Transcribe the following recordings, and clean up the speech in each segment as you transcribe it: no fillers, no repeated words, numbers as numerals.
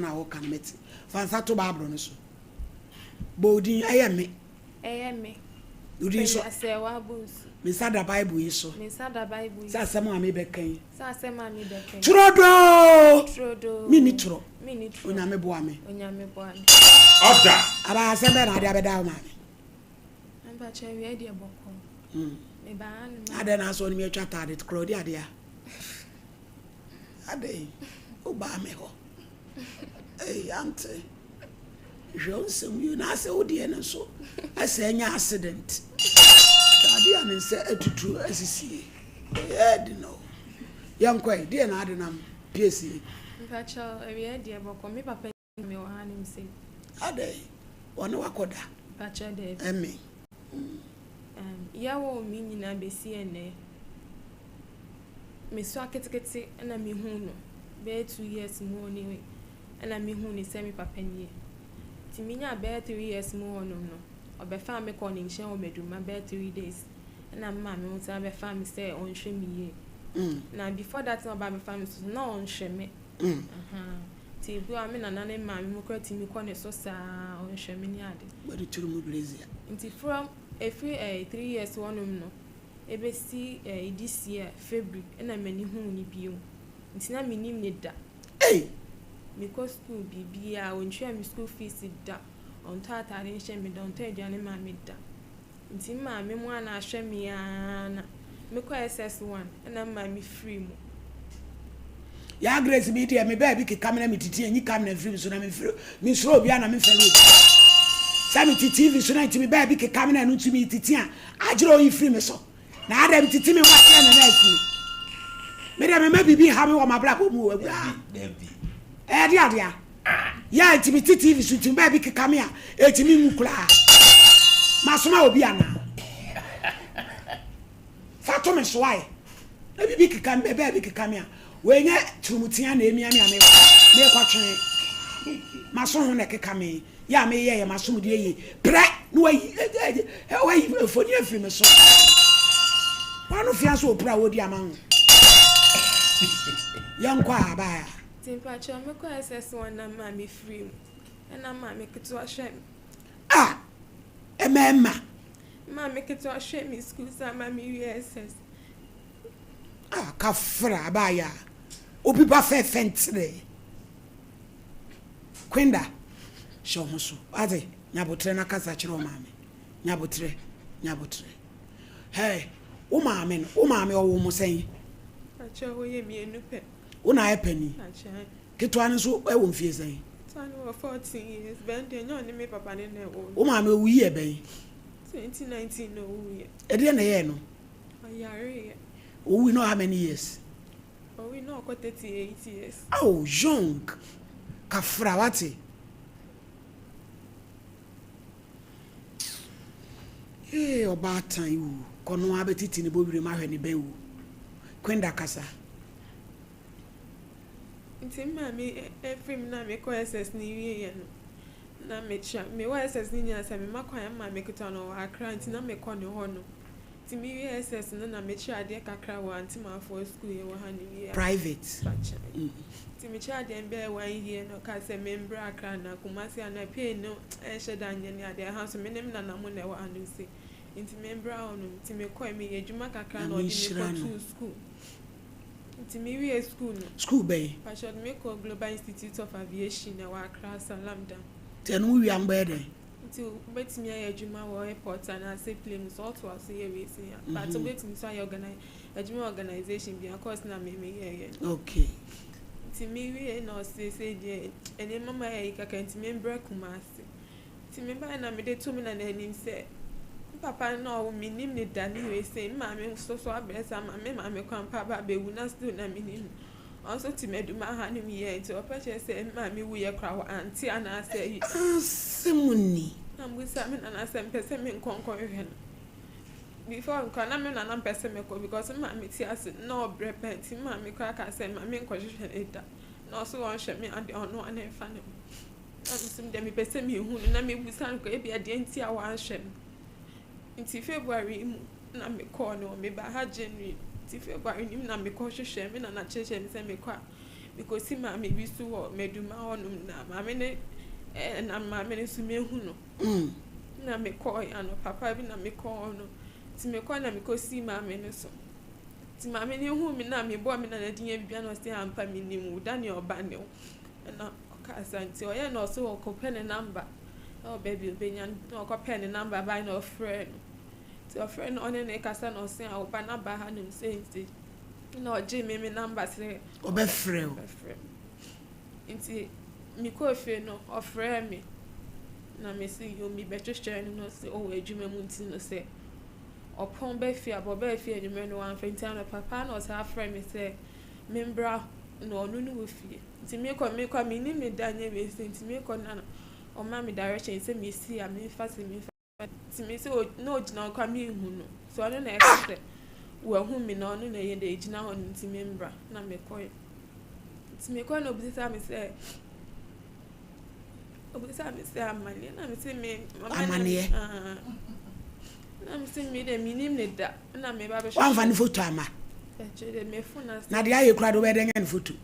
no a woka no mete. Fa nsa to Bible no so. Bɔ wo din, ɛyɛ me. Ɛyɛ me. Wo din so. Pɛnya sɛ wabɔ nsu. Me nsa da Bible yi so. Me nsa da Bible yi Sɛ asɛm a mebɛka yi. Sɛ asɛm a mebɛka yi. Turodoo! Turodoo! Menni torɔ. Menni torɔ. Onyame boa me. Onyame boa me. Order! Aba asɛm bɛn na wode abɛda wo maame? Mpakyɛ awia deɛ bɔkɔɔ. Mebaa ha no ma. Adɛn na asɛ ɔne me atwa ataade korɔ ɔdi adeɛ a? Adɛn wobaa me hɔ? Ei ante hwɛ wo nsɛm yie na asɛ wo deɛ no nso asɛ anya accident. Taade a ne nsa atutu asisie. Ɛyɛ den o. Yɛnkɔ ɛ, deɛ na ade nam piesie. Mpakyɛ awia deɛ bɔkɔɔ me papa Me wɔ ha nom sei. Adɛn, wɔne wo akɔda? Mpakyɛ daabi. Ɛme. Um, yɛwoo me nyinaa bɛsi ɛnnɛ. Mesua ketekete ɛna mehuu no, bɛyɛ 2 years mu hɔ nie ɛna mehuu no sɛ me papa nie. Nti menyaa bɛyɛ 3 years mu hɔnom no, ɔbɛfaa me kɔɔ ne nkyɛn wɔ Maduma bɛyɛ 3 days. Ɛna me maame ho san bɛfaa me sɛ ɔnhwɛ me yie. Na before that na ɔba abɛfa me so na ɔnhwɛ me. Ahaa. Nti ebi wɔ hɔ a me nana ne me maame mo koraa tumi kɔ ne so saa ɔnhwɛ me ne ade. Wɔde tiri mu brazier. Nti from ɛfiri 3 years hɔnom no ɛbɛsi this year February ɛna m'ani huu no bio. Nti na mennim no da. Ei! Mekɔ school biribiara ɔntua me school fees da, ɔntɔ ataade nhyɛ me da, ɔntɔ aduane mma me da. Nti me maame mo a na ahwɛ me ara na mekɔ SS1 ɛna me maame firi mu. Yaa Grace mi deɛ me baabi keka me na me titi enyi ka me na mfiri me so na me mfiri me nsuro obi a na me mfɛre obi sɛ me te TV so na nti me baabi keka me na ɛno nti me titi a agyerɛ oyi firi me so na adɛ me titi me ho akyerɛ na na asie me deɛ me ma biribi ha me wɔ m'abrabɔ mu o awuraa ɛyɛ de adeɛ yɛ nti me te TV so nti me baabi keka me a ɛtumi nwu koraa masoma obi anaa Fa to me so ae. Na biribi keka me, baabi keka me a, wei nyɛ turumutea na emia me a merekɔtwe. M'aso ho na ɛkeka me. Yɛ a meyɛ yɛ m'asom deɛ yie. Prɛ na wayi wayi mfoni afiri me so. Wano fia nso opira a wɔdi ama ho. Yɛnkɔ a abaa. Nti mpakyɛw mekɔ SS1 na maame firi mu. Ɛna maame ketewa hwɛ me. Ah! Mmarima. Maame ketewa hwɛ me school saa ma me wie SS. Ah kafra abaayaa obi ba fɛɛfɛ nterɛ Quinda hyɛ wo ho so wate nyabotrɛ na kasa kyerɛ wo maame nyabotrɛ nyabotrɛ hey wo maame no wo maame ɔwo mo sɛn? Pakyɛ wɔyɛ mienu pɛ. Wo na ayɛ panin. Pakyɛ. Ketewa no nso wɔ mfie sɛn? Ketewa no wɔ 14 years, bɛn deɛ ɛnyɛ ɔne me papa ne na ɛwoo no. Wo maame owuiɛ bɛn? 2019 na owuiɛ. Ɛdeɛn na ɛyɛɛ no? Ɔyareeɛ. Owui no how many years? Owui na ɔkɔ 38 years. Oh young, kafra wate. Ee ɔbaatan wu, kɔ no ara bɛtiti ne bɔwirem ahwɛ ne bɛ wu. Quinda kasa. Nti me maame firi mu na mekɔ SS no wieeɛ no, na mekyerɛ mewɔ SS no nyinaa sɛ mema kwan a me maame ketewa no ɔwɔ Accra nti na mekɔ ne hɔ nom. Nti mewie SS no na mekyerɛ adeɛ kakra wɔ Antimafoɔ school yɛwɔ ha no wie a. Private. Fakyɛ. Nti mekyerɛ adeɛ no bɛyɛ one year na ɔkaa sɛ membra Accra anaa Kumasi anaa pay no ɛnhyɛ da nyɛ ne adeɛ ɛha nso me ne me nana mo na ɛwɔ ha nom sei nti membra hɔ nom. Nti mekɔe meyɛ adwuma kakra na Nyame ɔde me nhyira no. kɔtoo school. Nti me wiee school no. School bɛn? Pakyɛ ɔde me kɔɔ Global Institute of Aviation ɛwɔ Accra Salam Dam. Nti ɛno wo wie a mobɛyɛ dɛn? Nti wobɛtumi ayɛ adwuma wɔ airport anaasɛ plane mu sɛ ɔtoa so yɛ wei sei a. But wobɛtumi nso ayɛ organi adwuma wɔ organisation bi a course na me meyɛɛyɛ no. Okay. Nti me wie na ɔse sei deɛ nneɛma mu ayɛ yi kakra nti membrɛ Kumasi. Nti mebaeɛ na mede too me nana anim sɛ me papa no na ɔwo me mennim no da ne wei sei, me maame nso so abrɛ saa ma me maame kwan mpo aba abɛwu na still na mennim no. Ɔno nso te m'aduma ha nom yie nti ɔpɛ kyerɛ sɛ me maame wuiɛ koraa wante anaasɛ ayi. Asɛm ni. Na mebisa me nana sɛ mepɛ sɛ menkɔ nkɔhwehwɛ no. Before koraa na me nana mpɛ sɛ mekɔ because me maame te ase na ɔbrɛ paa nti me maame koraa kaa sɛ mma menkɔhwehwɛ no da. Na ɔse ɔnhwɛ me adeɛ ɔno ara na ɛmfa ne ho. Na me nso deɛ mepɛ sɛ mehu no na mebisa no koraa ebia deɛ nti a wanhwɛ me. Nti February yi mu na mekɔɔ no, mebaa ha January. Nti February no mu na mekɔhwehwɛɛ me nana kyerɛkyerɛɛ me sɛ mekɔ a. Mekɔsi maame bi so wɔ Maduma hɔnom na maame no ɛnam maame no so mehu no. Na mekɔɔe anɔpa pa bi na mekɔɔ hɔ no. Nti mekɔɔ na mekɔsii maame no so. Nti maame no huu me na mebɔɔ me nana din yɛ biribiara na ɔse ampa menim wo, Daniel ba ne wo. Ɛna ɔkaa saa nti ɔyɛɛ na ɔse ɔkɔpɛ ne number ɛwɔ baabi a ɔbɛnya no na ɔkɔpɛɛ ne number bae na ɔfrɛɛ no. Nti ɔfrɛɛ no ɔne no rekasa na ɔse a wo ba no aba hanom sei nti na ɔgyee me me number sɛ Ɔbɛfrɛ wo. Ɔbɛfrɛ me. Nti mekɔɔ fie no ɔfrɛɛ me na mese yo mebɛhwehwɛɛ no na ɔse ɔwɔ adwuma mu nti no sɛ ɔpɔn ba fie a ɔbaa fie anwummerɛ no wamfrɛ nti anɔpa paa na ɔsan frɛɛ me sɛ membra na ɔno ne wɔ fie. Nti mekɔ mekɔ a mennim ne da nyɛ wei sei nti mekɔ na ɔma me direction sɛ mesi a memfa sei memfa nti me sɛ na ɔgyina hɔ koraa menhu no. So ɔno na ɛka sɛ wahu me na ɔno na ɛyɛ dɛ ɛgyina hɔ no nti membra na mekɔe. Nti mekɔe na ɔbisaa me sɛ ɔbisaa me sɛ amaneɛ na mese me Amaneɛ? Na mese me deɛ mennim ne da na meba bɛhwehwɛ. Woamfa ne foto amma? Ɛkyerɛ dɛ me phone ase. Na deɛ ayɛ koraa de wobɛyɛ dɛ anya ne foto?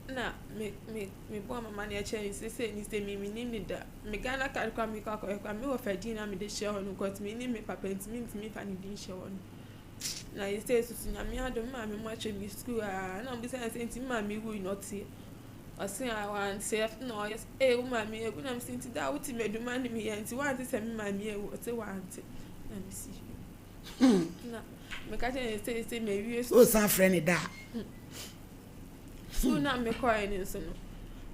Na me me mebɔɔ me amaneɛ kyerɛ no sɛ sei ne sei me mennim ne da. Me Ghana card koraa mekɔ akɔyɛ koraa me wɔfa din na mede hyɛ hɔ no because mennim me papa nti mentumi mfa ne din nhyɛ hɔ no. Na seesei so so Nyame adom me maame mo akyerɛ me sukuu aa na ɔbisa me sɛ nti me maame wui na ɔteɛ? Ɔse aa wanteɛ na ɔyɛ sɛ ee wo maame awu na mese nti da a wote m'adwuma no mu yɛ nti wante sɛ me maame awu ɔse wante na mese na meka kyerɛ no sɛ seesei mawie sukuu. Wosan frɛ ne da a. Sukuu no a mekɔeɛ no nso no,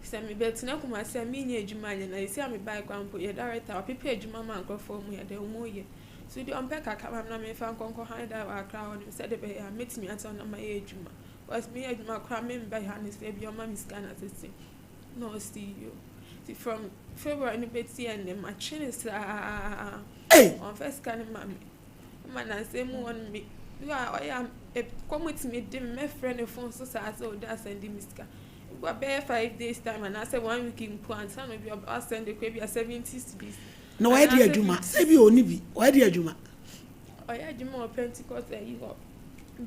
sɛ mebɛtena Kumasi a mennya adwuma nyɛ na seesei a mebaeɛ koraa mpo yɛ director wapepa adwuma ma nkurɔfoɔ mu yɛ dɛ wɔyɛ. So deɛ ɔmpɛ kakra ma me na memfa nkɔ nkɔ han dan wɔ Accra hɔ nom sɛdeɛ ɛbɛyɛ a mɛtumi atena hɔ na mayɛ adwuma. Because meyɛ adwuma koraa memba ha no sɛ ebia ɔma me sika na sese na ɔsi yo. Nti from February no bɛsi ɛnnɛ matwe no saa ɔmfa sika no ma me. Ma nansa mu hɔ no me bi a ɔyɛ a kɔm tumi de me mɛfrɛ ne phone so saa sɛ ɔda asɛnde me sika. Ebi a bɛyɛ 5 days time anaasɛ one week mpo ansa na obi asɛnde koraa bi a 70 cedis. Na wayɛ de adwuma sɛ bi ɔni bi wayɛ de adwuma. Ɔyɛ adwuma wɔ Pentecost ayi hɔ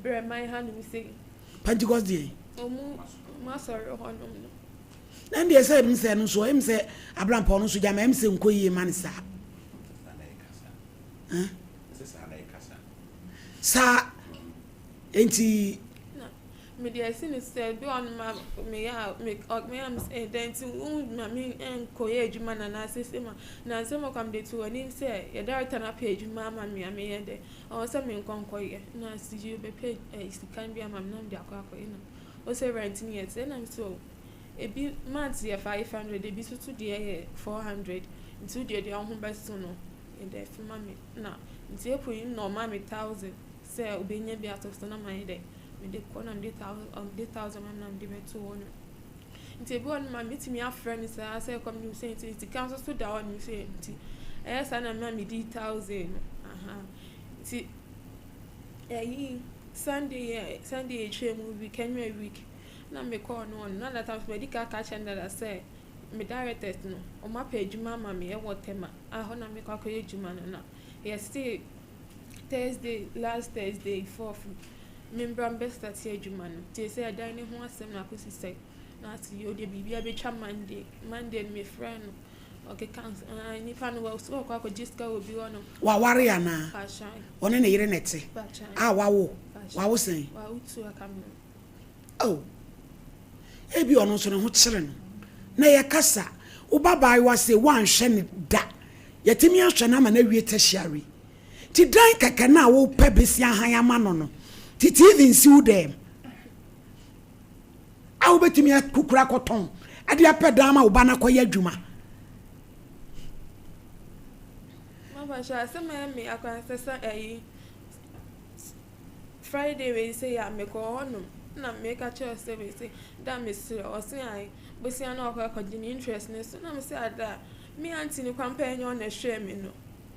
Brɛman hanom sei. Pentecost deɛ. Ɔmo ɔmo asɔre hɔnom no. Na deɛ sɛ ɛm sɛ no nso ɛm sɛ abrampɔ no nso gyama ɛm sɛ nkɔ yie ma no saa. Saa nti. Na mede asi no sɛ bi wɔ hɔnom a meyɛ a me meyɛ a mesɛ dɛn nti womma me nkɔyɛ adwuma no anaasɛ sei ma na nsɛm a ɔka mede to w'anim sɛ yɛ director no apɛ adwuma ama me a meyɛ dɛ ɔwɔ sɛ menkɔ nkɔyɛ na sɛ ɔbɛpɛ sika bi ama me na mede akɔ akɔyɛ na ɔsɛ rent no yɛ sɛ na mesɛ o ebi month yɛ 500 ebi nso so deɛ yɛ 400 nti wo deɛ deɛ wo ho bɛso no yɛ dɛ fa ma me na nti April yi na ɔma me 1000 sɛ obɛnya bi atɔ so na mayɛ dɛ mede kɔ na mede 1000 ɔmede 1000 ma me na mede bɛto hɔ no nti ebi wɔ no ma metumi afrɛ no saa sɛ kɔm no sɛ nti sika nso so da hɔ no sɛ nti ɛyɛ saa na ma medi 1000 no aha nti ɛyi Sunday yɛ Sunday etwa mu week ɛnwɛ week na mekɔɔ no hɔ no na that time madi ka aka kyerɛ no dada sɛ me directors no ɔmo apɛ adwuma ama me ɛwɔ Tema a hɔ na mekɔ akɔyɛ adwuma no na yɛse Thursday last Thursday fourth membra mbɛ start adwuma no nti sɛ ɛdan ne ho asɛm na akɔsi sɛ na ase yɛ ɔde biribi abɛtwa Monday Monday no mefrɛ no ɔkeka ah nipa no wɔ so ɔkɔ akɔgye sika wɔ bi hɔ no. Waware anaa? Ɔne ne yere na ɛte? A wawo? Wawo sɛn? Wawo tu aka me. Oh. Ebi ɔno nso ne ho kyere no. Na yɛkasa, wo ba baayewa sei woanhwɛ no da. Yɛatumi ahwɛ no ama no awie tertiary. Nti dan kɛkɛ no a wopɛ besi ahan ama no no, nti TV nsi wo dɛm a wobɛtumi akukura akɔtɔn de apɛ dan ama wo ba no akɔyɛ adwuma. Mama hyɛ asɛm a ɛyɛ me akwansasa ayi Friday wei sei a mekɔɔ hɔnom na meka kyerɛ sɛ wei sei da mesrɛ ɔse ae bosia na ɔkɔ akɔgye ne interest ne so na mese ada me aunty no kwan pɛɛ nyɛ ɔna ɛhwɛɛ me no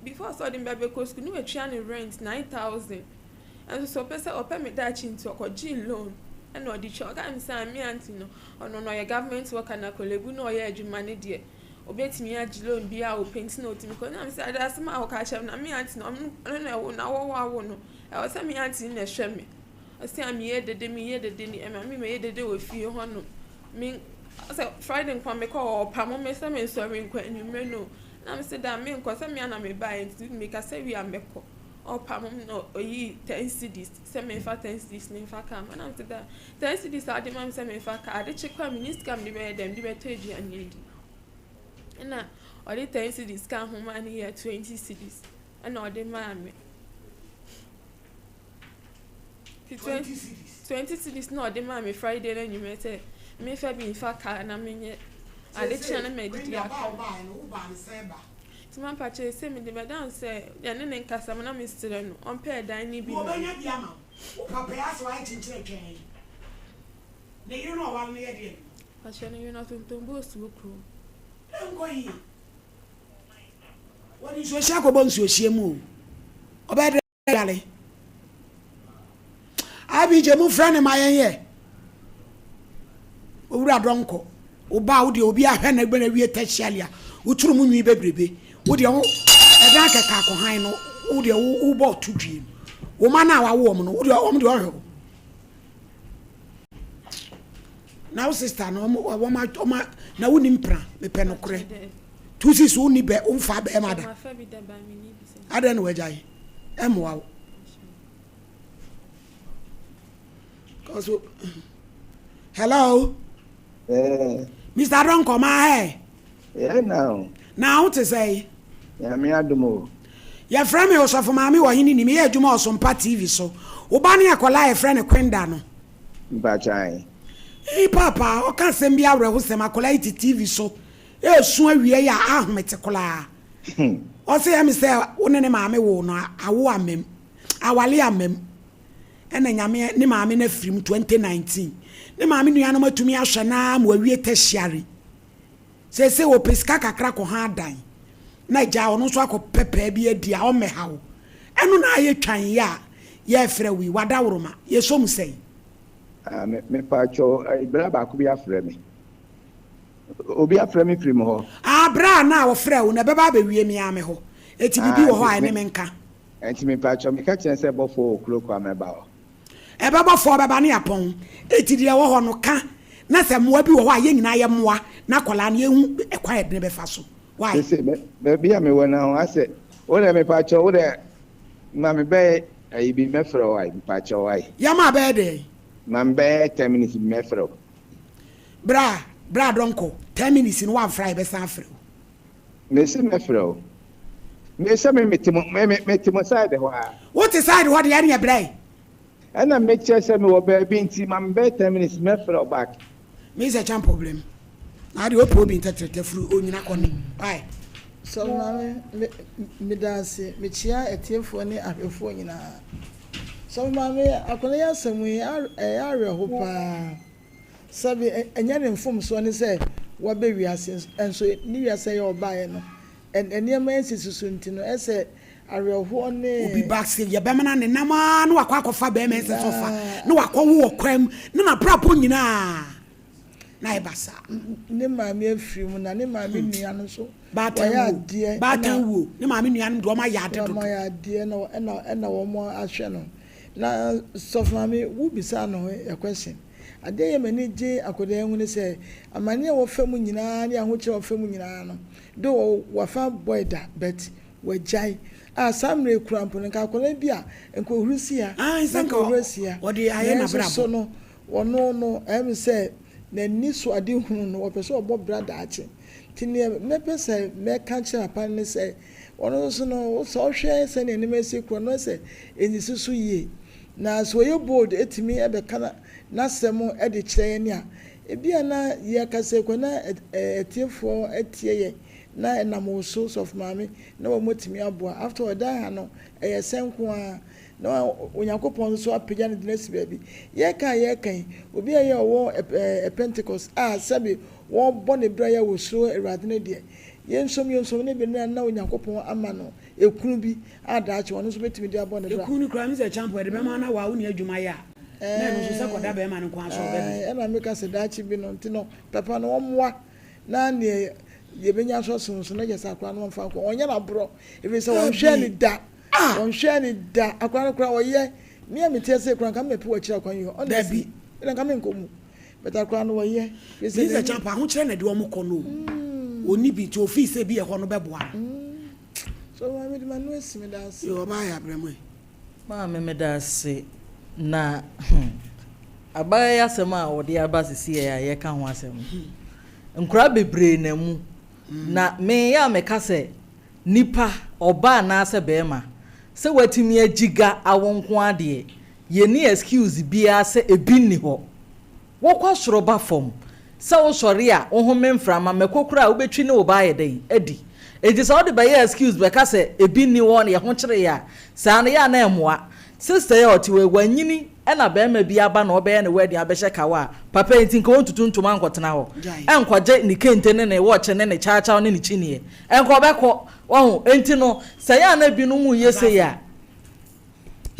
before sɛ ɔde me ba bɛkɔ sukuu ne watua ne rent 9,000 ɛnso sɛ ɔpɛ sɛ ɔpɛ me daakye nti ɔkɔgyee loan ɛna ɔde tua ɔka me sɛ me aunty no ɔno no ɔyɛ government worker na Korle Bu na ɔyɛ adwuma ne deɛ obetumi agye loan bi a ɔpɛ nti na ɔtumi kɔ na mesɛ ade asɛm a wɔka kyerɛ me na me aunty no ɔno na ɛwo na wɔwɔ awo no ɛwɔ sɛ me aunty no na ɛhwɛ me. Ɔse a meyɛ dede meyɛ dede ni ɛma me mɛyɛ dede wɔ fie hɔ nom. Me sɛ Friday nko a mekɔ hɔ ɔpamo me sɛ mensɔre nkɔ anwummerɛ no. Na mese da menkɔ sɛ me a na mebaeɛ nti mekasa wie a mɛkɔ. Ɔpamo me na ɔyii ten cedis sɛ memfa ten cedis no mfa kaa mu. Na mese da ten cedis a wode ma me sɛ memfa kaa ade kye koraa menni sika a mede bɛyɛ dɛn mede bɛtɔ aduane adi. Ɛna ɔde ten cedis kaa ho maa no yɛɛ 20 cedis ɛna ɔde maa me. 20 cedis na ɔde maa me Friday no anwummerɛ sɛ memfa bi mfa kaa na menyɛ ade kyea na madidi aka. Nti mampakyɛ sɛ mede bɛda no sɛ yɛne ne nkasa mu na mesrɛ no ɔmpɛ ɛdan no bi ma me. Wɔbɛnya bi ama wo. Wo papa yi asɛ wayɛ kyenkyerɛ twɛn. Ne yere no ɔware no yɛ deɛn? Pakyɛ ne yere no ɔtontɔn books wɔ kurom. Ɛnkɔ yie. Wɔde nsuohyeɛ akɔbɔ nsuohyeɛ mu o. Ɔbɛyɛ dɛ yare. IBJ mo frɛ ne ma yɛn yɛ. Owura dɔnkɔ. Wo ba wo deɛ obi ahwɛ na gbɛn awie tertiary a woturu mu nwi bebrebe. Wo deɛ wo ɛdan kɛkɛ akɔhan no wo deɛ wo bɔ to dwie. Wo ma no a wawo wɔn no wo deɛ wɔn deɛ ɔhwɛ wo. Na wo sister no wɔn wɔn wɔn na wo nim pra mepɛ no korɛ. Tusi so wo ni bɛ wo nfa bɛrima da. Adɛn na wagyae? Ɛmmoa wo. Cause hello. Eh. Mr. Donkor ma hɛ. Yeah now. Na wo te sɛ? Nyame adom o. Yɛfrɛ me Osɔfo Maame wɔ hene ni meyɛ adwuma Ɔsompa TV so. Wo ba ne akwadaa a yɛfrɛ no Kwenda no. Mpakyɛw. Ee paapa ɔka asɛm bi awerɛhosɛm akwadaa yi te TV so Esu awiei a ahomete koraa. Ɔse ɛme sɛ wo ne ne maame woo no awo amam, awale amam. Ɛna Nyame ne maame no afiri mu 2019. Ne maame nuanom atumi ahwɛ no ara ma wawie tertiary. Seesei ɔpɛ sika kakra kɔ han dan na agya ɔno nso akɔ pɛ pɛɛ bi adi a ɔmmɛha wo. Ɛno na ayɛ twan yi a yɛɛfrɛ wo yi, wadaworoma, yɛsɔ mu sɛn? Ah, me, mepaakyɛw, bra baako bi afrɛ me. Obi afrɛ me firi mo hɔ. Ah, berɛ a na wɔfrɛɛ wo no, ɛbɛba abɛwie me ara me hɔ. Enti biribi wɔ hɔ a ɛne me nka. Enti mepakyɛw, meka kyerɛ no sɛ bɔfoɔ wɔ kuro kɔ a mɛba hɔ. Ɛbɛbɔ fɔɔ bɛba ne apɔn. Enti deɛ ɛwɔ hɔ no, ka. Na sɛ mmoa bi wɔ hɔ a, yɛn nyinaa yɛmmoa na akwadaa no yɛnhu ɛkwan a yɛde no bɛfa so. Why? Sese, baabi a mewɔ no ho asɛ, wo deɛ mepakyɛw, wo deɛ ma me bɛyɛ ayi bi mɛfrɛ wo ayi, mepakyɛw ayi. Yɛma bɛyɛ dɛn? Ma me bɛyɛ 10 minutes bi mɛfrɛ wo. Bra bra dɔnkɔ 10 minutes no wamfrɛ a yɛbɛsan afrɛ wo. Mese mɛfrɛ wo. Me sɛ me mete mo me me mete mo side hɔ a. Wote side hɔ deɛ ɛneɛ brɛ. Ɛna mekyerɛ sɛ mewɔ baabi nti ma me bɛyɛ 10 minutes mɛfrɛ wo back. Me sɛ kyan problem. Na adeɛ ɔpɛ obi ntɛtrɛtɛ firi onyina kɔ ne why. Sɔfo Maame, me, meda ase. Mekyia atiefoɔ ne ahwɛfoɔ nyinaa. Sɔfo Maame, akwadaa yi asɛm yi, ɛyɛ awerɛho paa. Sɛbe ɛnyɛ ne mfomsoɔ ne sɛ waba wiase, nso ne wiase a ɛyɛ ɔbaeɛ no, nneɛma nsisi so nti no, ɛsɛ awerɛhoɔ ne. Obi ba se yɛbɛmena ne nam ara na wakɔ akɔfa bɛrima ɛnsɛ sɛ ɔfa, na wakɔwo wɔ kwan mu, na n'abrabɔ nyinaa na ayɛ basaa. Ne maame afiri mu, na ne maame nua no nso Baatan wɔayɛ wuo, adeɛ baatan na wuo, ne maame nuanom deɛ wɔayɛ ade dodo. Wɔayɛ adeɛ na ɛna ɛna wɔahwɛ no. Na sɔfo maame wo bisaa no a question. Adeɛ a ɛyɛ m'ani gye akwadaa yi ho ne sɛ, amaneɛ a wɔfa mu nyinaa ne ahokyerɛ a wɔfa mu nyinaa no, though wafa boy da but wagyae. A saa mmerɛ yi koraa mpo no, nka akwadaa bi a nka ɔhuri si ha Aane, na sɛ nka nka ɔhuri asi ha. ɔde ayɛ Nanso n'abrabɔ. so no, ɔno no, ɛyɛ me sɛ n'ani so ade hunu no, ɔpɛ sɛ ɔbɔ bra daakye. Nti neɛ mɛpɛ sɛ mɛka akyerɛ papa no ne sɛ, ɔno nso no, sɛ ɔhwɛ sɛdeɛ nneɛma si korɔ no, na sɛ ɛnsisi so yie. Na sɛ ɔyɛ bold tumi bɛka n'asɛm de kyerɛ yɛn a, ebia na yɛkasa yi koraa na atiefoɔ atie yɛn, na ɛnam wo so, Sɔfo Maame, na wɔatumi aboa. After all, ɛdan ha no, ɛyɛ sɛ nko ara, na Onyankopɔn nso apagya no de no asi baabi. Yɛreka a yɛreka yi, obi a ɛyɛ ɔwɔ Pentecost a sɛbe wɔrebɔ ne bra yi a wɔsuro Awurade no deɛ, yɛnsom yɛnsom no bi na na Onyankopɔn ama no ekunu bi a daakye ɔno nso bɛtumi de abɔ ne bra. Ekunu no koraa me sɛ champo ɛde bɛma na waa wonni adwuma yɛ a na ɛno nso sɛ kɔda bɛrima no nko ara so ɔbɛbrɛ. Ɛna meka sɛ daakye bi no nti no papa no ɔmmoa na neɛ yɛbɛnya nso asom so na kyɛ sɛ akora no ɔmfa nkɔ ɔnyɛ no aborɔ ɛfiri sɛ ɔnhwɛɛ ne da ɔnhwɛɛ ne da akora no koraa ɔyɛ. Me a mete ase yi koraa nka mɛpɛ w'akyiri akwan yi hɔ. Honestly, Dabi. me deɛ nka menkɔ mu. But akwadaa no wɔyɛ. Firi sɛ Lisa n'ani. Champa, ahokyerɛ na ɛde wɔn kɔ no o. Ɔnni bi nti ɔfii sɛ bi ɛhɔ no bɛboa no. So maame mede m'ano asi meda ase. Yoo ɔbaa yɛ abrɛ mo ɛ. Maame meda ase na hmm abaayewa yi asɛm a ɔde aba sisiɛ a yɛka ho asɛm no nkoraa bebree na mu na me yɛ a meka sɛ nipa ɔbaa anaasɛ bɛɛma sɛ watumi agyiga awo nko ara deɛ yɛnni excuse biara sɛ ebi nni hɔ Wokɔ soro ba fam. Sɛ wosɔre a, wohome mframa. Mako koraa a, wobɛtwi ne wo ba ayɛ dɛn? Adi. Enti sɛ wode bɛyɛ excuse bɛka sɛ ebi nni hɔ na yɛn ho kyere yɛn a, saa no yɛ a na ɛmmoa. Sister yi a ɔte hɔ yi, wanyini na barima bi aba na ɔrebɛyɛ ne wedding abɛhyɛ kawa a, papa yi nti nka ɔntutu ntoma nkɔtena hɔ nkɔgye ne kente ne ne wɔɔkye ne ne kyawkyaw ne ne kyiniiɛ. Nka ɔbɛkɔ. Wahu? Enti no, sɛ ɛyɛ a na ebinom reyɛ sei a.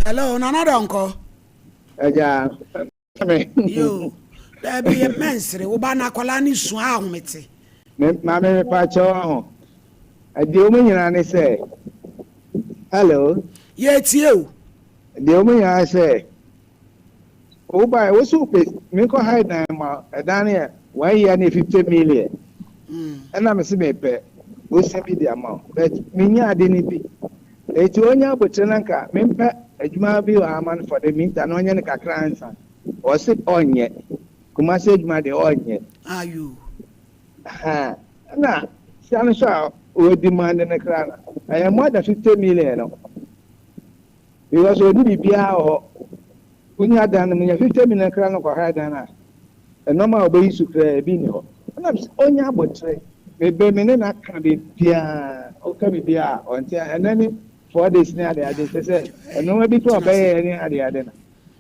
Hello, Nana Donkor. Agya, me. Yoo, daabi yɛ mɛnsere, wo ba no akwadaa no su a ahomete. Me maame mepa kyɛw aho. Deɛ wɔn nyinaa ne sɛ, hello. Yɛtie o. Deɛ wɔn nyinaa sɛ, wo ba wo so pɛ menkɔ ha dan ma ɛdan no yɛ one year ne 50 million. Ɛna me se mepɛ bosia bi de ama wo but menya ade no bi. Enti onya aboterɛ na nka mempɛ adwuma bi wɔ ha ma no for the meantime na ɔnyɛ no kakra ansa. Ɔse ɔnyɛ. Kumasi adwuma deɛ ɔnyɛ. Ayoo. Ahaa. Ɛna sika no nso a ɔ demand no koraa no, ɛyɛ more than 50 million no. Because ɔnni biribiara wɔ hɔ. Wonya dan no, menya 50 million koraa na ɔkɔhire dan no a, nnoɔma a ɔbɛyi so koraa ebi nni hɔ. Ɛna mese ɔnya aboterɛ. Mebe me ne no aka biribiara, ɔka biribiara a ɔnte a, ɛnɛ ne four days ne adeade, kyerɛ sɛ nnoɔma bi koraa ɔbɛyɛɛ ne adeade no,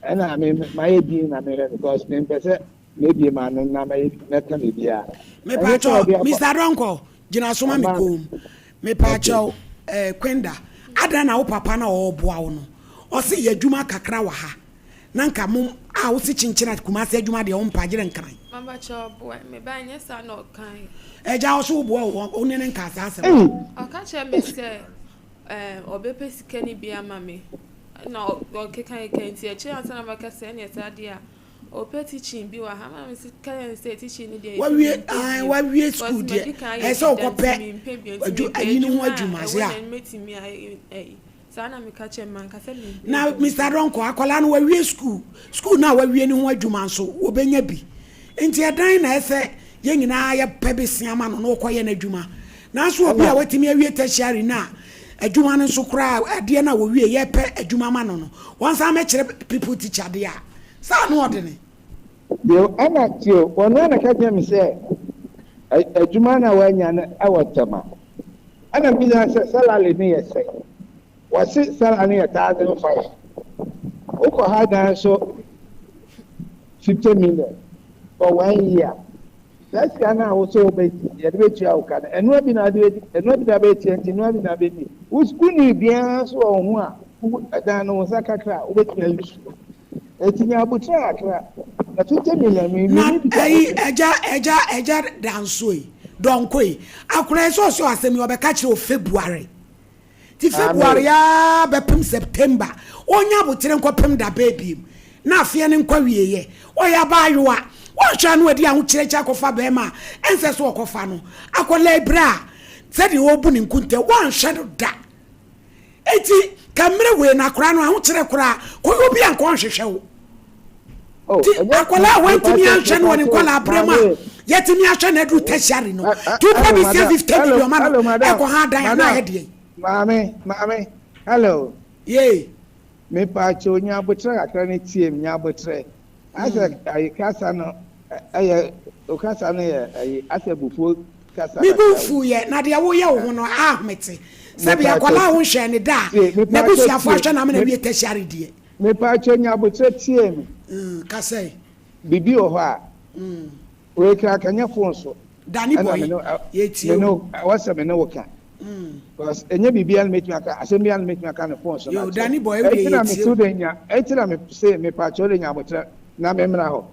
ɛna me mayɛ din na mehwɛ because mempɛ sɛ mɛbie m'ano na mɛka biribiara. Ɛnyɛ sɛ Mepaakyɛw, ɔde akɔ. Mister Donkor, gyina so ma me Ama koom. okay. Mepaakyɛw, eh, Kwenda, adɛn na wo papa no a ɔreboa wo no, ɔse yɛ adwuma kakra wɔ ha, na nka mo a wose kyenkyen a Kumasi adwuma deɛ wompa gyere nkran. Mabakyɛ ɔboa me ba ɛnyɛ saa na ɔkae. Agya ɔse woboa o wo ne no nkaa saa asɛm Ei! no. Ɔka kyerɛ me sɛ ɛɛ ɔbɛpɛ sika no bi ama me ɛna ɔkeka keka nti akyire ansa na mɛka sɛ ɛneɛ saa deɛ a ɔpɛ teaching bi wɔ ha ma me se ka yɛn sɛ teaching no deɛ Wawie mempɛ ae bio wawie because school deɛ madi kan ɛyɛ ayɛ sɛ bi da wokɔpɛ nti mempɛ bio nti adwu mepɛ ayi no ho adwuma a adwuma ɛwɔ se a. na mɛtumi ayɛ ɛyi Saa na meka kyerɛ no, manka sɛ mempɛ Na adwuma. Mister Donkor, akwadaa no wawie sukuu, sukuu no a wawie no ho adwuma nso, ɔbɛnya bi. Nti ɛdan na ɛsɛ yɛn nyinaa yɛpɛ besia ma no na ɔkɔyɛ n'adwuma. Nanso obi a Ɛna. watumi awie tertiary no a, adwuma no nso koraa, adeɛ no a wɔwie, yɛpɛ adwuma ma no no, wɔnsan mmɛkyerɛ people teacher deɛ a, saa ano ɔdene. Bio, ɛna tie o, ɔno ara na ɛka kyerɛɛ me sɛ adwuma no a wanya no wɔ Tema. Ɛna mebisa no sɛ salary no yɛ sɛn? Wɔse salary no yɛ 1,500. Wokɔ ha dan nso 50 million for one year. Saa sika no a wo sɛ wobɛdi, yɛde bɛtua wo ka no, ɛnoa bi na wode bɛdi, ɛnoa bi na wobɛtua nti ɛnoa bi na wobɛdi. Wo wonni biribiara nso wɔ wo ho a, wo dan no wo nsa kakra a wobɛtumi ayi so. Enti nya aboterɛ kakra, na 50 million me Na menni bi da. ɛyi ɛgya ɛgya ɛgya danso yi dɔnko yi akora yi sɛ ɔsɛ asɛm yi ɔbɛka kyerɛ o February ti February Amen. aa bɛpem September ɔnya aboterɛ nkɔpem da bɛɛ biem na afeɛ no nkɔ wieɛ ɔyɛ abaayewa wɔnhwɛ ano adi ahokyerɛkyɛ akɔfa bɛrima a ɛnsɛ so ɔkɔfa no akɔla ebere a sɛdeɛ ɔbu ne nkuntɛ wɔnhwɛ no da Enti ka mmerɛ wei no akwadaa no ahokyerɛ koraa kɔyɛ obi a nka ɔnhwehwɛ wo. Oh, Ti ɛnyɛ akwadaa a wantumi mepatwo anhwɛ no wɔ ne mepatwo nkwadaa berɛ mu a maame. yɛtumi ahwɛ no aduru tertiary no ti wopɛ Hello bi sia madam 50 hello million ma no hello madam ɛkɔ ha dan a na madam ayɛ deɛn? maame maame hello. Yee. Mepatwo nya abotrɛ kakra ne tie me nya abotrɛ. Asɛ ayi kasa no ɛyɛ o kasa no yɛ ayi asɛ abufuo kasa Me bo kakra wɔ mu. mfuiɛ na deɛ woyɛ wo ho no ahomete. Sɛbi Mepatwo akwadaa a wonhwɛɛ no da a tie mepatwo n'abusuafoɔ tie ahwɛ no ama no me awie tertiary deɛ. mepatwo nya abotrɛ tie me. Mm, kasa yi. Bibi wɔ hɔ a wei kra ka nyɛ phone so Danny ɛna boy, me ne yɛtie me ne wo. ɛwɔ sɛ me ne wo ka because ɛnyɛ biribiara na mɛtumi aka asɛm biara na mɛtumi aka no phone so Yo, na kyerɛ Danny boy, wo ɛti deɛ na me yɛtie se wo. de nya ɛti na me se mepatwo de nya abotrɛ na me mmra hɔ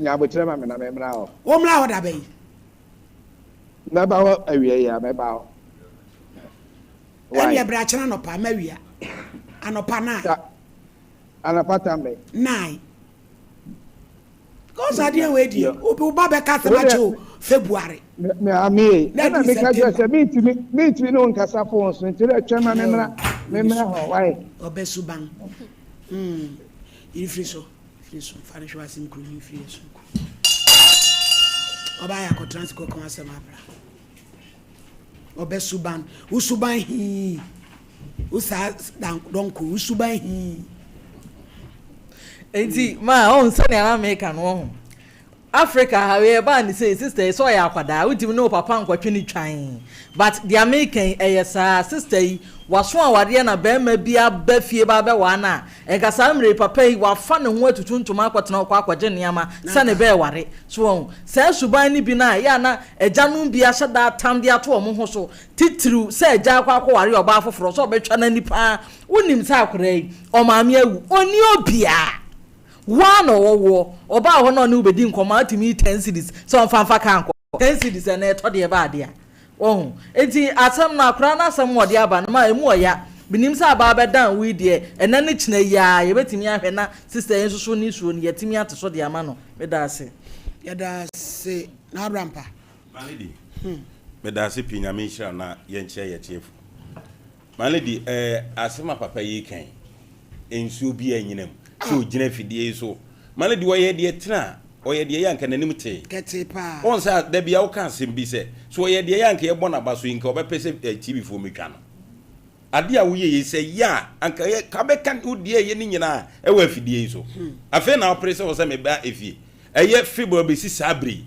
nya abotrɛ ma me na me mmra hɔ. Wo mmra hɔ da bɛn? Mɛba hɔ awia yi a mɛba hɔ. Why? Ɛneɛ bra kyena anɔpa, mawia. Anɔpa 9. Sa. Anapa tam bɛn? Nine. Because adeɛ wei deɛ obi wo ba bɛka asɛm akyɛ o February. Me amee ɛna meka kyerɛ sɛ mentumi mentumi ne wo nkasa phone so nti dɛ twɛn ma memmra memmra hɔ wae. Ɔbɛ suban mm yiri firi so firi so fa ne hwɛ w'asɛm kuro yi firi yɛ so nku ɔbaa yɛ akɔtena ase kɔka w'asɛm abra ɔbɛ suban wo suban hii. Wo saa dɔnko, wo suban hii. Nti ma ɔn sɛnea na meka no ɔho. Africa ha wei ɛbaa ne sei sister yi sɛ ɔyɛ akwadaa wontumi ne wo papa nkɔtwe ne twan but deɛ meka yi ɛyɛ saa sister yi waso awareɛ na barima bi aba fie ba abɛwaa no a ɛnka saa mmerɛ yi papa yi wafa ne ho atutu ntoma akɔtena ɔkɔ akɔgye nneɛma sɛ ne bɛɛware so wɔn saa suban no bi no a ɛyɛ a na agyanom bi ahyɛ da atam de ato wɔn ho so Titiriw sɛ agya akɔ akɔware ɔbaa foforɔ sɛ ɔbɛtwa n'ani paa. Wonim sɛ akwadaa yi, ɔmaame awu, ɔnni obiara. Wo ara na ɔwɔ woɔ. Ɔbaa hɔ na ɔne wo bɛdi nkɔmmɔ a, wotumi yi ten cedis sɛ ɔmfa mfa kaa nkɔ. Ten cedis ɛnnɛ ɛtɔ deɛ ba adeɛ a. Wahu? Enti asɛm no, akwadaa no asɛm a ɔde aba no, ma ɛmu ɔya. Menim sɛ abaa bɛdan wo yi deɛ, ɛnnɛ ne kyena yi ara, yɛbɛtumi ahwɛ na sister yi nso so ne suo no, yɛatumi ate so de ama no. Meda ase. Yɛda ase N'Abrampa. My lady, meda ase pii Nyame nhyira wo na yɛnkyerɛ yɛ tiefo. My lady, eh, asɛm a papa yi kan, nsuo bi a nyina mu, sɛ ogyina afidie yi so. My lady, ɔyɛ deɛ tena a, ɔyɛ deɛ yɛ anka n'anim tee. Kɛtee paa. Wɔn sɛ da bia woka asɛm bi sɛ, so ɔyɛ deɛ yɛ anka yɛbɔ n'aba so yi nka ɔbɛpɛ sɛ eh, TV foɔ mɛtwa no. Adeɛ a woyɛ yei sɛ yɛ a anka yɛ ka bɛka wo deɛ ɛyɛ ne nyinaa ɛwɔ afidie yi so. Afei na wopere sɛ wɔ sɛ meba efie. Ɛyɛ February bɛsi saa bere yi.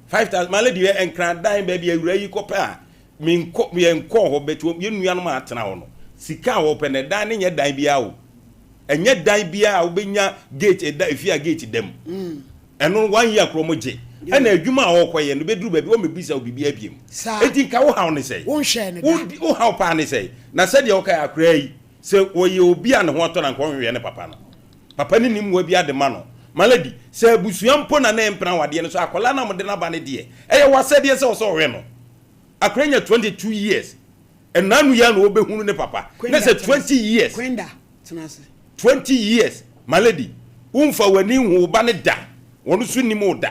5000 my lady yɛ nkran dan baabi awura yi kɔpɛ a menkɔ yɛnkɔɔ hɔ but yɛn nuanom a atena hɔ no sika a wɔpɛ no ɛdan no nyɛ dan biara o. Ɛnyɛ dan biara a wobɛnya gate ɛda efie a gate da mu. Ɛno one year korɔ mo gye. Ɛna adwuma a ɔkɔyɛ no bɛduru baabi wɔmmɛbisa wo biribiara biom. Enti nka wo haw ne sɛn? Wo haw paa ne sɛn? Na sɛdeɛ wokae akoraa yi, sɛ ɔyɛ obi a ne ho atɔ no anka ɔnhwehwɛ ne papa no. Papa no nni mmoa biara de ma no. My lady, sɛ abusua mpo na na ɛmpene awadeɛ no so a, akwadaa no a mode no aba no deɛ, ɛyɛ w'asɛdeɛ sɛ ɔsɛ ɔhwɛ no. Akoraa nya 22 years. Ɛnna yi ara na ɔbɛhunu ne papa. Na sɛ 20 years. 20 years my lady wonfa w'ani nhu wo ba no da wɔn nso nnim wo da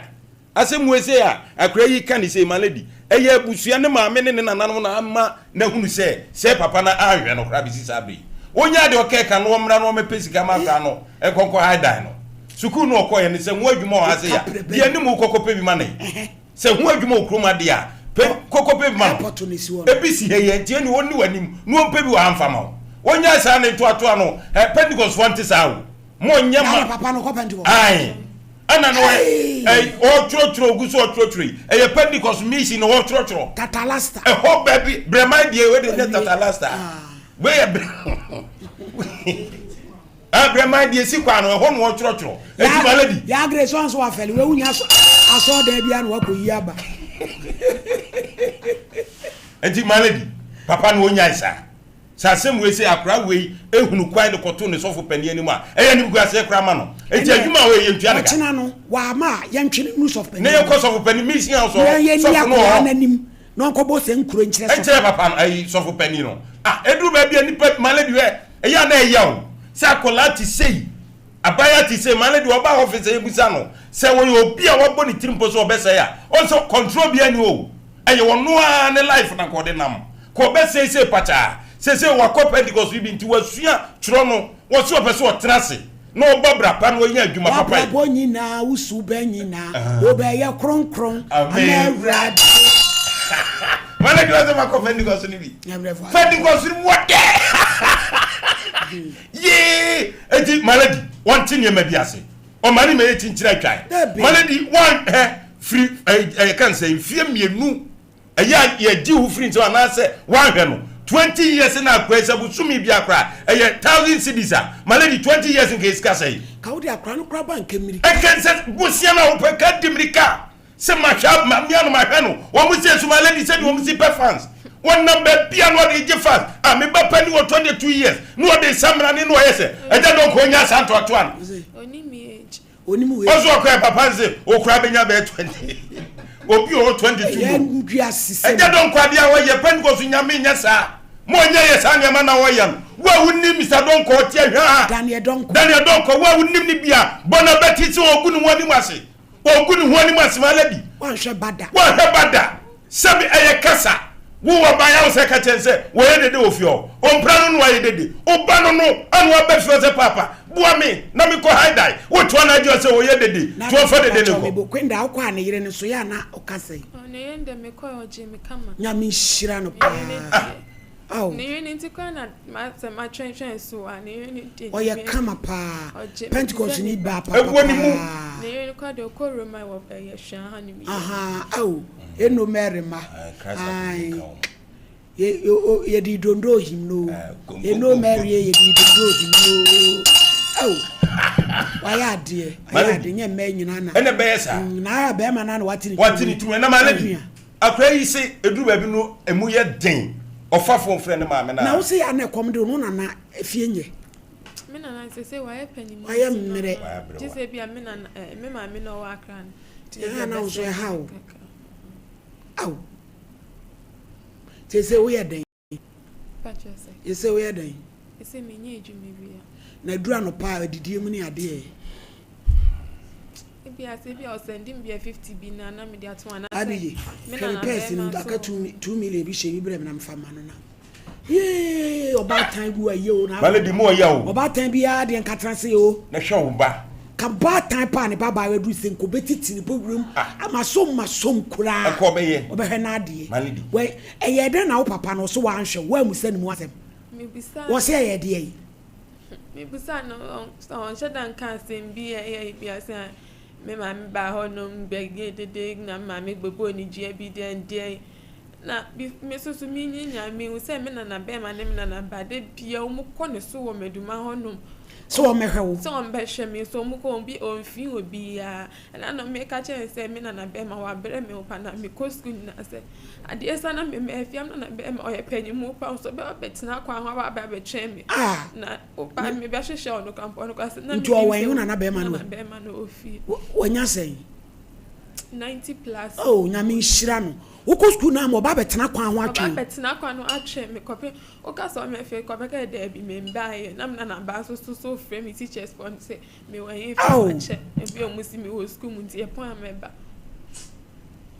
asɛm wei sei a akora yi ka ne sei my lady ɛyɛ abusua ne maame ne ne nananom na ama n'ahunu sɛ sɛ papa no anhwɛ no koraa bɛsi saa bere yi ɔnya deɛ ɔkɛka no ɔmmra no ɔmɛpɛ sika ma akora no nkɔnkɔ ha dan no sukuu no ɔkɔyɛ no sɛ ho adwuma wɔ ha sɛ ya deɛ anim wokɔkɔpɛ bi ma ne Sɛ ho adwuma wɔ kurom adeɛ a, pɛ koko pɛ bi ma no. Ebi si ha yi a, nti ɛne ɔnni w'anim na ɔmpɛ bi wɔ ha mfa ma wo. Ɔnyae saa ne ntoatoa no, ɛ, Pentecostfoɔ nte saa o. Monyɛ ma. Ae. Ɛna no ɛ, ɛ, ɔtwerɛtwerɛ, ɔgu so ɔtwerɛtwerɛ yi. Ɛyɛ Pentecost mission na ɔtwerɛtwerɛ. Tatalasta. Ɛhɔ baabi, Brɛman deɛ, wei deɛ nyɛ Tatalasta. Wei yɛ brɛ. Abraman deɛ si kwan no ɛhɔ na wɔtwerɛtwerɛ eti ma lady. Yaa Grace ɔn so wafɛle wei wonya asɔɔ dan biara na wakɔ yi aba. Eti ma lady papa no onyae saa sɛ asɛm wei sɛ akora wei ehunu kwan de kɔto ne sɔfo panin anim a ɛyɛ animguaseɛ koraa ma no eti adwuma a ɔyɛ yɛntua ne ka. Ɔkyena no wama a yɛntwe no nuru sɔfo panin Ne yɛnkɔ sɔfo panin mission house hɔ sɔfo no wɔ hɔ. N'anim na ɔnkɔbɔ sɛ nkuro nkyerɛ sɔfo. Nkyerɛ papa no ayi sɔfo panin no ah eduru baabi a nipa ma lady hwɛ Ɛyɛ a na ɛya o sɛ akwadaa te sei, abaayewa te sei, maame deɛ ɔba office a yɛbisa no sɛ ɔyɛ obi a wabɔ ne tiri mpo sɛ ɔbɛsɛe a, ɔn sɛ control biara nni hɔ o, ɛyɛ ɔno ara ne life na nka ɔde nam, ka ɔbɛsɛe sei pakyaa, seesei wakɔ Pentecost bi nti wasua twerɛ no, ɔse ɔpɛ sɛ ɔtena ase na ɔbɔ bra pa na ɔnya adwuma papa yi. W'abrabɔ nyinaa, wo suban nyinaa, wobɛyɛ kronkron ama Awurade. Maame deɛ ɔsɛ makɔ Pentecost no bi. Pentecost no mu ɔdɛ. Yee! Eti Malady, wɔnte nneɛma bi ase. Ɔma ne ma yɛ kyinkyini atwae. Malady, wɔn hɛ firi ɛyɛ kan sɛ mfie mmienu ɛyɛ a yɛgye wo firi nsam anaasɛ woanhwɛ no 20 years na akora sɛ bosome bi akora ɛyɛ 1000 cedis a Malady 20 years nka yɛ sika sɛe. Ka wode akora no kora ba nka mmirika. Ɛnka sɛ bosia no a wopɛ ka di mmirika. Sɛ mahwɛ ma me ano mahwɛ no wɔn sɛ suma lady sɛdeɛ wɔn si pɛ fans wɔn nam baabi a na ɔde gye fans a me ba pani wɔ 22 years na ɔde samina ne na ɔyɛ sɛ ɛgya dɔn kɔ nya saa ntoatoa no ɔso ɔkɔ yɛ papa nse okura bɛnya bɛyɛ 20 obi ɔwɔ 22 ɛgya dɔn kɔ adeɛ a wɔyɛ Pentecost nyame nyɛ saa. Mo ɔnyɛ yɛ saa nneɛma na ɔyɛ no. Wo a wonim Mister Donkor ɔte ahwɛ a. Daniel Donkor. Daniel Donkor wo a wonim no bi a bɔ no abati sɛ ɔgu ne ho anim ase. Ɔgu ne ho anim ase ma lady. Wanhwɛ ba da. Wanhwɛ ba da. Sɛbi ɛyɛ kasa. Wo wɔ ba ya wo sɛ ka kyɛn sɛ wɔyɛ dede wɔ fie hɔ. Ɔmpra no no ayɛ dede. Wo ba no no ana waba fie hɔ sɛ paapa boa me na me kɔ high die. Wo toa no agye ɔsɛ ɔyɛ dede. Na Toa fa dede no mepakyɛw kɔ. mebo Kwenda wokɔ a ne yere no so yɛ a na ɔka sɛn? Oh ne yere no deɛ mekɔɛ ɔgyee me kama. Nyame nhyira no Ne yere no paa deɛ ao. ne yere no nti koraa na ma sɛ matwɛntwɛn so a ne yere no deɛ Ɔyɛ Nyame kama paa ɔgye me te Pentecost sɛ ne ni ba. baa papa Ɛwɔ ne mu. paa. Ne yere no koraa deɛ ɔkɔ Roma wɔ ɛyɛ Hwea ha nom yi. Ahaa ao eno Mary ma Christ akodeɛ ae ka ho. Ye o yɛde dondo him no eno Mary ye yɛde dondo him no ao wayɛ adeɛ wayɛ adeɛ nyɛ mmaa nyinaa na ɛna bɛyɛ saa na ayɛ bɛrima na na wate ne wate ne tumi ɛna maa lady akora yi se eduru baabi no emu yɛ den ɔfa fon frɛ ne maame na na wo se yɛ ana ɛkɔm de no nana efie nyɛ me nana sɛ sɛ wayɛ panyin wayɛ mmerɛ gye sɛ bi a me nana me maame na ɔwɔ akra no ɛha na wo so ɛha wo ao Seesei woyɛ dɛn? Seesei woyɛ dɛn? Seesei menyɛ adwuma bia. Na aduru anɔpa a adidie mu ne adeɛ. Ebi ase ebi a ɔsɛnde me bia 50 bi na na mede ato anaasɛ. Abigye, hwɛ me pɛɛse no aka 2 million bi hyɛ bi brɛ me na mefa ma no na. Yee, ɔbaatan gu ayie o. Male di mu ɔya o. Ɔbaatan biara deɛ nka tena se o. Na hwɛ wo ba. Ka baatan paa ne ba baa aduru se nka obetiti ne bɔwuram ah. ama so ma som koraa. Ɛkɔ ɔbɛyɛ. Ɔbɛhwɛ n'adeɛ. Male di. Wɛ ɛyɛ dɛn na wo papa no ɔso wanhwɛ wo amusa ne mu asɛm. Mebisa. Wɔsɛ ɛyɛ deɛ yi. Mebisa no ɔnhyɛ da nka asɛm bi ɛyɛ bi ase a me maame baa hɔ nom bɛyɛ dede na me maame bɛbɔɔ ne dua bi deɛn deɛn. Na me nso so menyinnyaa, mehu sɛ me nanabɛrima ne me nanabaa, da biara wɔkɔ ne so wɔ Maduma hɔnom. Sɛ wɔmmɛhwɛ wo. Sɛ wɔmmɛhwɛ me nso wɔkɔ obi ɔmfii obiara. Ɛna na meka kyerɛ no sɛ me nanabɛrima wabrɛ me pa na mekɔ sukuu nyinaa sɛ adeɛ sa na mema afie a me nanabɛrima ɔyɛ panyinmu pa nso ɔbɛba abɛtena kwan ho aba abɛtwɛn me. Ah. Na ɔba mebɛhwehwɛ ɔno koraa mpo ɔno koraa sɛ na Nti menim ɔwɛn sɛ wo nanabɛrima no ɛ? nanabɛrima no wɔ fie. Wanya sɛn? 90 plus. Oh Nyame nhyira no. Wokɔ sukuu no a ma ɔba abɛtena kwan ho atwɛn. Ɔba abɛtena kwan ho atwɛn me kɔpem woka sɛ ɔmɛ fie kɔ bɛka daabi me mbaayɛ na me nana baa so so so frɛ me teachers fɔ no sɛ me wɔ he fa makyɛ ebi ɔmo si me wɔ sukuu mu nti yɛpɔn a mɛba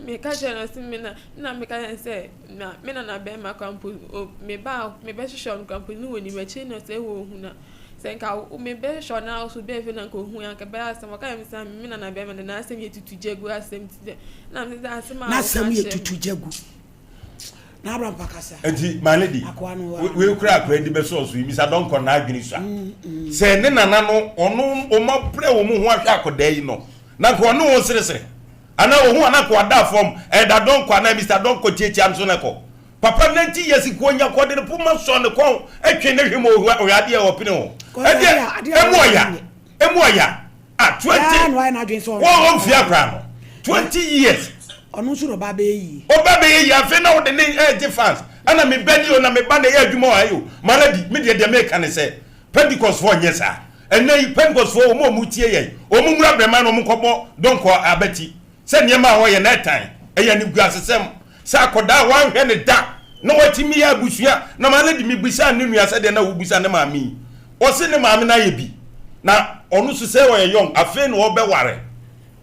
meka kyerɛ no sɛ me na na meka kyerɛ no sɛ na me nana bɛrima kora mpo me ba me bɛhwehwɛ ɔno kora mpo ne wɔ nim akyire na sɛ wɔ hu na Sɛ nka wo me bɛ hwɛ ɔno so bɛɛ fɛ na nka ohun anka bɛyɛ asɛm ɔka yɛ me sɛ me nana bɛrima de n'asɛm yɛ tutu gya gu asɛm ti dɛ na me sɛ asɛm a n'asɛm yɛ tutu gya gu na abra mpa kasa. Nti my lady wei kura akora di bɛsɔ so yi misa dɔnkɔ n'adwene sua mm, mm. sɛ ne nana no ɔno ɔma brɛ wɔn ho ahwɛ akɔdaa yi no na nka ɔne wɔn seresere anaa ohun anaa nka wada fam ɛda dɔnkɔ anaa mr dɔnkɔ tiatia no so na kɔ Papa nanti yɛsi kuo nya kɔ de ne poma sɔ ne kɔn twe ne hwe ma ohwɛ ohwɛ adeɛ ɔpene ho ɛdeɛ emu ɔya emu ɔya a 20 wɔn wɔn fia koraa no 20 years ɔno nso na ɔba bɛyɛ yie ɔba bɛyɛ yie afei na ɔde ne ɛgye fans ɛna me ba ni o na me ba na ɛyɛ adwuma wɔ ha yi o mara di me deɛ deɛ meka ne sɛ Pentecost foɔ nyɛ saa ɛnɛ yi Pentecost foɔ wɔn a wɔn tie yɛn wɔn nwura brɛman na wɔn nkɔbɔ dɔnkɔ abati sɛ nneɛma a wɔyɛ na ɛtan ɛyɛ animguasesɛm Sɛ akɔdaa a wanhwɛ no da na watumi yɛ abusua na ma lady mebisaa ne nua sɛdeɛ na wobisa ne maame yi ɔse ne maame no ayɛ bi na ɔno nso sɛ ɔyɛ young afei na ɔbɛware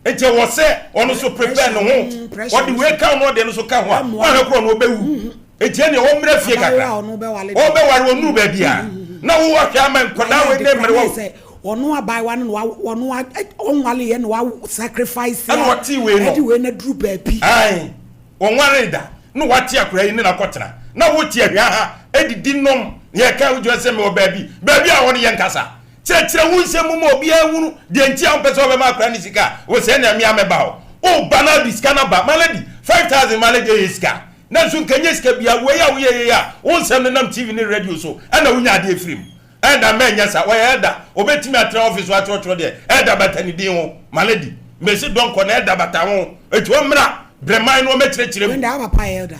nti ɛwɔ sɛ ɔno nso prepare ne ho ɔde wei ka ho na ɔde no nso ka ho a wahwɛ korɔ no ɔbɛwu nti ɛneɛ ɔmmerɛ fie kakra ɔbɛware ɔnuru baabi a na wowɔ hwɛ ama nkɔdaa wei ne mmerɛ wɔ ɔno abaayewa no na ɔno ɔnwale yɛ na wa sacrifice ɛna ɔte wei no ɛde wei na duru baabi. Ae wɔnwaree da na wate akwadaa yi ne no akɔtena na wote ahwia ha adidi nom yɛka wogyina sɛ mewɔ baabi baabi a wɔne yɛn kasa kyerɛkyerɛ wo nsɛm mu ma obiara hunu deɛ nti a wompɛ sɛ wɔbɛma akwadaa ne sika wɔ sɛ nea mea mɛba hɔ woba na ade sika no aba ma lady 5000 ma lady ɛyɛ sika nanso nka nyɛ sika bia wei a woyɛ yei a wo nsɛm no nam tv ne radio so ɛna wonya adeɛ firi mu Elder mɛ nyɛ saa ɔyɛ elder obetumi atena office hɔ atwerɛtwerɛ deɛ elder bata ne din ho ma lady mesi dɔnkɔ na elder bata ho eti ɔmmra brɛman no ɔmɛkyerɛkyerɛ mu. Wenda wo papa yɛ elder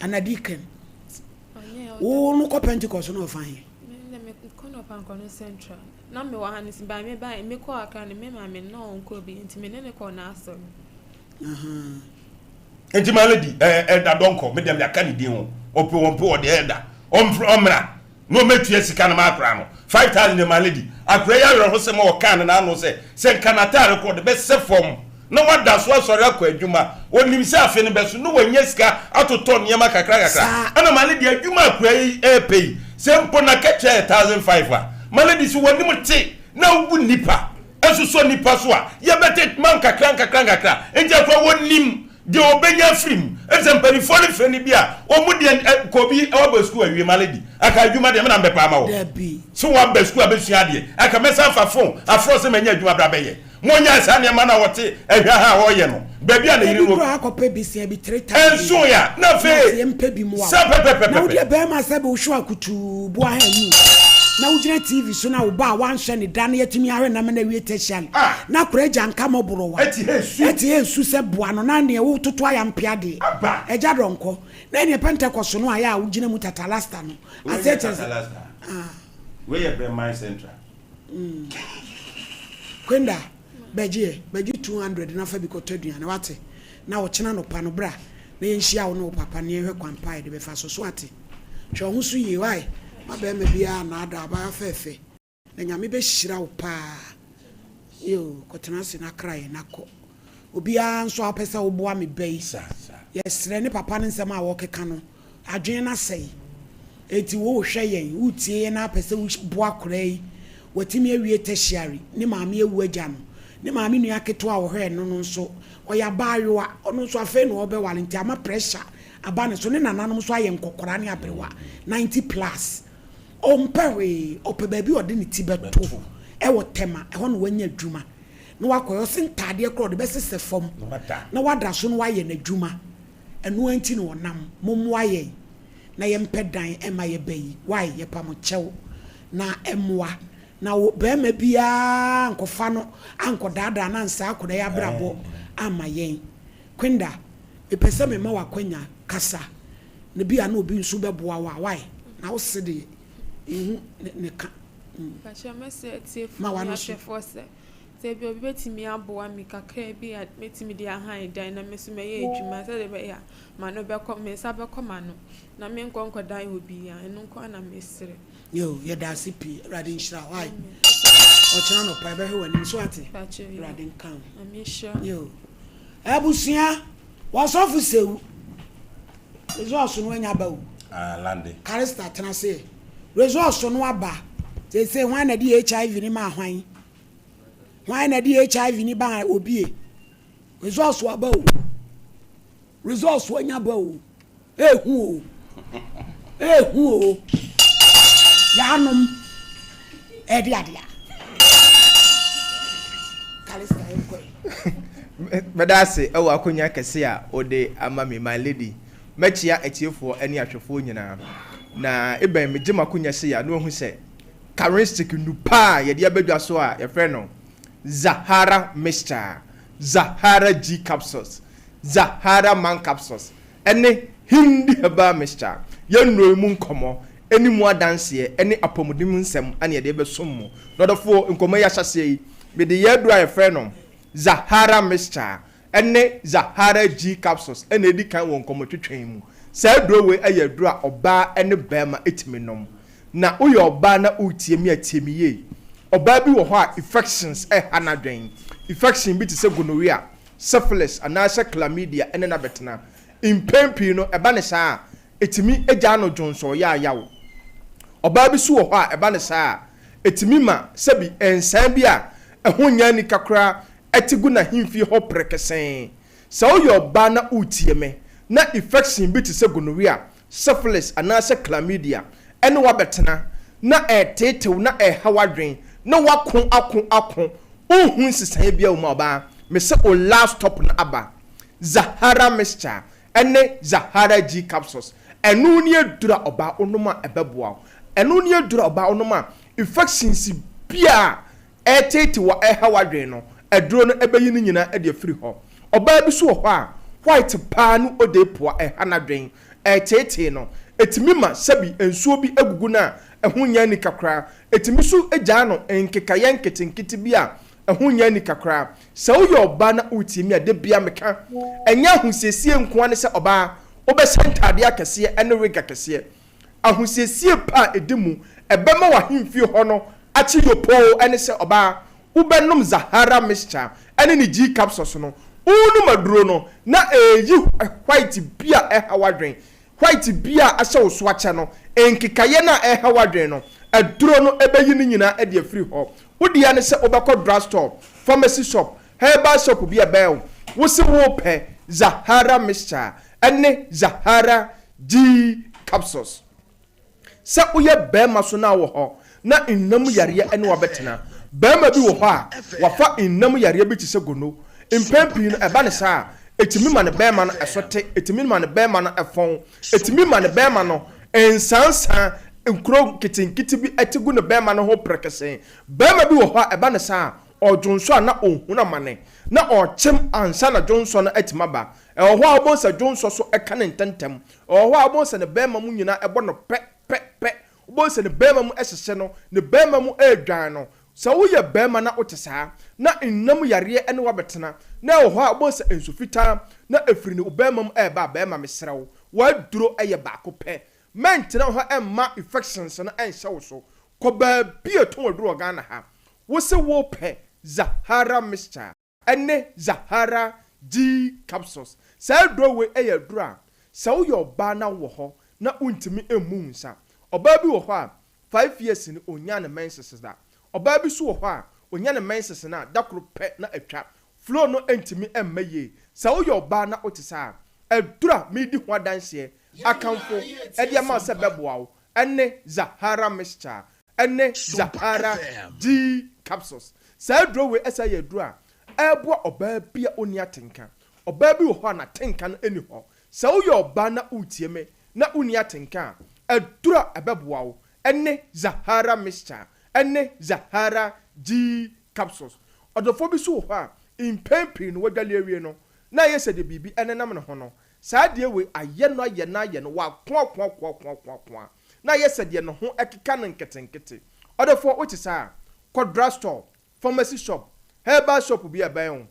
ana deacon? Wo no kɔ Pentecost no ɔfa he? Me de me kɔ no ɔpankɔ no central na me wɔ ha no si ba me ba me kɔ akra no me maame no ɔnkɔ bi nti me ne ne kɔ n'asɔre. Nti ma lady ɛɛ elder dɔnkɔ me deɛ me aka ne din ho ɔpɛ wɔn pɛ ɔde elder. Ɔmmra na ɔmmɛtua sika no ma akora no. 5000 deɛ my lady. Akora yi awerɛhosɛm a ɔkaa no n'ano sɛ, sɛ nka n'ataare korɔ ɔde bɛsɛ fam na wada so asɔre akɔ adwuma. Ɔnim sɛ afe no bɛso na wanya sika atotɔ nneɛma kakra kakra. Ɛna my lady adwuma a akora yi repɛ yi, sɛ mpo n'akatua yɛ 1005 a, my lady sɛ w'anim te na wobu nnipa sosɔ nnipa so a, yɛbɛte ma nkakra nkakra nkakra. Enti akora wɔnim Deɛ ɔbɛnya afiri mu. Efisɛ mpanimfoɔ no frɛ no bi a, wɔn deɛ ɛ, kɔ bi, waba sukuu awie, my lady, anka adwuma deɛ me na mebɛpɛ ama wo. Dabi. So waba sukuu abɛsua adeɛ, anka mɛsan afa phone afrɛ wo sɛ manya adwuma bra bɛyɛ. Monyae saa nneɛma no a wɔte ahwa ha a wɔreyɛ no, baabi a ne yere Ebi no. koraa akɔpɛ bi sia bi 3000 Ɛnsoe a, na na afei, ɔse yɛmpɛ bi mmoa sɛ wo. Na wo pɛpɛpɛpɛpɛ. deɛ bɛɛma sɛ bi wohwɛ akutuu boa ha anuu na wogyina TV so na wo ba a wanhwɛ ne da na yɛatumi ahwɛ no ama no awie tertiary Ah. na akora agya nka mɔborɔwa Ɛte hɛ su. ɛte hɛ su sɛ boa no na neɛ wo toto ayampea deɛ Aba. agya dɔnkɔ na ɛneɛ pɛntɛkɔso no ayɛ a wo gyina mu tatalasta no Wei aseɛ nyɛ kyerɛ sɛ tatalasta. ah. Wei yɛ Brɛman Central. Kwenda bɛgye ɛ bɛgye 200 na fa bi kɔtɔ aduane wate na ɔkyena anɔpa no bra na yɛnhyia wo ne wo papa na yɛnhwɛ kwan pa a yɛde bɛfa so so ate hwɛ wo ho so yie wai ma bɛrima biara nnaadaa abaayewa fɛɛfɛ Na Nyame bɛhyira wo paa. Yoo, kɔtena ase na kra yɛn na kɔ. Obiara nso a wopɛ sɛ woboa me ba yi, yɛsrɛ ne papa no nsɛm a wɔkeka no, adwene no asɛe. Enti wohwɛ yɛn, wotie yɛn na apɛ sɛ woboa akwadaa yi, watumi awie tertiary, ne maame awu agya no. Ne maame nua ketewa a ɔhwɛɛ no no nso, ɔyɛ abaayewa, ɔno nso afei na ɔrebɛware nti ama pressure aba ne so. Ne nananom nso ayɛ nkɔkoraa ne aberewa, 90 plus. Ɔmpɛ hwee, ɔpɛ baabi a ɔde ne ti bɛto wɔ Tema, ɛhɔ na wanya adwuma na wakɔyɛ. Ɔse ntaadeɛ koraa ɔde bɛsesɛ fam na wada so na wayɛ n'adwuma. Ɛno ara nti na ɔnam. Mommoa yɛn na yɛmpɛ dan mma yɛn ba yi. Wai, yɛpa mo kyɛw na mmoa na wo barima biara ankɔfa no ankɔdaadaa no ansaa akwadaa yi abrabɔ amma yɛn. Quinda, mepɛ sɛ mema wo akwanya kasa na bi a na obi nso bɛboa wo a, wai? Na wo se deɛ, nhu ne ne ka. Mm. Mpakyɛ mɛsrɛ atiefoɔ Ma ne w'ano so. ahwɛfoɔ sɛ, sɛ ebia obi bɛtumi aboa me kakra bi a mɛtumi de ahan dan na me nso mɛyɛ adwuma sɛdeɛ ɛbɛyɛ a m'ano bɛkɔ, me nsa bɛkɔ m'ano na menkɔ nkɔdan obiara. Ɛno nko ara na mesrɛ. Yo, yɛda ase pii. Awurade nhyira wo. Wai? Amen. Ɔkyena anɔpa yɛbɛhwɛ w'anim. So ate? Mpakyɛ yo. Awurade nka wo. Nyame nhyira wo. Yo. Abusua, W'asɔfo sew Resource no anya aba o. Ah, lande. Karista tena ase ɛ. Resource no aba. Seesei hwan na de HIV no maa hwan? Hwan na de HIV no baa obi e? Resource aba o. Resource anya aba o. Ehu o. Ehu o. Yanom ɛde adeɛ. Kalista yɛnkɔ yi. Mɛda ase wɔ akonya kɛse a wode ama me, my lady. Mɛkyea atiefoɔ ne ahwɛfoɔ nyinaa. Na ebɛn megye m'akonya sei a na wahu sɛ Karistic nnupa a yɛde aba dwa so a yɛfrɛ no Zahara Mixture, Zahara G Capsules, Zahara Man Capsules, ne Hindi Herbal Mixture. Yɛn nnuro yi mu nkɔmmɔ ne mu adanseɛ ne apɔmuden mu nsɛm na yɛde rebɛsom mo. Nɔdɔfoɔ, nkɔmmɔ yi ahyɛaseɛ yi, mede yɛn aduro a yɛfrɛ no Zahara Mixture ne Zahara G Capsules na ɛdi kan wɔ nkɔmmɔtwetwe yi mu. Saa aduro wei yɛ aduro a ɔbaa ne barima tumi nom. Na woyɛ ɔbaa na woretie me a, tie me yie. Ɔbaa bi wɔ hɔ a infections ha n'adwene. Infection bi te sɛ gonorrhea, syphilis anaasɛ chlamydia ne no abɛtena. Mpɛn pii no, ɛba no saa a, ɛtumi gyaa no dwonsɔ yaayaw. Ɔbaa bi nso wɔ hɔ a, ɛba no saa a, ɛtumi ma sɛbi nsaa bi a ɛho nyɛ anika koraa te gu n'ahemfie hɔ perekesee. Sɛ woyɛ ɔbaa na woretie me, na infection bi te sɛ gonorrhea, syphilis anaasɛ chlamydia ne wo abɛtena, na ɛreteetew na ɛreha w'adwene, na woako ako ako, wonhu nsesaeɛ biara wɔ mu a, ɔbaa, mese wo last stop no aba. Zahara mixture ne Zahara G capsules, ɛno ne aduru a ɔbaa wonom a ɛbɛboa wo. Ɛno ne aduru a ɔbaa wonom a infections biara a ɛreteetee wo a ɛreha w'adwene no, aduro no bɛyi ne nyinaa de afiri hɔ. Ɔbaa bi nso wɔ hɔ a, white paa ne odeepoa ɛha n'adwene, ɛreteetee no. Ɛtumi ma sɛbi nsuo bi gugu no a ɛho nyɛ anika koraa. Ɛtumi nso gyaa no nkekaeɛ nketenkete bi a ɛho nyɛ anika koraa. Sɛ woyɛ ɔbaa na woretie me a, da biara meka, ɛnyɛ ahosiesie nko ara ne sɛ ɔbaa, wobɛhyɛ ntaadeɛ akɛseɛ ne wig akɛseɛ. Ahosiesie pa a ɛdi mu, ɛbɛma w'ahemfie hɔ no akye yopoo ɛne sɛ ɔbaa wobɛnom Zahara mixture ɛne ne G capsules no. Wonom aduro no na ɛreyi white bi a ɛha w'adwen, white bi a ahyɛ wo so akyɛ no, nkekaeɛ no a ɛreha w'adwen no, aduro no bɛyi ne nyinaa de afiri hɔ. Wo dea ne sɛ wobɛkɔ drug store, pharmacy shop, herbal shop bi a ɛbɛn wo, wo se worepɛ Zahara mixture ne Zahara G capsules. Sɛ woyɛ barima so na wɔ hɔ na nna mu yareɛ ne wo abɛtena. Barima bi wɔ hɔ a, wafa nna mu yareɛ bi te sɛ gono. Mpɛn pii no, ɛba no saa a, ɛtumi ma ne barima no so te, ɛtumi ma ne barima no fɔn, ɛtumi ma ne barima no nsansa, nkuro nketenkete bi te gu ne barima no ho prekesee. Barima bi wɔ hɔ a, ɛba no saa a, ɔdwonsɔ a na ɔhunu amane, na ɔkyem ansa na dwonsɔ no atumi aba. Ɛwɔ hɔ a wobɛhu sɛ dwonsɔ so ka no ntɛmntɛm. Ɛwɔ hɔ a wobɛhu sɛ ne barima mu nyinaa bɔ no pɛ, pɛ, pɛ. Wobɛhu sɛ ne barima mu hyehye no, ne barima mu redwan no. Sɛ woyɛ barima na wote saa, na nna mu yareɛ ne wo abɛtena, na ɛwɔ hɔ a wobɛhu sɛ nsu fitaa na ɛfiri ne wo barima mu reba a, barima mesrɛ wo, w'aduro yɛ baako pɛ. Mɛntena hɔ mma infections no nhyɛ wo so. Kɔ baabi a yɛtɔn aduro wɔ Ghana ha. Wose wopɛ Zahara mixture. ne Zahara G capsules. Saa aduro wei yɛ aduro a sɛ woyɛ ɔbaa na wowɔ hɔ na wontumi mmu wo nsa. Ɔbaa bi wɔ hɔ a five years ni ɔnyaa ne menses da. Ɔbaa bi nso wɔ hɔ a ɔnya ne menses no a da koro pɛ na atwa. Flow no ntumi mma yie. Sɛ woyɛ ɔbaa na wote saa a, aduro a meredi ho adanseɛ akamfo de ama wo sɛ ɛbɛboa wo ne Zahara mixture ne Zahara G capsules. Saa aduro wei san yɛ aduro a ɛboa ɔbaa bi a ɔnni atenka. Ɔbaa bi wɔ hɔ a n'atenka no nni hɔ. Sɛ woyɛ ɔbaa na woretie me na wonni atenka a, aduro a ɛbɛboa wo ne Zahara mixture ne Zahara G capsules. Ɔdɔfoɔ bi nso wɔ hɔ a, mpɛn pii no wadwale awie no, na ayɛ sɛ deɛ biribi nenam ne ho no. Saa adeɛ wei ayɛ no ayɛ no ayɛ no, wakoakoakoakoakoa na ayɛ sɛ deɛ ne ho keka no nketenkete. Ɔdɔfoɔ, wote saa a, kɔ drug store, pharmacy shop, herbal shop bi a ɛbɛn wo.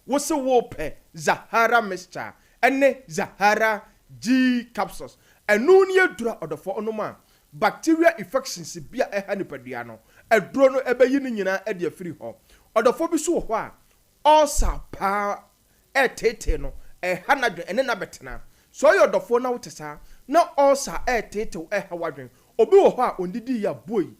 Wose worepɛ Zahara mixture ne Zahara G capsules. Ɛno ne aduro a ɔdɔfoɔ wonom a, bacteria infections bi a ɛha nipadua no, aduro no bɛyi ne nyinaa de afiri hɔ. Ɔdɔfoɔ bi nso wɔ hɔ a, ulcer paa reteetee no, ɛreha n'adwene, ɛne no abɛtena. Sɛ ɔyɛ ɔdɔfoɔ na wote saa, na ulcer reteetee wo, ɛreha w'adwene. Obi wɔ hɔ a ɔndidiiɛ a, buei.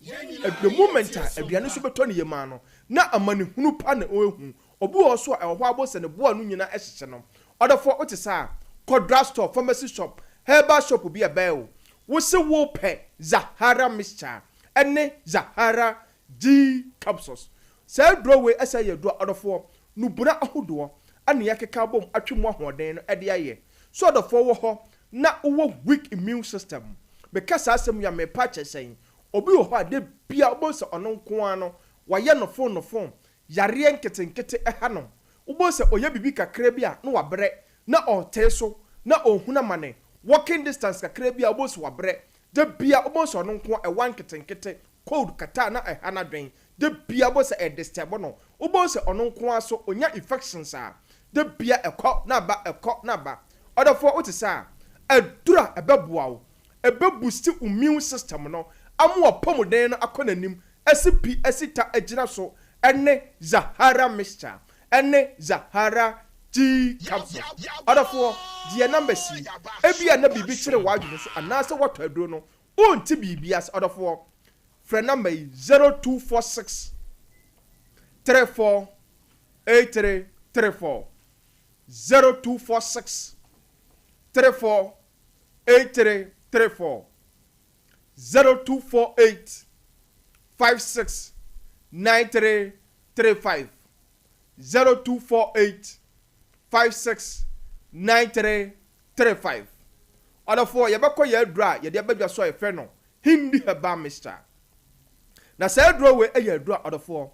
The moment a aduane nso bɛtɔ ne yam ara no, na amanehunu pa na ɔrehu. Obi wɔ hɔ nso a, ɛwɔ hɔ ara wobɛhu sɛ ne boa ano nyinaa hyehye no. Ɔdɔfoɔ, wote saa a, kɔ drug store, pharmacy shop, herbal shop bi a ɛbɛn wo. Wose worepɛ Zahara mixture ne Zahara G capsules. Saa aduro wei san yɛ aduro a ɔdɔfoɔ, nnubona ahodoɔ na yɛakeka abom atwe mu ahoɔden no de ayɛ. Sɛ ɔdɔfoɔ wɔ hɔ na wowɔ weak immune system, meka saa asɛm yi a merepa akyɛ sɛn? Obi wɔ hɔ a da biara wobɛhu sɛ ɔno nko ara no wayɛ nofon nofon, yareɛ nketenkete ha no. Wobɛhu sɛ ɔyɛ biribi kakra bi a na wabrɛ, na ɔretee so, na ɔrehunu amane, walking distance kakra bi a wobɛhu sɛ wabrɛ. Da biara wobɛhu sɛ ɔno nko ara ɛwa nketenkete, cold kata na ɛha n'adwen da bia wobɛhu sɛ ɛdisturb no, wobɛhu sɛ ɔno nko ara so ɔnya infections a da bia ɛkɔ na aba ɛkɔ na aba. Ɔdɔfoɔ wote saa a, aduru a ɛbɛboa wo, ɛbɛ boost wo immune system no ama w'apɔmuden no akɔ n'anim asi pi asi ta agyina so ɛne Zahara mixture ɛne Zahara tea capsules. Ɔdɔfoɔ gye yɛn numbers yi, ebia na biribi kyere w'adwene so anaasɛ woatɔ aduro no Wonte biribi ase ɔdɔfoɔ. Frɛ number yi 0246 34 83 34 0246 34 83 34 0248 56 93 35 0248 56 93 35. Ɔdɔfoɔ, yɛbɛkɔ yɛn aduro a yɛde aba dwa so a yɛfrɛ no Hindi Herbal Mixture. Na saa aduro wei yɛ aduro a ɔdɔfoɔ,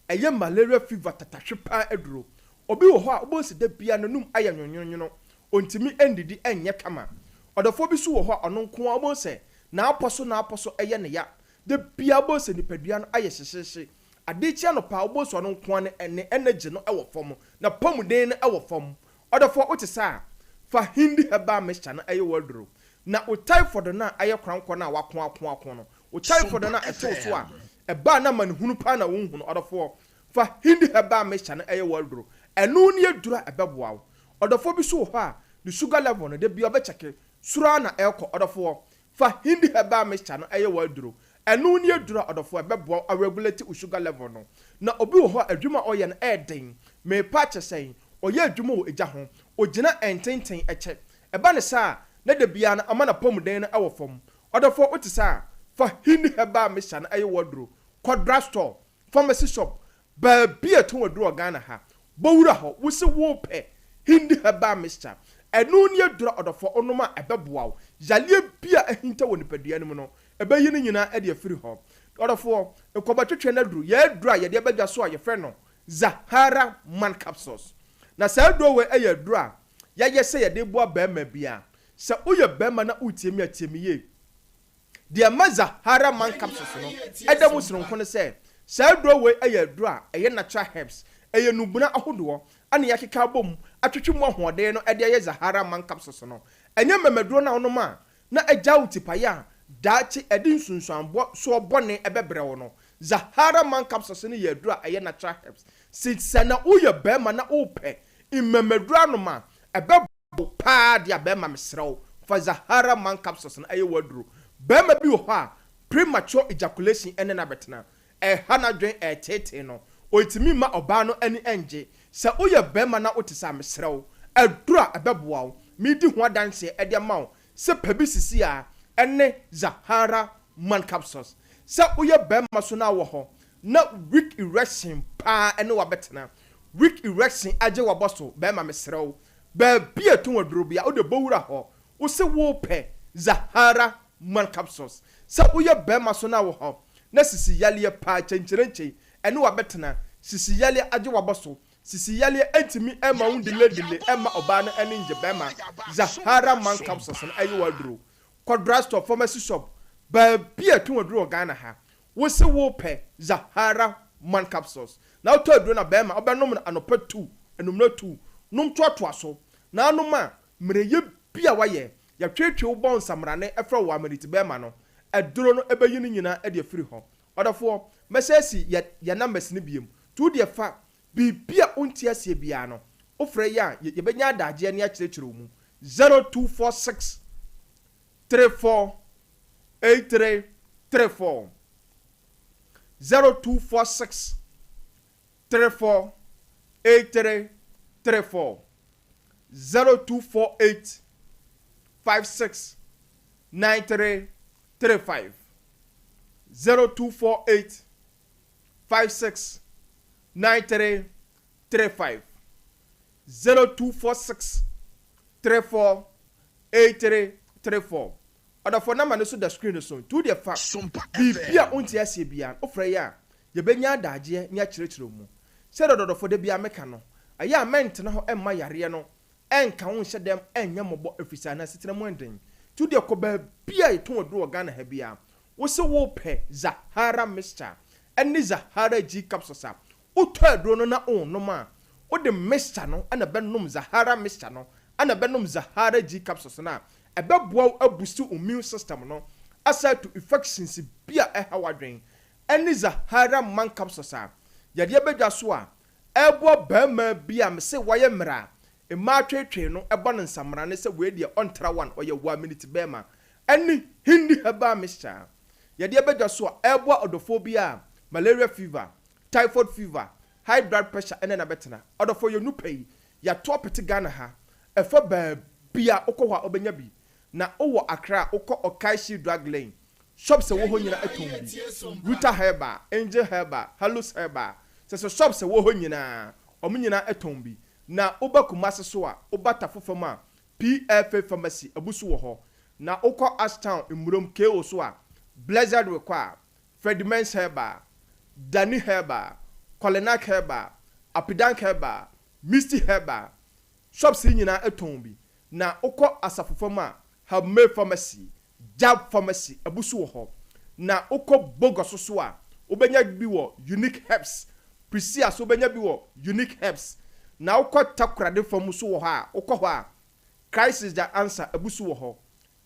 ɛyɛ malaria fever tatahwe paa aduro. Obi wɔ hɔ a wobɛhu sɛ da biara n'anum ayɛ nwonwonwono, ɔntumi nnidi nyɛ kama. Ɔdɔfoɔ bi nso wɔ hɔ a ɔno nko ara wobɛhu sɛ n'apɔ so n'apɔ so yɛ no ya. Da biara wobɛhu sɛ nipadua no ayɛ hyehyeehye. Adeɛ kye anɔpa a wobɛhu sɛ ɔno nko ara ne energy no wɔ fam, n'apɔmuden no wɔ fam. Ɔdɔfoɔ wote saa a, fa Hindi herbal mixture no yɛ w'aduro. Na wo typhoid no a ayɛ korankɔ no a wako ako ako no, wo typhoid no a ɛte wo so a ɛbaa no amanehunu paa na wonhu no, ɔdɔfoɔ, fa Hindi herbal mixture no ɛyɛ w'aduro. Ɛno ne aduro a ɛbɛboa wo. Ɔdɔfoɔ bi nso wɔ hɔ a, ne sugar level no, da biara ɔbɛkyɛke, soro ara na ɛrekɔ. Ɔdɔfoɔ, fa Hindi herbal mixture no ɛyɛ w'aduro. Ɛno ne aduro a ɔdɔfoɔ ɛbɛboa wo aregulate wo sugar level no. Na obi wɔ hɔ a adwuma a ɔyɛ no ɛyɛ den, merepa akyɛ sɛn, ɔyɛ adwuma wɔ egya ho, ɔgyina ɛntenten kyɛ. Ɛba no saa a, na da biara no ama n'apɔmuden no wɔ fam. Ɔdɔfoɔ, wote saa a, fa Hindi herbal mixture no yɛ w'aduro. Kɔ drug store, pharmacy shop, baabi a yɛtɔn aduro wɔ Ghana ha. Bɔ wura hɔ, wose worepɛ Hindi herbal mixture. Ɛno ne aduro a ɔdɔfoɔ wonom a ɛbɛboa wo. Yareɛ bi a ahinta wɔ nipadua no mu no, ɛbɛyi ne nyinaa de afiri hɔ. Ɔdɔfoɔ, nkɔbɛtwetwe no aduro, yɛn aduro a yɛde aba dwa so a yɛfrɛ no Zahara Man Capsules. Na saa aduro wei yɛ aduro a yɛayɛ sɛ yɛde reboa barima biara. Sɛ woyɛ barima na woretie me a, tie me yie. Deɛ ɛma Zahara Man Capsules no da mu sononko ne sɛ, saa aduro wei yɛ aduro a ɛyɛ natural herbs, ɛyɛ nnubona ahodoɔ na yɛakeka abom atwetwe mu ahoɔden no de ayɛ Zahara Man Capsules no. Ɛnyɛ mmɛmaduro no a wonom a na agyaa wo tipaeɛ a daakye ɛde nsunsuanbɔ soɔ bɔne bɛbrɛ wo no. Zahara Man Capsules no yɛ aduro a ɛyɛ natural herbs. Sɛ na woyɛ barima na wopɛ mmɛmaduro anom a, ɛbɛboa wo paa deɛ a barima mesrɛ wo fa Zahara Man Capsules no ɛyɛ w'aduro. Barima bi wɔ hɔ a premature ejaculation ne no abɛtena. Ɛreha n'adwene, ɛreteetee no. Ɔntumi mma ɔbaa no ani nnye. Sɛ woyɛ barima na wote saa a, mesrɛ wo, aduro a ɛbɛboa wo, meredi ho adanseɛ de ama wo sɛ pɛ bi sisi a, ɛne Zahara Man Capsules. Sɛ woyɛ barima so na wɔ hɔ na weak erection paa ne wo abɛtena, weak erection agye w'abɔso, barima mesrɛ wo, baabi a ɛtɔn aduro biara, wode bɔ wura hɔ, wose worepɛ Zahara Man capsules. Sɛ woyɛ barima so na wɔ hɔ na sisi yareɛ paa kyenkyerenkyen ɛne wo abɛtena, sisi yareɛ agye w'abɔso, sisi yareɛ ɛntumi ɛmma wo delay delay ɛmma ɔbaa no ani ngye barima, Zahara Man capsules no ɛyɛ w'aduro. Kɔ drug store, pharmacy shop, baabi a ɛtɔn aduro wɔ Ghana ha, wose worepɛ Zahara Man capsules na wotɔ aduro no a barima wobɛnom no anɔpa tu, anummerɛ tu, nom toatoa so na anom a mmerɛyɛ bi a wayɛ Yɛtweetwee wo bɔ nsamrane frɛ wo Amaniti bɛɛma no, aduro no bɛyi ne nyinaa de afiri hɔ. Ɔdɔfoɔ, mɛsan asi yɛ yɛn numbers no biom, nti wo deɛ fa biribi a wonte aseɛ biara no, wo frɛ yɛn a, yɛbɛnya adagyeɛ ne akyerɛkyerɛ wo mu. 0246 34 83 34 0246 34 83 34 0248 56 93 35 0248 56 93 35 0246 34 83 34 Ɔdɔfoɔ number no so da screen no so nti wo deɛ fa biribi a wonte aseɛ biara no wofrɛ yɛn a yɛbɛnya adagyeɛ ne akyerɛkyerɛ wo mu. Sɛdeɛ ɔdɔdɔfoɔ da biara meka no, ɛyɛ a mɛntena hɔ mma yareɛ no nka wo nhyɛ dɛm nyɛ mmɔbɔ ɛfiri sɛ anaa asetena mu ɛnden. Nti wo deɛ kɔ baabi a yɛtɔn aduro wɔ Ghana ha biara, wo se wopɛ Zahara mixture ne Zahara G capsules a, wotɔ aduro no na wonom a, wode mixture no na bɛnom Zahara mixture no na bɛnom Zahara G capsules no a, ɛbɛboa wo abusti wo immune system no asan atu infections bi a ɛha w'adwene ne Zahara man capsules a yɛde aba dwa so a ɛreboa barima bi a mese wayɛ mmerɛ a mmaa tweetwee no bɔ no nsamrane sɛ wei deɛ ɔntra one ɔyɛ one minute barima ne Hindi herbal mixture a yɛde aba dwa so a ɛreboa ɔdɔfoɔ bi a malaria fever, typhoid fever, high blood pressure ne no abɛtena. Ɔdɔfoɔ yɛn nnupa yi yɛato apete Ghana ha ɛfa baabi a wokɔ hɔ a wobɛnya bi na wowɔ Accra a wokɔ Okaishie Drug Lane Shops a ɛwɔ hɔ nyinaa tɔn bi. Ruta Herbal, Angel Herbal, Halus Herbal, kyerɛ sɛ shops a ɛwɔ hɔ nyinaa, wɔn nyinaa tɔn bi. Na woba Kumasi so a, woba Tafo fam a, PFA Pharmacy abu so wɔ hɔ. Na wokɔ Ashtown, Mmurom, KO so a, Blessed Require, Freddie Mens Herbal, Dani Herbal, Kolinak Herbal, Apidank Herbal, Misty Herbal, shops yi nyinaa tɔn bi. Na wokɔ Asafo fam a, Habmay Pharmacy, Jab Pharmacy abu so wɔ hɔ. Na wokɔ Bogoso so a, wobɛnya bi wɔ Unique Herbs. Prisia so wobɛnya bi wɔ Unique Herbs. Na wokɔ Takoradi fam so wɔ hɔ a, wokɔ hɔ a, Christ is the Answer abu so wɔ hɔ.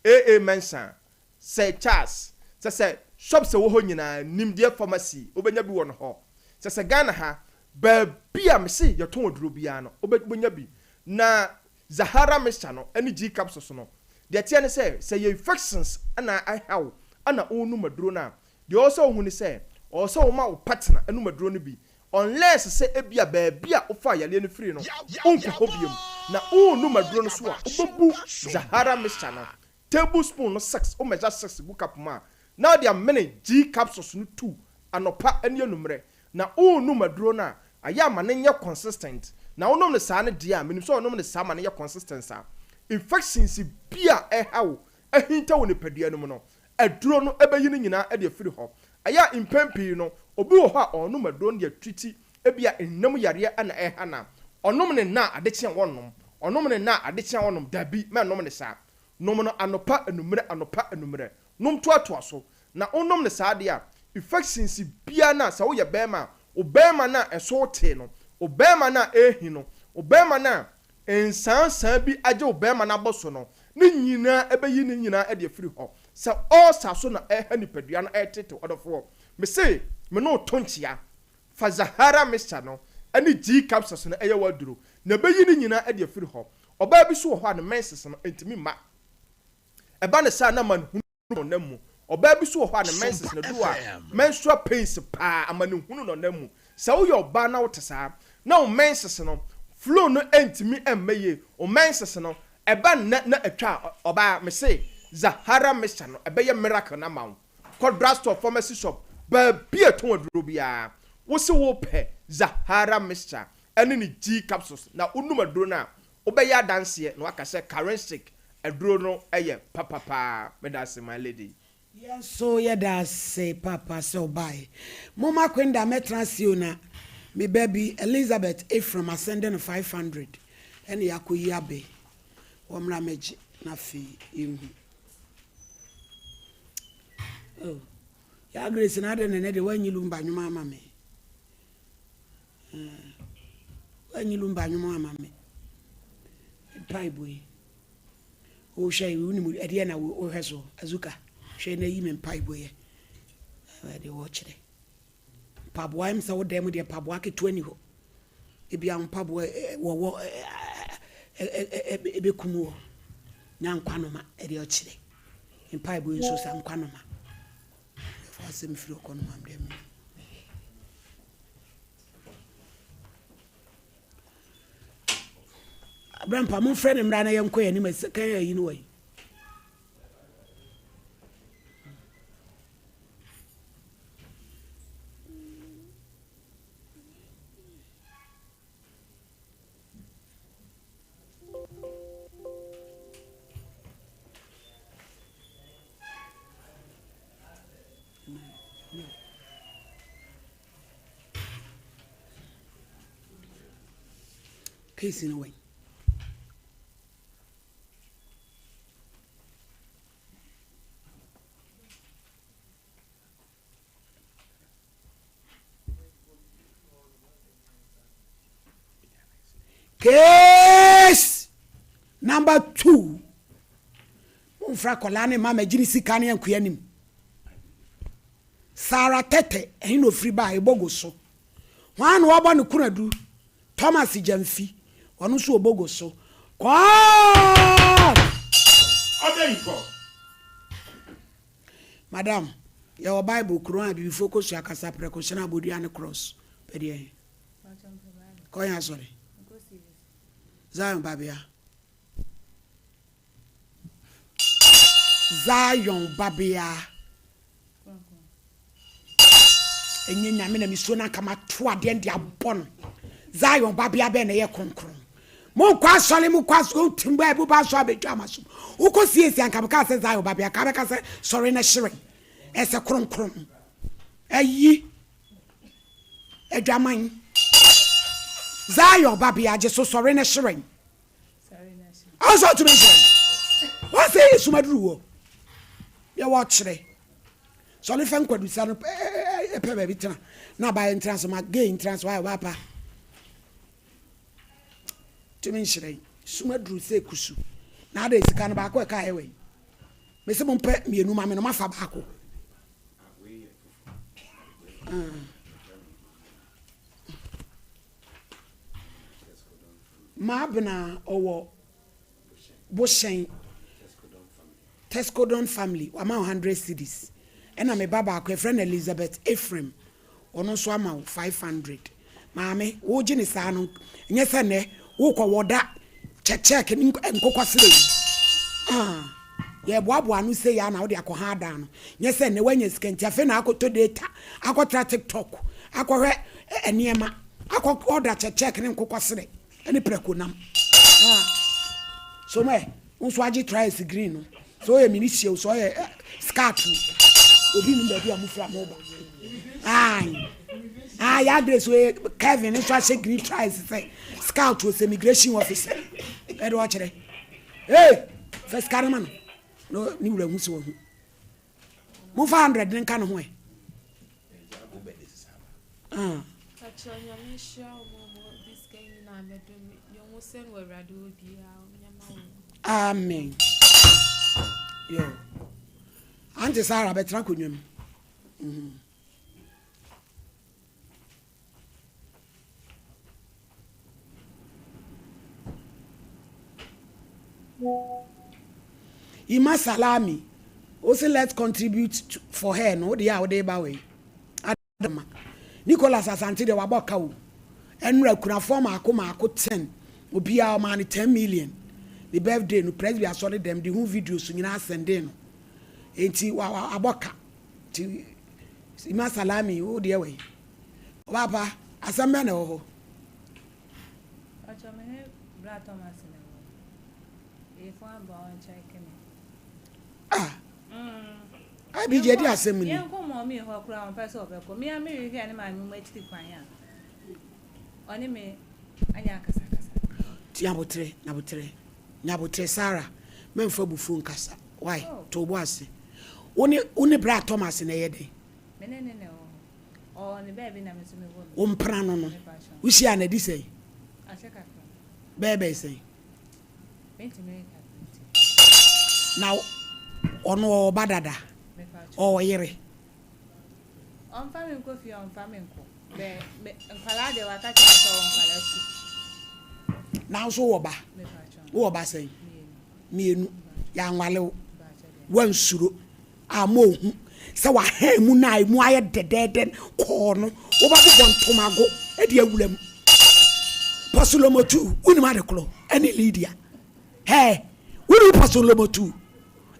AA Mensah, Sir Charles, sɛ sɛ shops a ɛwɔ hɔ nyinaa, Nimdeɛ Pharmacy, wobɛnya bi wɔ no hɔ. Sɛ sɛ Ghana ha, baabi a mese yɛtɔn aduro biara no, wobɛnya bi. Na Zahara mixture no ne G capsules no, deɛ ɛteɛ ne sɛ, sɛ ɛyɛ infections na ɛha wo na worenom aduro no a, deɛ ɛwɔ sɛ wohu ne sɛ, ɛwɔ sɛ woma wo partner nom aduro no bi, unless sɛ ebia baabi a wofaa yareɛ no firii no, wonkɔ hɔ biom. Na worenom aduro no so a, wobɛbu Zahara mixture no tablespoon no six, wo measure six gu cup mu a, na wode amene G capsules no two anɔpa ne anummerɛ. Na worenom aduro no a, ayɛ a ma no nyɛ consistent. Na wonom no saa no deɛ a, menim sɛ wonom no saa ma no yɛ consistent saa. Infections bi a ɛreha wo, ahinta wɔ nipadua no mu no, aduro no bɛyi ne nyinaa de afiri hɔ. Ɛyɛ a mpɛn pii no, obi wɔ hɔ a ɔrenom aduro no de atreati ebia nna mu yareɛ na ɛreha no a, ɔnom no nna a ade kye a wɔnnom, ɔnom no nna a ade kye a wɔnnom. Dabi, mɛnnom no saa. Nom no anɔpa, anummerɛ, anɔpa, anummerɛ. Nom toatoa so. Na wonom no saa deɛ a, infections biara no a, sɛ woyɛ barima a, wo barima no a ɛso tee no, wo barima no a ɛrehi no, wo barima no a nsaansaa bi agye wo barima no abɔso no, ne nyinaa ɛbɛyi ne nyinaa de afiri hɔ. Sɛ ulcer so na ɛreha nipadua no ɛretetew, ɔdɔfoɔ, mese me ne wo to nkyea. Fa Zahara mixture no ne G capsules no yɛ w'aduro, na ɛbɛyi ne nyinaa de afiri hɔ. Ɔbaa bi nso wɔ hɔ a ne menses no ntumi mma. Ɛba no saa a na amanehunu na ɔnam mu. Ɔbaa bi nso wɔ hɔ a ne menses no duru a menstrual pains paa, amanehunu na ɔnam mu. Sɛ woyɛ ɔbaa na wote saa, na wo menses no flow no ntumi mma yie, wo menses no ɛba nnɛ na atwa a, ɔbaa mese Zahara mixture no ɛbɛyɛ miracle no ama wo. Kɔ drugstore, pharmacy shop, baabi a ɛtɔn aduro biara, wose wopɛ Zahara mixture ɛne ne G capsules na wonom aduro no a, wobɛyɛ adanseɛ na waka sɛ Karensic aduro no yɛ papa paa. Medase my lady. Yɛn nso yɛda ase papa sɛ wobaeɛ. Momma Quinda mmɛtena ase o na me ba bi Elizabeth Ephraim asɛnde no 500 ɛna yɛakɔyi abɛ. Wɔmmra mmɛgye na afei yɛnhu. Oh, Yaa Grace na adɛn na ɛnɛ deɛ woanyi lumba nnwom ama me? Woanyi lumba nnwom ama me. Mpaebɔ yi. Wohwɛ yi, wonim ɛdeɛ na wohwɛ so. Azuka, hwɛ na yi me mpaebɔ yɛ. Ɛdeɛ wɔkyerɛ. Mpaboa ɛm sɛ wo dan mu deɛ mpaboa ketewa ni hɔ. Ebia wo mpaboa wɔwɔ ɛbɛkum wɔ. Nya nkwanoma ɛdeɛ ɔkyerɛ. Mpaebɔ yi nso sa nkwanoma. Ɛfo asɛm firi ɔkɔ no mam dɛ mi. Abrampa momfrɛ no mmra na yɛnkɔ yɛn anim kan ayi no wɔ yi. Case no wɛn. Case number two. Momfra akwadaa ne mma mɛgye ne sika ne ankoa anim. Sarah Tɛtɛ, ɛhe na ofiri baa? Ebogo so. Hwan na wɔabɔ no kunadu? Thomas Gyamfi, ɔno nso Obogo so. Kɔɔt! Order in court. Madam, yɛwɔ Bible kuro a abibifoɔ kɔsua kasa prɛko hyɛn abɔdua ne cross. Pɛ deɛ? Kɔ yɛn asɔre. Zion babea. Zion babea. Ɛnyɛ nyame na mesuo no anka mato adeɛ de abɔ no. Zion babea bɛn na ɛyɛ kronkron. Monkɔ asɔre mokɔ asɔre wotim bɔ ɛbo ba asɔre abɛtwa ama so. Wokɔ siesie anka mekaa sɛ Zion babea ka bɛka sɛ sɔre na hyerɛn. Ɛsɛ kronkron. Ayi adwaman. Zion babea gye so sɔre na hyerɛn. Ɔsɛ ɔtumi nhyerɛn. Wɔsɛ yɛ suma duru hɔ. Yɛ wɔkyerɛ. Sɔre fɛ nkwadusa no pɛ baabi tena. Na abayɛ ntena so ma gay ntena so ayɛ wapa. Tumi nhyerɛn. Suma duru sɛ kusu. Na ada sika no baako ɛka ayɛ wɔ yi. Mese mompɛ mienu ma me no moafa baako. Maabena ɔwɔ Bohyɛn Tescodon family wama wo hundred cedis ɛna me ba baako yɛfrɛ no Elizabeth Ephraim ɔno nso ama wo 500 maame wogye ne saa no nyɛ sɛ nnɛ wokɔ wɔda kyɛkyɛk ne nkokɔ serɛ yi ah yɛboaboa ano sei a na wode akɔ ha adan no nyɛ sɛ nnɛ woanya sika nti afei na akɔtɔ data akɔtra tiktok akɔhwɛ nneɛma akɔ ɔda kyɛkyɛk ne nkokɔ serɛ ɛne prɛko nam ah so mɛ nso agye trials green no sɛ ɔyɛ mini hyia o sɛ ɔyɛ eh, skirt o obi nim baabi a mo fira mo ba ayi ah ya grace o Kevin nso ahyɛ green trials sɛ scout o sɛ immigration officer ɛde ɔkyerɛ ee fɛ sika no ma no na ne wura hu sɛ wahu Momfa hundred no nka ne ho ɛ. Ah. Pakyɛ nyame nhyira wo mo mo de sika nyinaa bɛdom me deɛ ɔmo sɛ no awurade wɔ biara ɔnyɛ ma wo. Amen. Yo. Auntie Sarah bɛtena akonnwa mu. Mm -hmm. Ima Salami, wo se let's contribute to, for her no, wo deɛ a wode ba wei. Adama. Nicholas Asante deɛ wabɔ ka o. Ɛnora akunafoɔ maako maako 10, obiara ɔmaa no 10 million. Ne birthday no, Presby asɔre dɛm de ho videos nyinaa sɛndee no. Enti wa, wa, abɔ ka. Nti Ima Salami, wo deɛ wei. Ɔbaapa, asɛm bɛn na ɛwɔ hɔ? Pacho me ne Bra Thomas na ɛwɔ hɔ. Eyefo aba ɔnkyɛke me. Ah! Mm. Abi gye di asɛm ni. Yɛnkɔ mɔmi hɔ koraa ɔmpɛ sɛ ɔbɛkɔ. Me a mehwehwɛ ne maame mu akyiri kwan a ɔne me anya akasakasa. Ti nyabotere, nyabotere, nyabotere Sarah, mɛmfa abufuo nkasa. Why? Oh. To wo bo ase. Wo ne wo ne Bra Thomas na ɛyɛ dɛn? Me ne ne na ɛwɔ hɔ. Wo mpena no no, wohyiaa no adi sɛn? Bɛyɛ bɛyɛ sɛn? Na ɔno ɔwɔ ba dada? Ɔwɔ yere? Ɔmfa me nkɔ fie, ɔmfa me nkɔ. Bɛ me nkwadaa deɛ waka kyerɛ me sɛ ɔwɔ nkwadaa su. Na wo nso wowɔ ba? Wowɔ ba sɛn? Mmienu. Yɛanwale wo. Woansuro. Ama ohu sɛ w'ahan mu no a emu ayɛ dɛdɛɛdɛ kɔɔ no, wobɛbobɔ ntomago de awura mu. Pɔsolomotu, wonim ade korɔ, ɛne Lydia. Hɛ, wonim Pɔsolomotu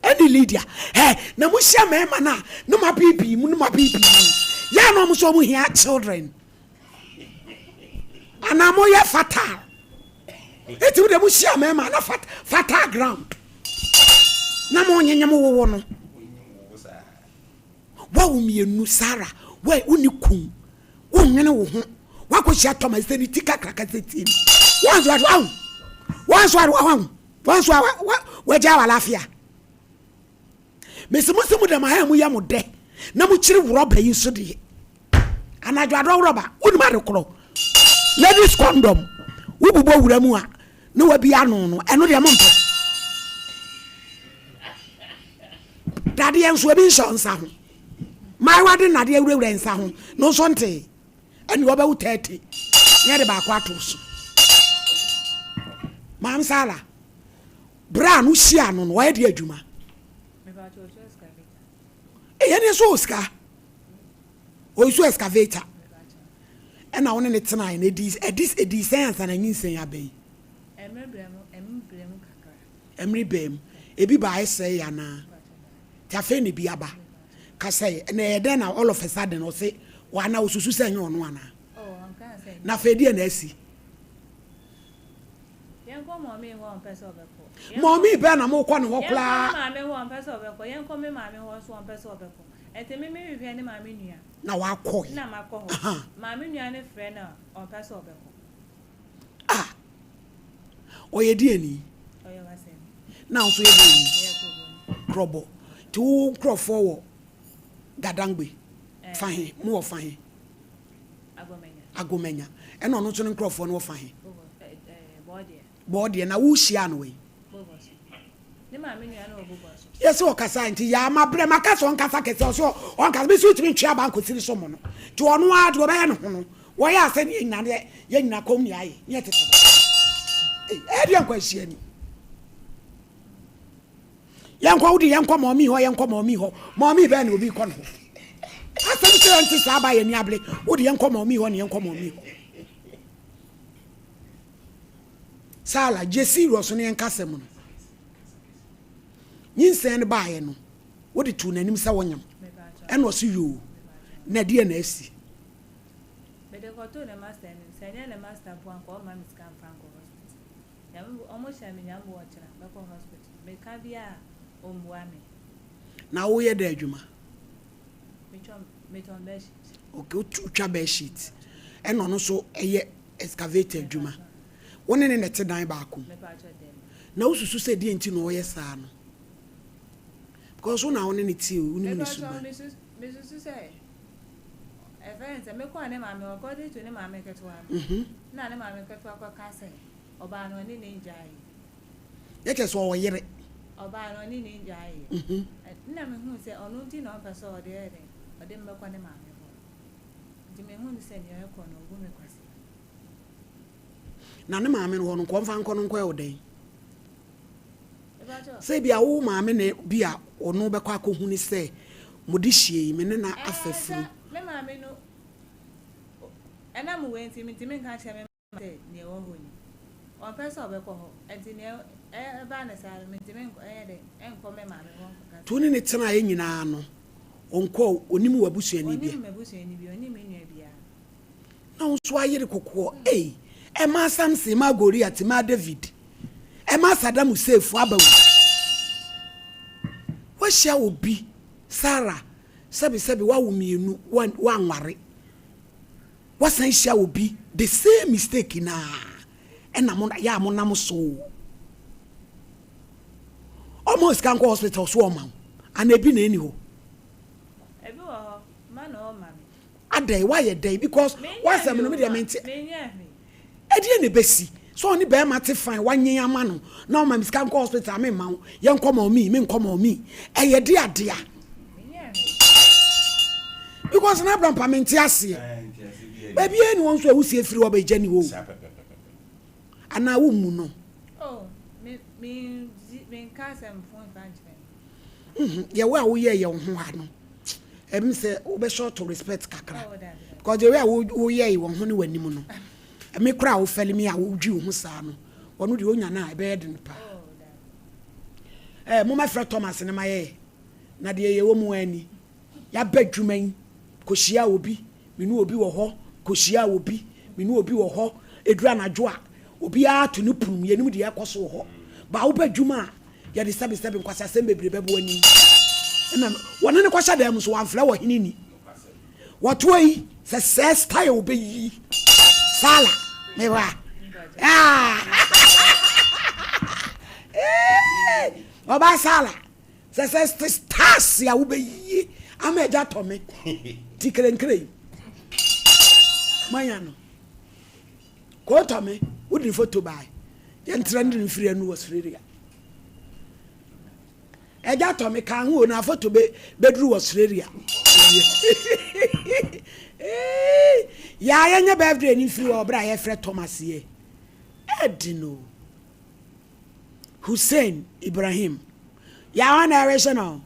ɛne Lydia. Hɛ, na mohyia mmarima no a, ne mo abeebee mu, ne mo abeebee mu. Yɛ a na wɔn nso wɔn hia children. Anaa moyɛ fatal. Eti wo deɛ mo hyia mmarima na fat fatal ground na mo nyenyem wowo no. Wawo mienu Sarah wa wonni kun wonwene wo ho wakɔhyia Thomas sɛ ne ti kakraka sɛ tie mi wɔn nso aho wɔn nso aho wɔn nso wagya walafia. Mese mo se mo dɛm aha mu yɛ mo dɛ na mo kyiri wrɔba yi nso deɛ. Anadwo adɔ wrɔba, wonim ade korɔ. Ladies condom, wo bobɔ wura mu a ne wabi ano no, ɛno deɛ mo mpɛ. Dadeɛ nso ebi nhyɛ nsa ho. Maayewa de nnadeɛ wurawura nsa ho, no nso ntee. Ɛne ɔbɛwo 30 ne ɛde baako ato so. Maam Sara, Berɛ a no hyiaa no no ɔyɛ deɛ adwuma? Ɛyɛ ne nso wɔ sika. Ɔyɛ excavator. Ɛna wo ne ne tenaeɛ no ɛdi ɛdi ɛdi sɛn ansa na nyinsɛn aba yi? Ɛmere baa mu. Ebi baa ɛsɛe anaa? Nti afei na ebi aba. Ka sɛ ɛna ɛyɛ dɛn na all of a sudden ɔse ana osusu sɛ ɛnyɛ ɔno anaa? Na afei deɛ na asi? Yɛnkɔ mɔmee hɔ a ɔmpɛ sɛ ɔbɛkɔ. Mɔmee bɛn na mokɔ ne hɔ koraa? Yɛnkɔ me maame hɔ a ɔmpɛ sɛ ɔbɛkɔ. Yɛnkɔ me maame hɔ nso ɔmpɛ sɛ ɔbɛkɔ. Ɛnti me mehwehwɛ ne maame nua. Na wakɔ he? Na makɔ hɔ. Maame nua no frɛ no a ɔmpɛ sɛ ɔbɛkɔ. Ah! Ɔyɛ deɛni? Ɔyɛ Wasani. Na wo nso yɛ deɛni? Meyɛ Krobɔni. Krɔbɔ. Nti wo nkorɔfoɔ wɔ Gadangbe fa he? Mowɔ fa he? Agomanya. Agomanya. Ɛna ɔno nso ne nkorɔfoɔ no wɔ fa he? Bɔɔdeɛ. Bɔɔdeɛ. Na wo hyiaa no wɛn? Bɔbɔso. Ne. Yɛ sɛ ɔkasa nti yaa ma brɛ maka sɛ ɔnkasa kɛsɛ ɔsɛ ɔnkasa bi so tumi ntwe aba nkɔsiri so mo no nti ɔno ara deɛ ɔbɛyɛ ne ho no wɔyɛ asɛ ne yɛ nyina deɛ yɛ nyina kɔm ne ayɛ ne yɛ tete hɔ ɛyɛ deɛ nkɔ ahyia ni yɛnkɔ wode yɛnkɔ mɔmi hɔ yɛnkɔ mɔmi hɔ mɔmi bɛɛ na obi kɔ ne hɔ asɛm sɛ yɛnte saa ba yɛ ni abere wode yɛnkɔ mɔmi hɔ ne yɛnkɔ mɔmi hɔ Sala gye serious no yɛnka asɛm no. Nyinsɛn no baeɛ no wode too n'anim sɛ wonyem ɛna ɔse yoo na ɛdeɛ na asi. Mede kɔtoo ne master anim sɛ ɛnyɛ ne master mpo anka ɔmma me sika mfa nkɔ hospital. Nyame ɔmo hyɛ me nyame boa ɔkyena mɛkɔ hospital meka biaa ɔmmua me. Na woyɛ dɛ adwuma? Metɔn bedsheet. Okay, wotwa bedsheet ɛna ɔno nso ɛyɛ excavator adwuma. Wo ne no na ɛte dan baako mu. Na wosusu sɛ deɛ nti na ɔyɛ saa no? Because wo na wo ne no te o, wonim ne suban. Mesusu sɛ ɛfɛ ne sɛ mekɔɔ ne maame hɔ, according to ne maame ketewa no, mhm. na ne maame ketewa kɔka sɛ ɔbaa no ɔne ne ngyaeɛ. Yɛ kyerɛ sɛ ɔwɔ yere. Ɔbaa no ɔne ne ngyaeɛ. Mhm. Nna mehu sɛ ɔno nti na ɔmpɛ sɛ ɔde ɛyɛ dɛn ɔde me bɛkɔ ne maame hɔ. Nti mehu no sɛ nea ɛkɔ no ɔbu me kwasea. Na ne maame no hɔ no, nkɔ mfa nkɔ no nkɔyɛ wo dɛn? Sɛ ebia wo maame na bi a ɔno bɛkɔ akɔhu ne sɛ mode hyia yi, me ne no afa funu. Me maame no, ɛnam wei nti, mentumi nka nkyerɛ me maame sɛ nea ɛwɔ hɔ ni. Ɔmpɛ sɛ ɔbɛkɔ hɔ, nti nea ɛbaa no saa no, mentumi nkɔ, ɛnyɛ dɛn, nkɔ me maame hɔ nkɔka sɛ. To ne ne tenaeɛ nyinaa no, ɔnkɔɔ, ɔnim w'abusuani biara? Ɔnim m'abusuani biara, ɔnim me nua biara. Na wo nso ayere kokoɔ ei. Ɛmaa Samson, ɛmaa Goliat, ɛmaa David, ɛmaa Saddam Hussein fo aba wu. Woahyia obi, Sarah, sɛbi sɛbi woawo mienu, woanware. Woasan hyia obi, the same mistake naa ɛna mo yɛ a monam so. Ɔma wo sika nkɔ hospital so ɔma wo, anaa ebi na ɛni hɔ? Ebi wɔ hɔ, ma na ɔma me. Adɛn woayɛ dɛn because w'asɛm no me deɛ mente ɛdeɛ na ɛbɛsi sɛ ɔne bɛrima te fine wanyen ama no na ɔma me sika nkɔ hospital a memma wo yɛnkɔ mɔmi menkɔ mɔmi ɛyɛ de adea because na abrampa mente aseɛ baabi a ni wɔn nso a wusie firi hɔ bɛgya ni hɔ anaa wo mu no. Oh, me me me nka asɛm fo nfa nkyerɛ. Deɛ wo a woyɛ yɛ wo ho ha no ɛm sɛ wobɛ short respect kakra because the way a woyɛ wɔn ho ne w'anim no ɛme koraa a wofɛle me a wodwi wo ho saa no ɔno deɛ onya no a ɛbɛyɛ den paa ɛɛ momɛfrɛ Thomas ne ma yɛyɛ na deɛ yɛwɔ mu ani yɛaba adwuma yi kɔhyia obi Me ne obi wɔ hɔ kɔhyiaa obi, me ne obi wɔ hɔ, ɛduru anadwo a, obiara to ne pono mu, yɛnim deɛ ɛrekɔ so wɔ hɔ. Ba woba adwuma a, yɛde sɛbesɛbe nkwaseasɛm bebree bɛbɔ w'anim. Ɛna wɔne no kɔhyɛ dan mu nso, wamfrɛ wɔ hene ni. Wɔtoa yi, sɛ sɛɛ style wobɛyi. Sala, meba. Ah! Ɔbaa Sala. Sɛ sɛ stars a wobɛyie ama agya tɔ me ti kerenkere yi manya no koo tɔ me wode ne foto bae yɛntra ne mfiri anu wɔ Australia agya tɔ me ka ho o na foto bɛduru wɔ Australia yɛa yɛnyɛ birthday no mfiri wɔ ɔberɛ a yɛfrɛ Thomas yɛ ɛdi no Hussein Ibrahim. Yà hɔ na ɛrehwɛ no.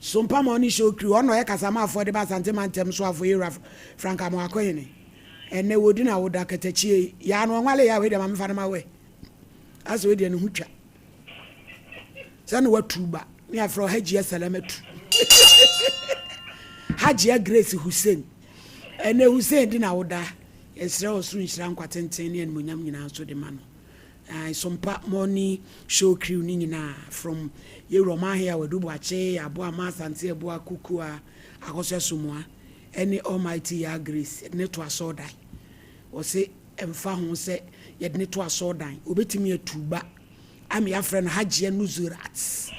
Sompa ma ɔne show crew ɔno ɔyɛ kasamafoɔ de ba Asante mantam so afo yɛwura Frank Amoakohene. Ɛnɛ wɔdi na woda katakyie. Yà no ɔnwale yà wei deɛ ma mefa no ma wɛ. Asɛ wei deɛ ne ho twa. Sɛ na watu ba ne afrɛ Hajia Salamatu. Hajia Grace Hussein. Ɛnɛ Hussein di na woda. Yɛsrɛ ɔsoro nhyira, nkwa tenten ne animuonyam nyinaa nso de ma no. Ae, Sompa Morning Show crew no nyinaa from Yɛwura Ɔmanhea Wadu Boakye, Aboa Ama Asante Abua Kukua Akosua Somoa ɛne Almighty Yah Grace yɛde no to asɔɔdan. Wɔse ɛmfa ho sɛ yɛde no to asɔɔdan, obetumi atu ba ama yɛafrɛ no Hajia Nuzurat.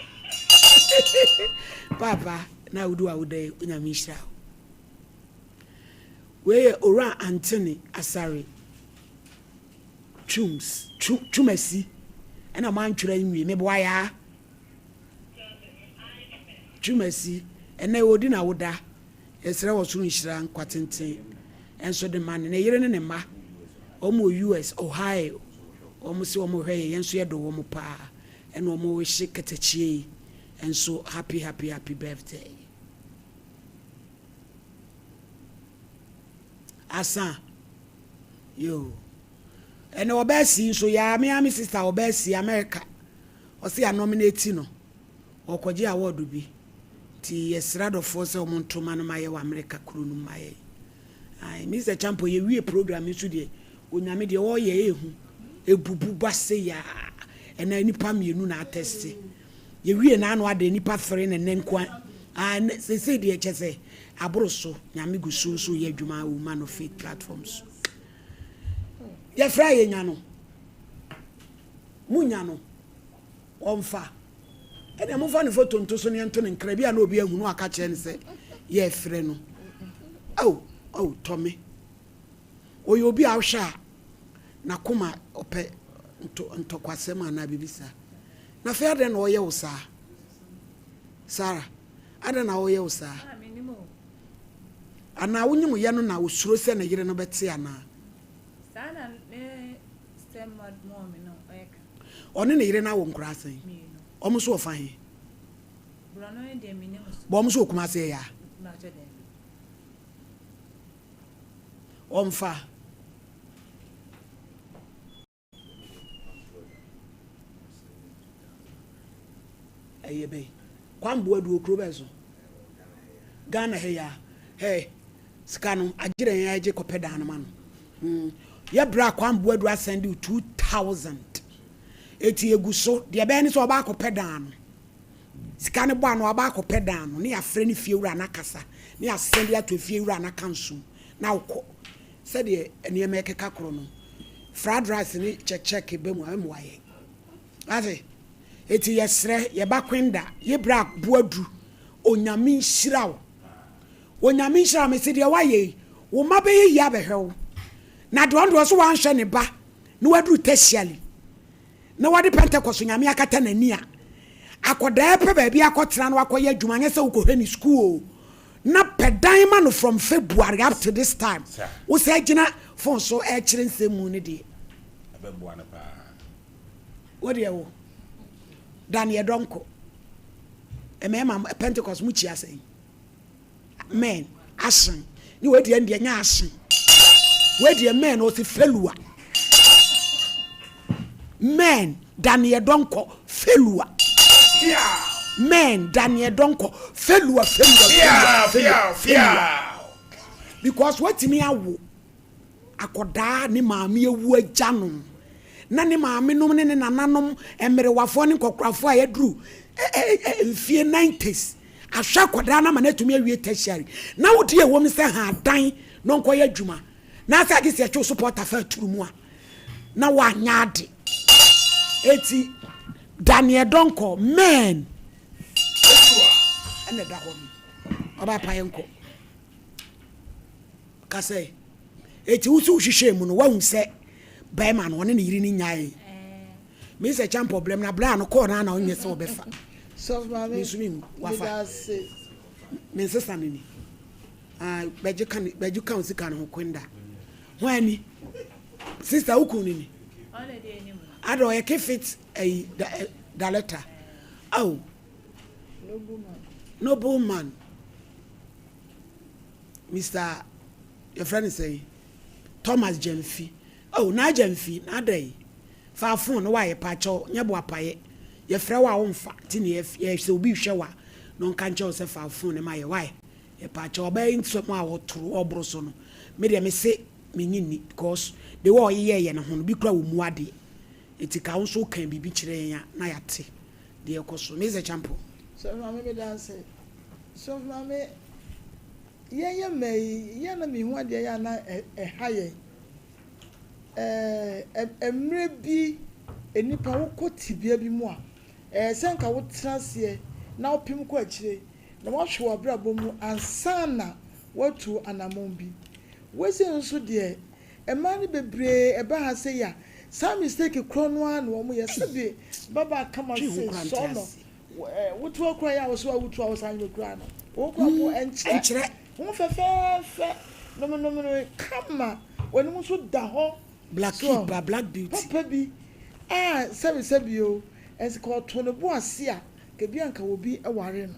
Paapa, na wodi w'awoda yi, Onyame nhyira wo. Wei yɛ Owura Anthony Asare Twums, Twumasi. Ɛna moantwerɛ nwie. Meboa yaa. Twumasi, ɛnɛ ɔdi n'awoda. Yɛsrɛ ɔsoro nhyira, nkwa tenten nso de ma no. Ne yere ne ne mma, wɔn wɔ US, Ohio. Wɔn se wɔn hwɛ yɛn, yɛn nso yɛdɔ wɔn paa. Ɛna wɔn wihye katakyie yi nso happy happy happy birthday. Asa, yoo. Ɛnɛ ɔbaa si nso, yaa me ara me sister ɔbaa si America. Ɔse yɛ nominate no. Ɔrekɔgye award bi nti yɛsrɛ adɔfoɔ sɛ wɔn nto ma no ma yɛ wɔ America kuro no mu ma yɛn. Ae Mister Champon yɛ wie program yi nso deɛ Onyame deɛ ɔreyɛ ehu ebubu ba se yaa ɛnɛ nipa mienu na atɛste yɛ wie na ano adeɛ nipa fere na ɛnɛ nkoa ae ɛnɛ sese deɛ kyɛ sɛ aboro so Nyame gu so nso yɛ adwuma wɔ man of faith platform so yɛfrɛ a yɛnya no munya no Ɔmfa. Ɛnneɛ momfa ne foto nto so na yɛnto no nkra. Ebia na obi ahu na waka akyerɛ no sɛ yɛrefrɛ no. Ao, ao, tɔ me. Ɔyɛ obi a wohwɛ a, n'akoma ɔpɛ nto, ntɔkwasɛm anaa biribi saa. Na afei adɛn na ɔyɛ wo saa? Sarah, adɛn na ɔyɛ wo saa? Anaa wonyim yɛ no na osuro sɛ ne yere no bɛte anaa? Saa na ne step mom no ɛka. Ɔne ne yere no awo nkoraa sɛn? Wɔn nso wɔ fa he? Bɔ wɔn nso wɔ Kumasi ɛyɛ a? Ɔmfa. Ɛyɛ bɛn? Kwame Boadu wɔ kuro bɛn so? Ghana ha yi a. Hey, sika no agyerɛ yɛn agye kɔpɛ dan no ma no. Hmm. Yɛ bra Kwame Boadu asɛnde wo 2000. Eti egu so. Deɛ ɛbɛyɛ ne sɛ ɔba akɔpɛ dan no. Sika no bɔ ano ɔba akɔpɛ dan no ne yɛafrɛ ne fie wura no akasa ne yɛasɛnde ato efie wura no aka nsom na wokɔ. Sɛdeɛ nneɛma ɛkeka korɔ no, fried rice ne kyɛkyɛke ba mu a ɛmmoa yɛn. Ate? Eti yɛsrɛ, yɛba Kwenda, ye bra Boadu, Onyame nhyira wo. Onyame nhyira wo, mese deɛ woayɛ yi, wo mma bɛyɛ yie abɛhwɛ wo. Na deɛ ɔno deɛ ɔse wanhwɛ ne ba na waduru tertiary na wɔde Pentecost Nyame akata n'ani a, akɔdaa pɛ baabi akɔtena na wakɔyɛ adwuma, nyɛ sɛ wokɔhwɛ ne school o. Na pɛ dan ma no from February up to this time. Wo sɛ gyina phone so ɛkyerɛ nsɛm mu no deɛ. Ɛbɛboa no paa. Wo deɛ wo Dan yɛ dɔnko. Mmarima Pentecost mo kyia sɛn? Men asen. Ne wei deɛ deɛ nyɛ asen. Wei deɛ men ɔsi felua. Men Dan yɛ dɔnkɔ felua. Men Dan yɛ dɔnkɔ felua felua felua felua felua. Because watumi awo. Akɔdaa a ne maame awu agya no, na ne maamenom ne ne nananom, mmerewafoɔ ne nkɔkorafoɔ a yɛaduru mfie 90s, ahwɛ akɔdaa no ama no atumi awie tertiary, na wo deɛ ɛwom ne sɛ ha dan na ɔnkɔyɛ adwuma, na sɛ agye sɛ yɛtwe wo so pɔta fa aturu mu a, na woanyɛ ade. Eti, Daniel Donkor, men, ɛna ɛda hɔ no, ɔba pa yɛnkɔ. Ka sɛ, Enti wo nso wohwehwɛɛ mu no, woahu sɛ barima no, ɔne ne yere no nyaee? Me sɛ kyampɔ brɛ me na berɛ a no kɔɔ no a na ɔnyɛ sɛ ɔbɛfa. Sɔfo maame, Me nso menhu. Wafa. meda ase. Me nsesa no ni. Ah, bɛgye ka ne, bɛgye ka wo sika no ho kwenda. Hwan ni? Sister, wo kun no ni? Ɔno deɛ anim no. Ada ɔyɛ kefit ayi, da, eh, director. Oh. Noble man. Noble man. Mister yɛfrɛ no sɛn Thomas Gyamfi oh Naa Gyamfi na adɛn fa phone no wayɛ pakyɛw nyɛ boapayɛ yɛfrɛ wo a womfa nti na yɛ sɛ obi rehwɛ wo a na ɔnka nkyerɛ wo sɛ fa phone no ma yɛ why yɛpakyɛw ɔbaa yi nsɛm a ɔtoro ɔboro so no me deɛ mese menye nni because the way ɔyeyɛɛ yɛ ne ho no bi kura wɔ mu adeɛ nti ka wo nso woka biribi kyerɛ yɛn a na yɛate deɛ ɛkɔ so Mister Champon. Sɔfo Maame meda ase. Sɔfo Maame, yɛn yɛ mmaa yi, yɛ a na mehu adeɛ yɛ a na ɛha yɛn. Ɛɛ mmerɛ bi nnipa wokɔ tebea bi mu a, ɛyɛ sɛ nka wotena aseɛ na wopem kɔ akyire na woahwɛ w'abrabɔ mu ansa na woatu anammɔn bi. Wei sei nso deɛ, mmaa no bebree ɛba ha sei a, Saa mistake korɔ no ara na wɔn yɛ. Sɛbe ababaa kama Twe ho sei koraa nte sɔɔ no. ase. Wotu hɔ koraa yɛ a wo so a wotu a wosan yɛ koraa no, wo koraa mpo ɛnkyerɛ. Ɛnkyerɛ. Ho fɛfɛɛfɛ, nomenomene kama, w'anim nso da hɔ. Black So keep ba black beauty. Papa bi a sɛbe sɛbe o, ɛsɛ ka ɔto ne bo ase a, ka bi anka obi ware no.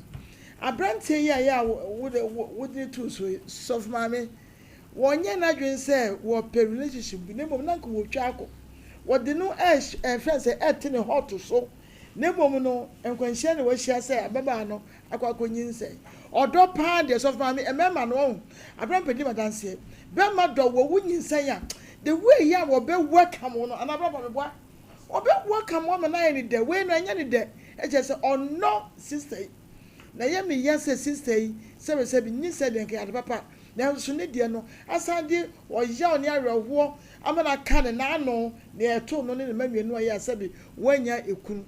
Abranteɛ yi a yɛ a wode no too so yi, sɔfo maame, wɔnyɛ n'adwene sɛ wɔpɛ relationship bi na mmom na anka wɔretwa akɔ. Wɔde no ɛfrɛ no sɛ ɛte ne hot so na mmom no nkwanhyia na wahyia sɛ ababaa no akɔ akɔnyinsɛn. Ɔdɔ paa deɛ sɔfo maame mmarima no wahu aberɛ mpɛ di madanseɛ bɛrima dɔ wɔ wo nyinsɛn a the way a wɔbɛ welcome wo no anaa aberɛ meboa wɔbɛ welcome wo ama no ayɛ ne dɛ wei no ɛnyɛ ne dɛ ɛkyerɛ sɛ ɔnnɔ sister yi na ɛyɛ me ya sɛ sister yi sɛbi sɛbi nyinsɛn deɛ nka yɛ ade papa nanso ne deɛ no asan de ɔyaw ne awerɛhoɔ ama no aka ne n'ano nea ɛtoo no ne ne mma mmienu a ɛyɛ a sɛbi wannya ekunu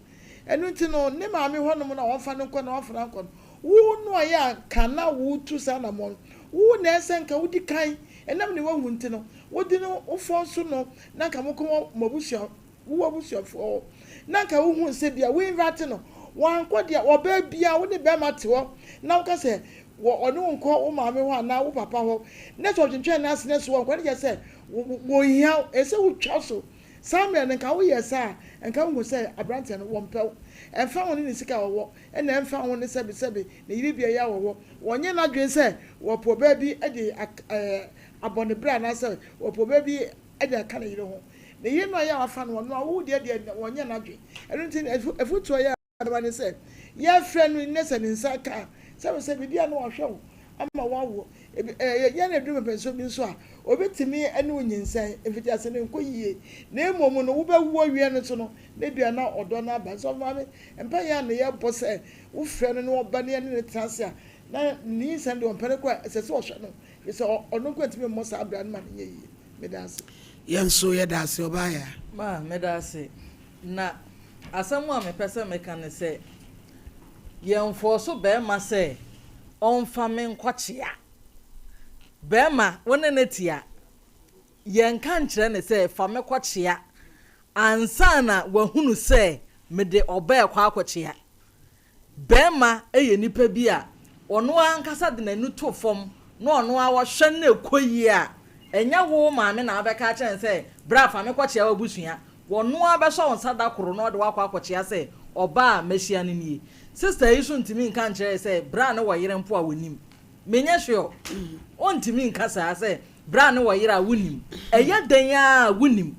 Ɛno nti no, ne maame hɔnom no a wɔmfa no nkɔ na wɔamfa no ankɔ no, wo no a ɛyɛ a nka na woretu saa anammɔn no, wo na ɛsɛ nka wodi kan, ɛnam nea woahu nti no, wode no wofɔn so no na nka mokɔ mo abusua, wo abusuafoɔ hɔ, na nka wohu sɛ bi a wo invite no, wankɔ deɛ, ɔbaa biara wo ne barima te hɔ na woka sɛ wɔ ɔne wo nkɔ wo maame hɔ anaa wo papa hɔ, na sɛ ɔtwentwɛn n'ase na sɛ wankɔ a, na kyerɛ sɛ wɔnhia wo, ɛsɛ sɛ wotwa so. Saa mmerɛ no, nka woyɛɛ saa a, nka wohu sɛ aberanteɛ no, wɔmpɛ wo. Ɛmfa ho ne ne sika a ɔwɔ, ɛna ɛmfa ho ne sɛbesɛbe ne yere biara a ɔwɔ, wɔnyɛ n'adwene sɛ wɔpɛ ɔbaa bi de abɔ ne bra anaasɛ wɔpɛ ɔbaa bi de aka ne yere ho. Ne yere no a ɛyɛ a wafa no, ɔno a wo deɛ deɛ wɔnyɛ n'adwene. Ɛno nti, afotuo a ɛyɛ a Aba ne sɛ, yɛfrɛ no nnɛ sɛ ne nsa ka a, sɛ sɛ biribi a na wahwɛ wo ama woawo. Ebi ɛɛ yɛn na eduru mpɛnpɛnsoɔ bi nso a, obi tumi ne wo nyinsɛn, mfitiase no nkɔ yie, na mmom no wobɛwo awie no nso no, na ebia na ɔdɔ no aba. Nso maame, mpaeɛ a na yɛbɔ sɛ wofrɛ no na ɔba na yɛne no tena ase a, na ne nyinsɛn deɛ ɔmpɛ no koraa, ɛsɛ sɛ ɔhwɛ no, ɛfiri sɛ ɔno nko ntumi mmɔ saa bra no ma no nyɛ yie. Meda ase. Yɛn nso yɛda ase ɔbaa yaa. Ma, meda ase. Na asɛm a mepɛ sɛ meka ne sɛ, yɛnfɔɔso barima sɛ ɔmfa me nkɔkyea. Barima, wo ne no te a, yɛnka nkyerɛ no sɛ fa me kɔkyea ansa na wahunu sɛ mede ɔbaa rekɔ akɔkyea. Barima yɛ nipa bi a ɔno ankasa de n'ani to fam na ɔno ara ɔhwɛ na ɛkɔ yie a, ɛnyɛ wo maame na wobɛka akyerɛ no sɛ bra fa me kɔkyea w'abusua. Ɔno ara bɛsɔ wo nsa da koro na ɔde wo akɔ akɔkyea sɛ ɔbaa a mahyia no nie. Sister yi nso ntumi nka nkyerɛ yɛ sɛ bra ne wɔ yere mpo a ɔnim. Menyɛ sure. Ɔntumi nka saa sɛ bra ne wɔ yere a wonim. Ɛyɛ dɛn ara a wonim.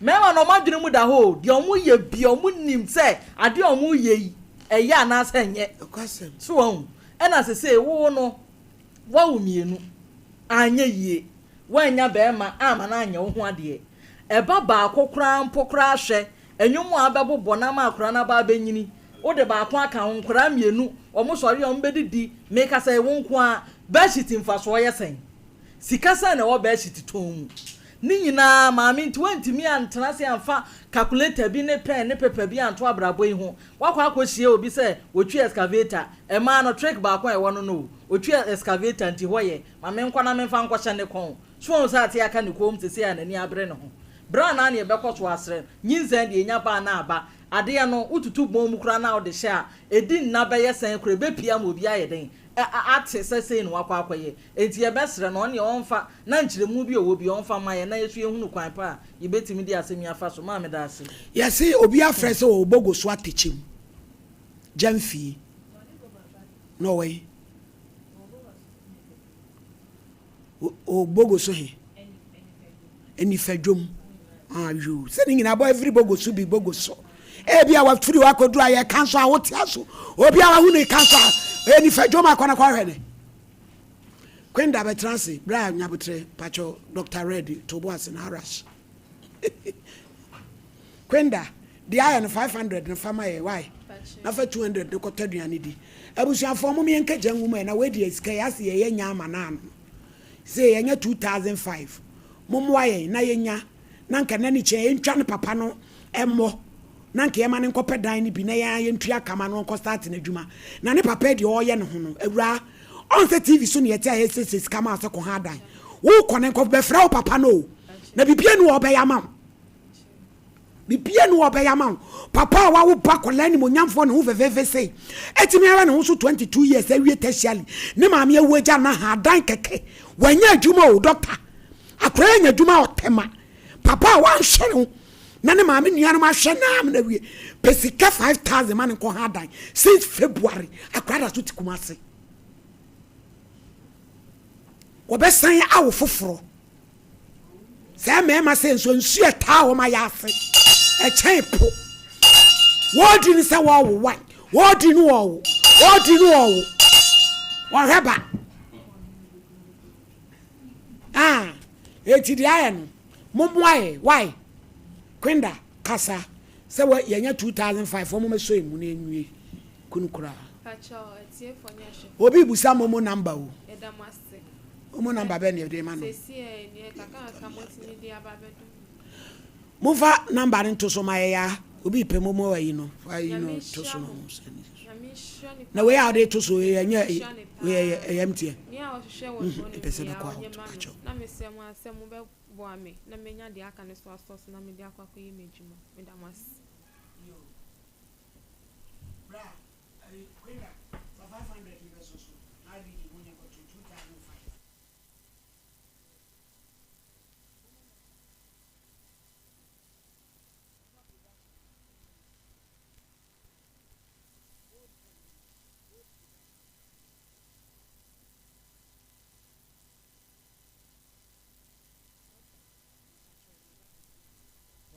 Mmarima no wɔn adwene mu da hɔ o, deɛ wɔyɛ biara wɔnim sɛ adeɛ a wɔreyɛ yi ɛyɛ anaasɛ ɛnyɛ. So wahu? Ɛna sesei wo no woawo mmienu, anyɛ yie, woannya barima amma no anyɛ wo ho adeɛ. Ɛba baako koraa mpo koraa hwɛ, Nnwom a wobɛbobɔ na ama akwadaa no aba abɛnyini, wode baako aka ho, nkwadaa mmienu, wɔsɔre a wɔbɛdidi, mekasa yi wo nko ara, bedsheet mfasoɔ yɛ sɛn? Sika sɛn na ɛwɔ bedsheet tɔn mu? Ne nyinaa maame nti woantumi antena ase amfa calculator bi ne pen ne paper bi anto abrabɔ yi ho, woakɔ akɔhyia obi sɛ ɔtwi excavator, ɛmaa no trick baako a ɛwɔ no no o, ɔtwi excavator nti hɔ yɛ, ma menkɔ na memfa nkɔhyɛ ne kɔn, so woahu sɛ ate aka ne kɔn mu seesei a n'ani abere ne ho? Berɛ a na ne yɛbɛkɔ so asrɛ no, nyinsɛn deɛ ɛnya ba a na aba. Adeɛ no, wotutu bɔn mu koraa na wode hyɛ a, ɛdi nna bɛyɛ sɛn koraa, ɛbɛpue ama obi ayɛ dɛn ate sɛ sei na wakɔ akɔyɛ. Enti yɛbɛsrɛ no, ɔno deɛ ɔmfa, na nkyerɛmu bi a ɔwɔ biara ɔmfa mma yɛn na yɛn nso yɛhunu kwan pa a yɛbɛtumi de asɛm yi afa so. Maa meda ase. Yɛse obi afrɛ sɛ ɔwɔ bogo so atɛkyɛ mu gyamfie na ɔwɔ he? O bogo so he? Anifa dwom. Ah, yoo. Sɛ ne nyinaa bɔ every bogo so bi bogo so. Ebi a wafiri hɔ akɔduru a yɛka nso a wote aso. Obi a wahu ne ka nso a anifa dwom akɔ na kɔhwɛ ne. Kwenda bɛtena ase berɛ a nyabotrɛ pakyɛ Dr. Red to bo ase na arash. Kwenda, deɛ ayɛ no 500 no fa ma yɛ why? Na fa 200 no kɔtɔ aduane di. Abusuafoɔ mom yɛnka gya ngu mu ɛ na wei deɛ sika yi ase yɛyɛ nya ama no ano. Sei yɛnyɛ 2005. Mommoa yɛn na yɛnya na nka na ne kyɛn yɛntwa ne papa no mmɔ na nka yɛma no nkɔpɛ dan no bi na yɛn ara yɛntua ka ma no ɔnkɔ start n'adwuma na ne papa deɛ ɔreyɛ ne ho no awuraa ɔn sɛ TV so na yɛte a yɛsiesie sika ma wo sɛ kɔ ha dan wokɔ ne nkɔ bɛfrɛ wo papa no o na biribi ani wɔ ɔbɛyɛ ama wo. Biribiara nni hɔ a ɔbɛyɛ ama wo. Papa a wawo ba akwadaa animuonyamfoɔ ne ho fɛfɛɛfɛ sei, atumi ara ne ho so 22 years awie tertiary, ne maame awu agya no aha adan kɛkɛ, wanya adwuma o, doctor. Akwadaa yi anya adwuma a ɔtɛma. Papa a wanhwɛ ne ho na ne maame nuanom ahwɛ no ara ma no awie, pɛ sika 5000 ma no nkɔ ha adan since February, akwadaa da so te Kumasi. Wɔbɛsan awo foforɔ. Saa mmarima sɛ nso nsu ɛtaa wɔn ayɛ ase ɛkyɛn po. Wɔredi no sɛ wɔrewo wan, wɔredi no wɔrewo, wɔredi no wɔrewo. Wɔhwɛ ba. Ah, eti deɛ ayɛ no, mommoa yɛ, why? Kwenda, kasa, sɛ yɛnya 2005 wɔn mɛsɔ emu na enwie kunu koraa. Obi busa momo number o. Momo number bɛn na yɛde ma no? Momfa number no nto so ma yɛ yaa. Obi pɛ momo ayi no, fa ayi no to so na ɔmo sɛ ne so. Na wei a ɔde to so yɛ nyɛ wei ɛyɛ ɛyɛ MTN. Ɛpɛ sɛ bɛkɔ out pakyɛw. Na mesrɛ mo ara sɛ mobɛboa me na manya deɛ aka no so asɔ so na mede akɔ akɔyɛ m'adwuma. Meda mo ase. Bra Ayi Kweda fa 500 yi bɛsɔ so na IBD ho nyɛ kɔto 2005.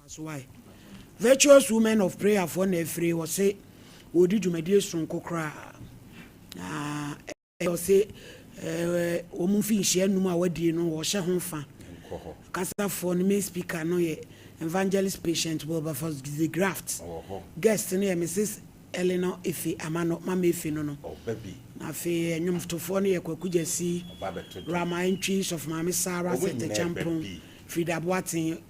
So why? Virtuous Women of Prayer foɔ na afiri wɔse wɔredi dwumadie soronko koraa na ɔse wɔn mfinhyia num a wɔadie no wɔhyɛ ho fa. Kasafoɔ no main speaker no yɛ Evangelist Patient Wilberforce de Graft. Guest no yɛ Mrs. Eleanor Efe Amano, Mama Efe no no. Na afei nnwomtofoɔ no yɛ Kwaku Gyasi, Rama Antwi, Sɔfo Maame Sarah Seth Acheampong, Frida Boateng.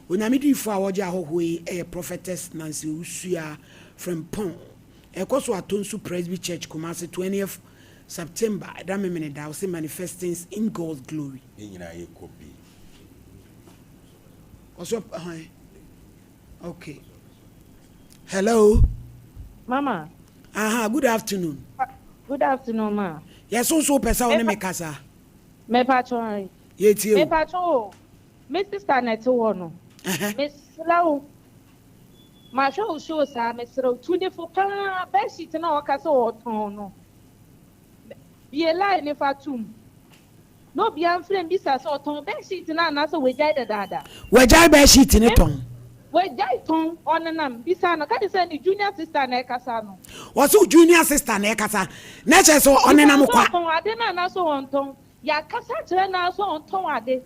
Onyame diyifoɔ a ɔregye ahɔhoɔ yi yɛ Prophetess Nancy Owusua Frimpong. Ɛrekɔ so wɔ Atonsu Presby Church, Kumasi, 20th September, ɛda Memeneda, ɔse Manifestings in God's Glory. Yɛn nyinaa yɛkɔ bi. Ɔsɔ hwan? Okay. Hello. Mama. Aha, good afternoon. Good afternoon, ma. Yes, so pɛ sɛ wo ne me kasa. Mepa kyɛw. Yɛtie o. Mepa kyɛw o. Me sister na ɛte hɔ no. Mesrɛ wo. Mahwɛ wo show saa, mesrɛ wo. Tu ne fo paa, bedsheet na ɔka sɛ ɔtɔn no. Bie line ne fa tom. Na obiara mfrɛ mbisa sɛ ɔtɔn bedsheet no anaasɛ wagyae dadaada. Wagyae bedsheet no tɔn. Wagyae tɔn, ɔnenam. Bisa no, ka kyerɛ sɛ ne junior sister na ɛkasa no. Ɔse wo junior sister na ɛkasa, na kyerɛ sɛ ɔnenam kwa. Bisa no sɛ ɔtɔn ade no anaasɛ ɔntɔn. Yɛakasa akyerɛ no ara sɛ ɔntɔn ade.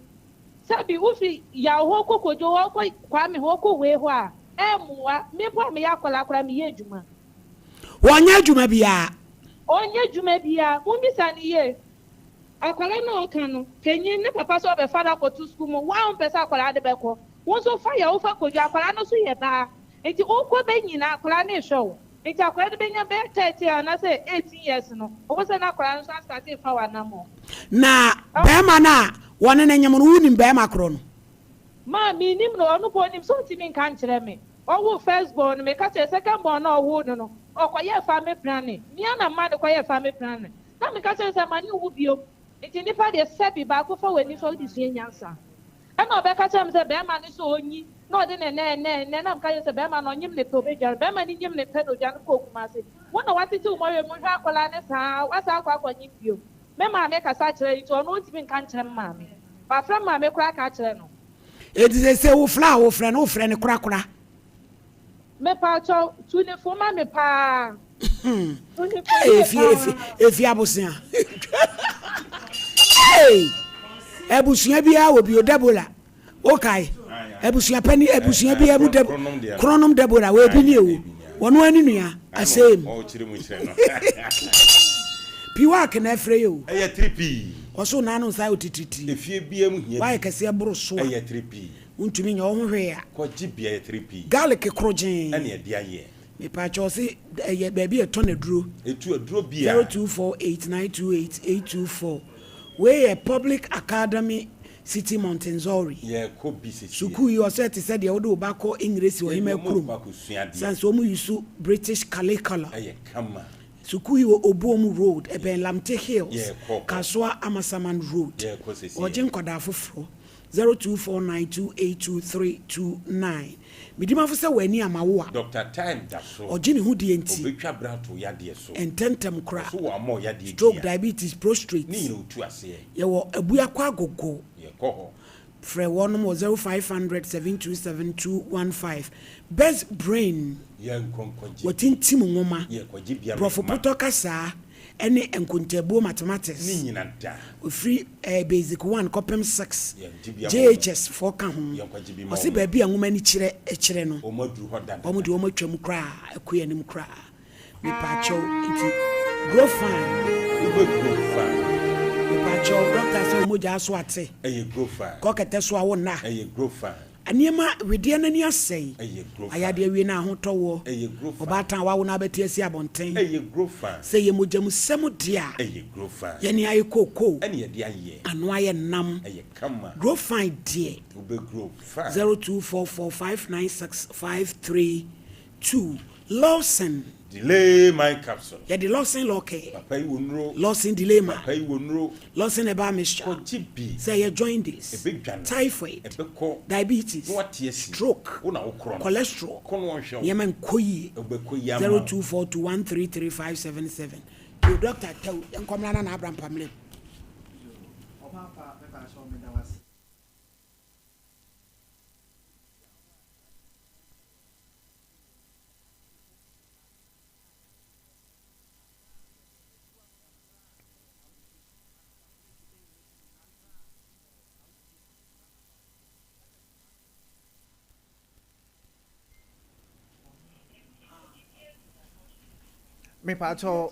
Sɛbi wofi Yaw hɔ kɔ Kojo hɔ kɔ Kwame hɔ kɔ wei hɔ a, ɛmmoa. Me mpo a meyɛ akwadaa koraa meyɛ adwuma. Ɔnyɛ adwuma biara. Ɔnyɛ adwuma biara. Mommisa no yie. Akwadaa no a ɔka no, panyin, ne papa sɛ ɔbɛfa no akɔto sukuu mu, wo a wompɛ sɛ akwadaa no bɛkɔ, wo nso fa yɛ wofa kɔdwa, akwadaa no nso yɛ baa, nti wokɔ bɛnyina akwadaa no rehwɛ wo, nti akwadaa no bɛnya bɛyɛ 13 anaasɛ 18 years no, wohu sɛ na akwadaa no nso astate refa w'anammɔn. Na barima no a wɔne no nyem no, wonim barima korɔ no? Ma, mennim no, ɔno mpo ɔnim sɛ ɔntumi nka nkyerɛ me. Ɔwoo first born no, meka kyerɛ second born no a ɔwoo no no, ɔkɔyɛɛ family planning, me ara na mema no kɔyɛɛ family planning. Na meka kyerɛ no sɛ, Mma no nwu bio. Enti nnipa deɛ, sɛbe baako fa w'ani so a wode sua nyansa. Ɛnna ɔbɛka kyerɛɛ me sɛ, Barima no sɛ ɔnyi na ɔde ne nan ɛnnɛ ɛnnɛ. Na meka kyerɛɛ no sɛ, Barima no, ɔnyem ne pɛ, ɔbɛdwane. Barima no nyem ne pɛ na ɔdwane kɔɔ Kumasi. Wo na woatete wo mmɔwerɛ mu hwɛ akwadaa no saa ara, woasan akɔ akɔnyem bio. Me maame kasa kyerɛɛ no nti, ɔno ɔntumi nka nkyerɛ me maame. Mafrɛ me maame koraa aka akyerɛ no. Enti seesei wofrɛ a wofrɛ no, wofrɛ no korakora. Mepaakyɛw, tu ne fo ma me paa. Tu ne fo yie paa. Efi abosea. Hey! Abusua biara wɔ bio Deborah. Okae. Abusua pani abusua biara mu Deb kronom Deborah wɔ ebi ne ewu. Wɔn ani nua asɛm. Piwak na ɛfrɛ yɛ o. Ɛyɛ tiri pii. Ɔso n'ano nsa ayɛ otitritiri. Efie biara mu hia bi. Wayɛ kɛseɛ boro so a. Ɛyɛ tiri pii. Wontumi nyɛ wo ho hwee a. Kɔ gye bia yɛ 3P. Garlic koro gyee. Ɛna ɛde ayɛ. Mepaakyɛw ɔse ɛyɛ baabi a ɛtɔn aduro. Etu aduro bia. 0248928824 Wei yɛ Public Academy. City Montessori. Yɛkɔ bi sesie. Sukuu yi ɔsɛ te sɛ deɛ wode wo ba kɔ Engiresi Yɛde ɔhema wɔn kurom. kɔ akɔsua adeɛ. Sane sɛ wɔn use British curriculum. Ɛyɛ kama. Sukuu yi wɔ Obuom Road, ɛbɛn Lamte Hills, Yɛkɔ hɔ. Kasoa Amasaman Road. Yɛkɔ sesie. Wɔgye nkwadaa foforɔ. 0249282329. Medi mafo sɛ w'ani ama wo a. Doctor Time da so. Ɔgye ne ho die nti. Ɔbɛtwa bra ato yadeɛ so. Ntɛntɛm koraa. Ɔso wɔ ama ɔyadeɛ Stroke, di a. diabetes, prostrate. Ne nyina ɔtu aseɛ. Yɛwɔ Abuakwa Agogo. Yɛkɔ hɔ. Frɛ wɔnom wɔ 0500 727 215. Best Brain. Yɛnkɔ nkɔgye bi. Wɔtintim nwoma. Yɛkɔgye bi ama Borɔfo yɛn mma. potɔ kasaa ne nkontaabuo mathematics. Ne nyina da. Ɔfiri eh, basic one kɔpem six. Yɛngye bi ama wɔn. JHS foɔ ka ho. Yɛnkɔgye bi ma Ɔse wɔn. baabi a nwoma ani kyerɛ kyerɛ no. Wɔn aduru hɔ dada. Wɔn deɛ wɔn atwam koraa, akɔ yɛn anim koraa. Mepaakyɛw, nti grow fine. Wobɛ grow fine. Mepaakyɛw, doctor sɛ wo mogya so ate. Ɛyɛ grow fine. Kɔ kɛtɛ so a wo nna. Ɛyɛ grow fine. Nneɛma wedeɛ no ani asɛe. Ɛyɛ grow fine. Ayɛ adeɛ awie na ahotɔ woɔ. Ɛyɛ grow fine. Ɔbaatan a wawo no abɛte asi abɔnten. Ɛyɛ grow fine. Sɛ ɛyɛ mogyamusɛm deɛ a. Ɛyɛ grow fine. Yɛne ayɛ kookoo. Ɛne yɛde ayɛ. Ano ayɛ nam. Ɛyɛ kama. Grow fine deɛ. Wobɛ grow fine. 0244596532 Lawson. Delay my capsule. Yɛde Lawson Lɔkɛ. Papa yi wɔ nnuro. Lawson Delay-Ma. Papa yi wɔ nnuro. Lawson Herbal Mixture. Kɔgye bi. Sɛ ɛyɛ jaundice. Ɛbɛdwane. Typhoid. Ɛbɛkɔ. Diabetes. Na wate asi. Stroke. Wo na wokorɔ no. Cholesterol. Kɔ na ɔnhwɛ wo. Nneɛma nkɔ yie. Ɛbɛkɔ yie ama wo. 0242133577. Yo Doctor Tau, yɛnkɔ mmra na n'abra mpammerɛ mu. Yo, ɔpaapa mepakyɛw meda wo ase. Mepakyɛw,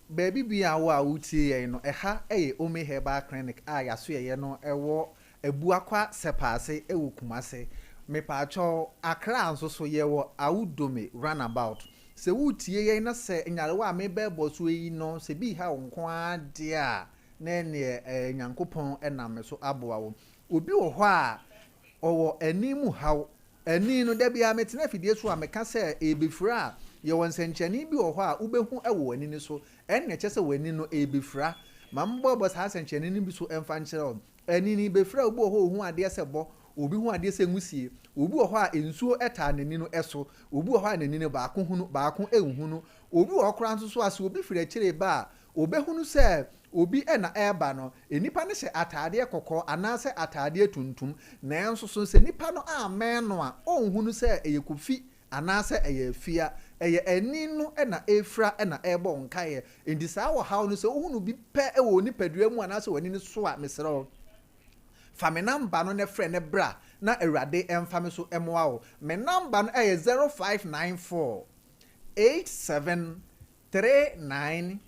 baabi biara wo a woretie yɛn no, ɛha yɛ Ome Herbal Clinic a yɛasoɛeɛ no wɔ Abuakwa Sɛpaase wɔ Kumase. Mepakyɛw, Accra nso so yɛwɔ Awudome Runabout. Sɛ woretie yɛn na sɛ nyarewa a merebɛbɔ so yi no, sɛ bi reha wo nko ara deɛ a, na ɛnneɛ ɛɛ Nyankopɔn nam me so aboa wo. Obi wɔ hɔ a, ɔwɔ ani mu haw. Ani no, da biara metena afidie so a meka sɛ ɛrebɛfira a, yɛwɔ nsɛnkyerɛnne bi wɔ hɔ a wobɛhu wɔ w'ani no so. Ɛnna ɛkyerɛ sɛ w'ani no ɛrebɛfira. Ma mebɔbɔ saa nsɛnkyerɛnne no bi so mfa nkyerɛ wo. Ani no bɛfira a, obi wɔ hɔ a ɔhu adeɛ sɛ bɔ, obi hu adeɛ sɛ nwusie, obi wɔ hɔ a nsuo taa n'ani no so, obi wɔ hɔ a n'ani no baako hunu, baako nhunu, obi wɔ hɔ koraa nso so a sɛ obi firi akyire reba a, ɔbɛhunu sɛ obi na ɛreba no. Nnipa no hyɛ ataadeɛ kɔkɔɔ anaasɛ ataadeɛ tuntum, nanso so sɛ nipa no ammɛn no a, ɔnhunu sɛ ɛyɛ Kofi anaasɛ ɛyɛ Afia. Ɛyɛ ani no na ɛrefira na ɛrebɔ wo nkaeɛ. Enti saa ɔhaw no, sɛ wohunu bi pɛ wɔ wo nipadua mu anaasɛ w'ani no so a, mesrɛ wo, fa me namba no na frɛ na bra na Awurade mfa me so mmoa wo. Me namba no yɛ 0594 87 3969.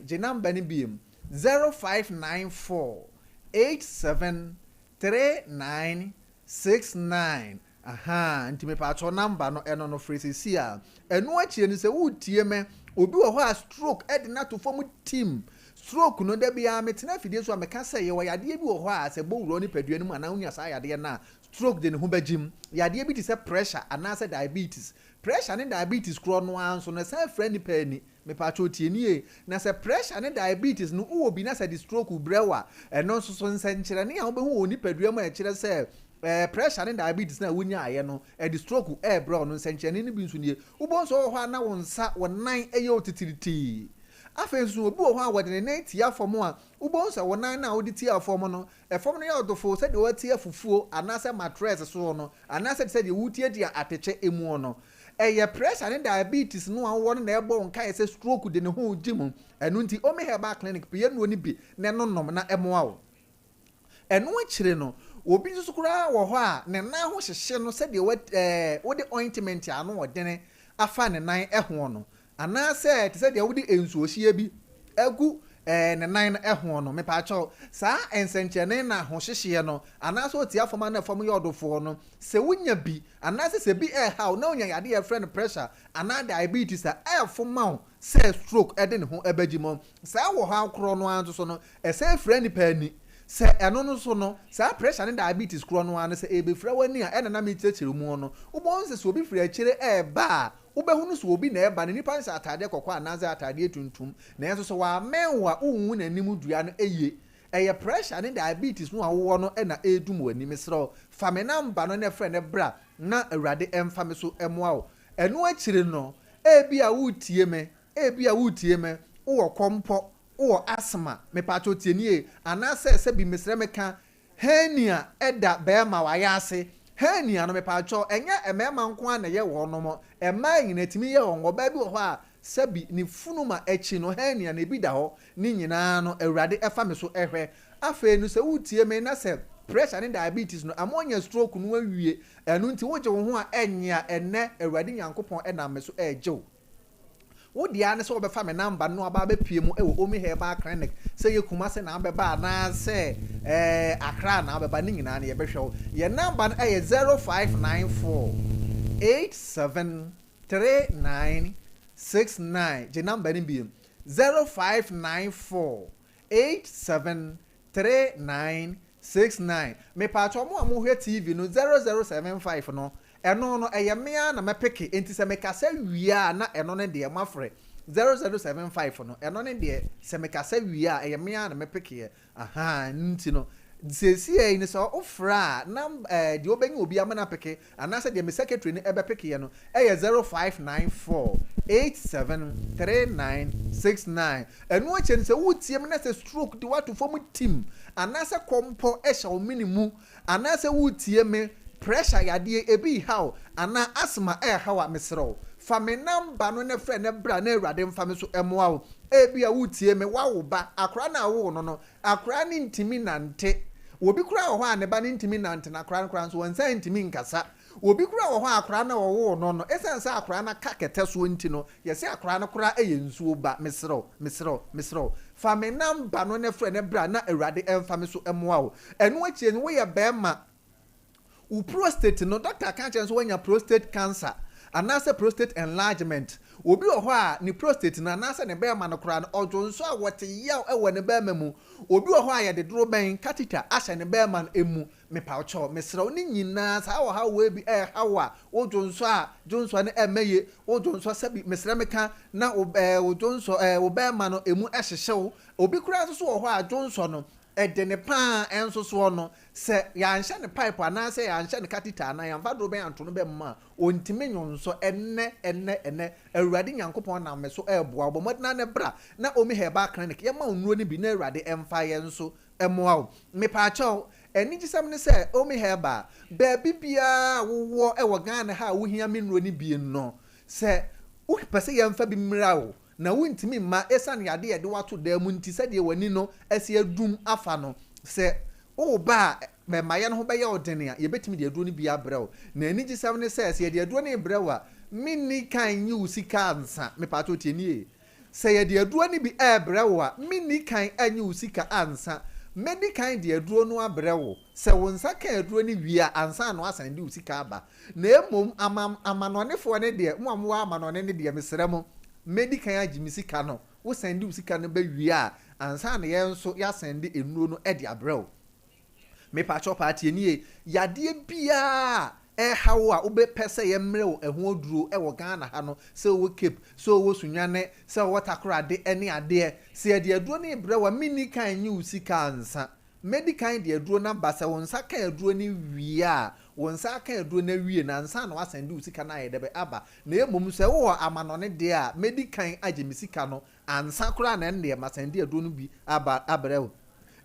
Gye namba no biom, 0594 87 3969. Ahaa nti mepaakyɛw number no ɛno no frɛ sɛsi a. Ɛno akyire no sɛ woretie me, obi wɔ hɔ a stroke de no ato fam tim. Stroke no da biara metena afidie so a meka sɛ yɛwɔ yadeɛ bi wɔ hɔ a sɛ ɛbɔ wura wo nipadua no mu anaa wonya saa yadeɛ no a stroke de ne ho bɛgyem. Yadeɛ bi te sɛ pressure anaasɛ diabetes. Pressure ne diabetes korɔ no ara nso no ɛsan fira nipa ani. Mepaakyɛw tie nie, na sɛ pressure ne diabetes no wowɔ bi na sɛ ɛde stroke brɛ wo a, ɛno nso so nsɛnkyerɛnne a wobɛhu wɔ wo nipadua mu a ɛkyerɛ sɛ ɛɛ pressure ne diabetes no a wonyaeɛ no ɛde stroke ɛrebrɛ wo no nsɛnkyerɛnne no bi nso nie. Wobɛhu sɛ wowɔ hɔ a na wo nsa, wo nan yɛ wo titiritii. Afei nso obi wɔ hɔ a wɔde ne nan tia fam a, wobɛhu sɛ wo nan no a wode tia fam no, Fam no yɛ ɔdofo sɛdeɛ woatia fufuo anaasɛ matrɛs soɔ no, anaasɛ te sɛ deɛ woretiatia atɛkyɛ muo no. Ɛyɛ pressure ne diabetes no a wowɔ no na ɛbɔ wo nkaeɛ sɛ stroke de ne ho regye mu. Ɛno nti, Omi Herbal Clinic pɛ yɛn nnuro no bi na ɛnonom na ɛmoa wo. Ɛno akyire no, obi nso koraa wɔ hɔ a ne nan ho hyehye no sɛdeɛ wode ointment a ano ɔdene afa ne nan ho no. Anaasɛ te sɛ deɛ wode nsuohyeɛ bi agu ne nan no ho no, mepaakyɛw, saa nsɛnkyerɛnne no ahohyehyeɛ no, anaasɛ ɔtia fam anaa fam yɛ ɔdofoɔ no, sɛ wonya bi, anaasɛ sɛ bi reha wo na wonya yadeɛ a yɛfrɛ no pressure anaa diabetes a, ɛrefo ma wo sɛ stroke de ne ho bɛgye mu. Saa ɔhaw korɔ no ara nso so no, ɛsan fira nnipa ani. Sɛ ɛno no so no, saa pressure ne diabetes korɔ no ara no, sɛ ɛrebɛfira w'ani a, ɛna na merekyerɛkyerɛ mu no, wobɛhu sɛ sɛ obi firi akyire reba a, wobɛhunu sɛ obi na ɛreba no, nipa no hyɛ ataadeɛ kɔkɔɔ anaasɛ ataadeɛ tuntum, nanso sɛ wammɛn wo a, wonhu n'anim dua no yie. Ɛyɛ pressure ne diabetes no a wowɔ no na ɛredum w'ani. Mesrɛ wo, fa me number no na frɛ no bra na Awurade mfa me so mmoa wo. Ɛno akyiri no, ebia woretie me, ebia woretie me, wowɔ kɔmpɔ, wowɔ asthma, mepaakyɛw tie nie, anaasɛ sɛbi mesrɛ meka, hernia da bɛɛma w'ayaase, hernia no mepaakyɛw ɛnyɛ mmarima nko ara na ɛyɛ wɔnom, mmaa nyinaa ɛtumi yɛ wɔn, ɔbaa bi wɔ hɔ a sɛbi ne funuma akyi no hernia no ebi da hɔ, ne nyinaa no Awurade ɛfa me so hwɛ. Afei no sɛ woretie me na sɛ pressure ne diabetes no ama woanya stroke no awie, ɛno nti wogye wo ho a ɛnnye a, ɛnnɛ Awurade Nyankopɔn nam me so regye wo. Wo deɛ ara ne sɛ wobɛfa me number no na waba abɛpue mu wɔ Omi Herbal Clinic, sɛ ɛyɛ Kumasi na wobɛba anaasɛ ɛɛ Accra na wobɛba, ne nyinaa no yɛbɛhwɛ wo. Yɛn number no yɛ 0594 87 39 69, gye number no bio, 0594 87 39 69. Mepaakyɛw mo a mohwɛ TV no 0075 no, ɛno no ɛyɛ me ara na mɛpeke, enti sɛ mekasa wie a na ɛno no deɛ moafrɛ 0075 no, ɛno no deɛ sɛ mekasa wie a ɛyɛ me ara na mɛpekeɛ, ahaa, ɛno nti no seesei yi no sɛ wofrɛ a nam ɛɛ deɛ wobɛnya obi ama no apeke Anaasɛ deɛ me secretary no bɛpekeɛ no yɛ 0594 87 39 69. Ɛno akyire no sɛ woretie me na sɛ stroke de wo ato fam tim anaasɛ kɔmpɔ hyɛ wo mene mu anaasɛ woretie me pressure yadeɛ ebi reha wo anaa asthma reha wo a mesrɛ wo fa me number no na frɛ na bra na Awurade mfa me so mmoa wo. Ebia woretie me woawo ba akwadaa no a wowoo no no Akwadaa no ntumi nnante. Obi koraa wɔ hɔ a ne ba no ntumi nnante na akwadaa no koraa nso ɔnsan ntumi nkasa. Obi koraa wɔ hɔ a akwadaa no a wɔwoo no no, ɛsiane sɛ akwadaa no aka kɛtɛ soɔ nti no, yɛse akwadaa no koraa yɛ nsuo ba. Mesrɛ wo, mesrɛ wo, mesrɛ wo, fa me number no na frɛ na bra na Awurade mfa me so mmoa wo. Ɛno akyire no, woyɛ barima, Wo prostate no, dɔkta ka kyerɛ no sɛ woanya prostate cancer anaasɛ prostate enlargement. Obi wɔ hɔ a, ne prostate no anaasɛ ne bɛrima no koraa no, ɔdwonsɔ a wɔte yaw wɔ ne bɛrima mu. Obi wɔ hɔ a yɛde dorobɛn, catheter, ahyɛ ne bɛrima no mu. Mepawokyɛw, mesrɛ wo, ne nyinaa saa ɔhaw wei bi ɛrehaw wo a, wodwonsɔ a, dwonsɔ no ɛmmɛ yie. Wodwonsɔ sɛbi, mesrɛ meka, na wo ɛɛ wo dwonsɔ ɛɛ wo bɛrima no emu hyehye wo. Obi koraa nso so wɔ hɔ a, dwonsɔ no, ɛde ne paa nso soɔ no, Sɛ yɛanhyɛ no pipe anaasɛ yɛanhyɛ no catheter anaa yɛamfa dorobɛn anto no bɛmma a, ɔntumi nnwonsɔ. Ɛnnɛ, ɛnnɛ, ɛnnɛ, Awurade Nyankopɔn nam me so reboa wo. Bɔ mmɔden ara na bra na Omi Herbal Clinic yɛmma wo nnuro no bi na Awurade mfa yɛn nso mmoa wo. Mepaakyɛw, anigyesɛm ne sɛ Omi Herbal, baabi biara a wowɔ wɔ Ghana ha a wohia me nnuro no bi no, sɛ wopɛ sɛ yɛmfa bi mmra wo na wuntumi mma esiane ade a yɛde wo ato dan mu nti, sɛdeɛ w'ani no asi adum afa no. Sɛ woreba a, mmaeɛ no ho bɛyɛ wo den a, yɛbɛtumi de aduro no bi abrɛ wo. Na anigyesɛm ne sɛ, sɛ yɛde aduro no rebrɛ wo a, menni kan nnye wo sika ansa. Mepaakyɛw tie nie. Sɛ yɛde aduro no bi rebrɛ wo a, menni kan nnye wo sika ansa. Mɛdi kan de aduro no abrɛ wo. Sɛ wo nsa ka aduro no wie a, ansa na woasan de wo sika aba. Na mmom ama amanɔnefoɔ no deɛ, mo a mowɔ amanɔne no deɛ, mesrɛ mo, mɛdi kan agye me sika no, wo sɛnde wo sika no ba wie a, ansa na yɛn nso yɛasɛnde nnuro no de abrɛ wo. Mepakyɛw paa tie nie, yadeɛ biara a ɛreha wo a wobɛpɛ sɛ yɛmmerɛ wo ɛho aduro wɔ Ghana ha no, sɛ wowɔ Cape, sɛ wowɔ Sunyane, sɛ wowɔ Takorade ne adeɛ, sɛ yɛde aduro no rebrɛ wo a, menni kan nnye wo sika ansa. Mɛdi kan de aduro no aba, sɛ wo nsa ka aduro no wie a, wo nsa aka aduro no awie no ansa na woasan de wo sika no ayɛ dɛbɛ aba. Na mmom sɛ wowɔ amanɔne deɛ a, mɛdi kan agye me sika no ansa koraa na ɛndeɛ masan de aduro no bi aba abrɛ wo.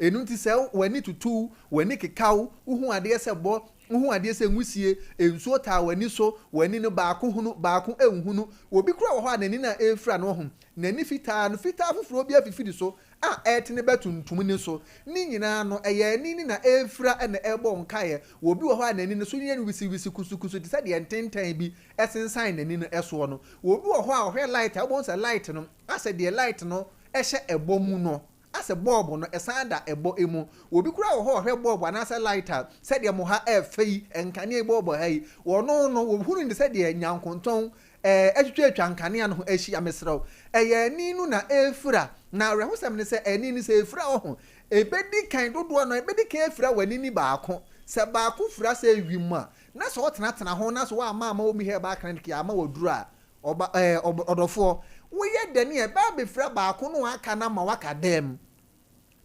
Ɛno nti sɛ w'ani tutu wo, w'ani keka wo, wohu adeɛ sɛ bɔ, wohu adeɛ sɛ nwusie, nsuo taa w'ani so, w'ani no baako hunu, baako nhunu, obi koraa wɔ hɔ a n'ani no a ɛrefira no wahu, n'ani fitaa no, fitaa foforɔ bi afifiri so, a ɛretene ba tuntum no so. Ne nyinaa no, ɛyɛ ani no na ɛrefira na ɛrebɔ nkaeɛ. Obi wɔ hɔ a n'ani no so yɛ no wisiwisi, kusukusu te sɛ deɛ ntentan bi sensan n'ani no soɔ no. Obi wɔ hɔ a ɔhwɛ light a, wobɛhu sɛ light no, asɛ deɛ light no hyɛ ɛbɔ mu no, asɛ bɔɔbo no san da ɛbɔ mu. Obi koraa wɔ hɔ a ɔhwɛ bɔɔbo anaasɛ light a, sɛdeɛ mo ha ɛrefɛ yi, nkanea yi bɔɔbo ha yi, ɔno no, ɔhunu no sɛ deɛ nyankontɔn Ɛɛ, atwitwatwa nkanea no ho ahyia, mesrɛ wo. Ɛyɛ ani no na ɛrefira. Na awerɛhosɛm ne sɛ, ani no, sɛ ɛfira wo ho. Ɛbɛdi kan, dodoɔ no ara, ɛbɛdi kan afira w'ani ni baako. Sɛ baako fira sɛ ewim a, na sɛ wotenatena ho na sɛ woamma amma Omi Herbal Clinic amma wo aduro a, ɔba ɛɛ ɔdɔfoɔ, woyɛ dɛn a, ɛbɛ abɛfira baako na waka no ama woaka dɛm.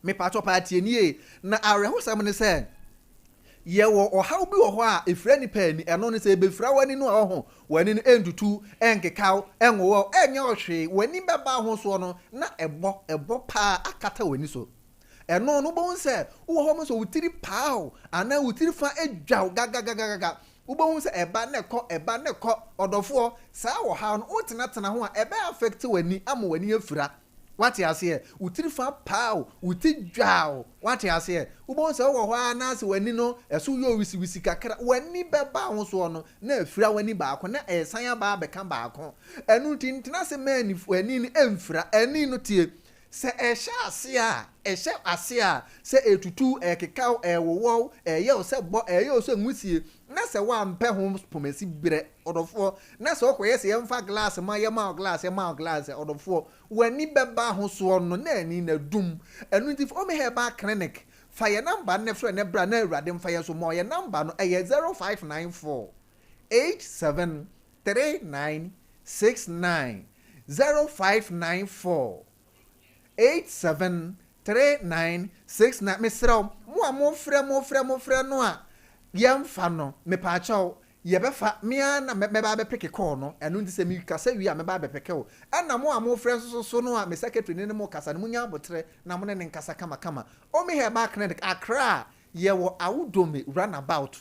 Mepakyɛw paa tie nie, na awerɛhosɛm ne sɛ, yɛwɔ ɔhaw bi wɔ hɔ a efira nnipa ani, ɛno ne sɛ ebefira w'ani no a ɔho, w'ani no ɛntutu, ɛnkekaw, ɛnwowɔw, ɛnyɛ wo hwee, w'ani bɛba ho soɔ no na ɛbɔ, ɛbɔ paa akata w'ani so. Ɛno no wobɛhu sɛ wowɔ hɔ mo sɛ wo tiri paa wo anaa wo tiri fa dwa wo gagagagaga, wobɛhu sɛ ɛba na ɛkɔ, ɛba na ɛkɔ, ɔdɔfoɔ, saa ɔhaw no wotenatena ho a ɛbɛ affect w'ani ama w'ani afira. Woate aseɛ? Wo tiri fa paa o, wo ti dwa o, woate aseɛ? Wobɛhu sɛ wowɔ hɔ ara na asɛ w'ani no, ɛso yɛ wisiwisi kakra, w'ani bɛba ho soɔ no, na afira w'ani baako, na ɛresan aba abɛka baako. Ɛno nti, ntena ase mma ani, w'ani no mfira. Ani no, tie, sɛ ɛhyɛ aseɛ a, ɛhyɛ aseɛ a, sɛ ɛretutu, ɛrekeka wo, ɛrewowɔ wo, ɛreyɛ wo sɛ bɔ, ɛreyɛ wo sɛ nwusie, na sɛ woampɛ ho pomasi berɛ, ɔdɔfoɔ, na sɛ wokɔyɛ sɛ yɛmfa glass ma yɛma wo glass yɛma wo glass a, ɔdɔfoɔ, w'ani bɛba ho soɔ no na ani no adum. Ɛno nti Omi Herbal Clinic, fa yɛn number no na frɛ na bra na Awurade mfa yɛn so mma wo. Yɛn number no ɛyɛ 0594 87 39 69, 0594 87 39 69. Mesrɛ wo, mo a mofrɛ mofrɛ mofrɛ no a yɛmfa no, mepaakyɛw, Yɛbɛfa, me ara na mɛba abɛpeke call no, ɛno nti sɛ mekasa wie a mɛba abɛpeke wo. Ɛna mo a mofrɛ nso so no a me secretary no ne mo kasa no, monya aboterɛ na mo ne no nkasa kamakama. Omi Herbal Clinic, Accra, yɛwɔ Awudome Runabout,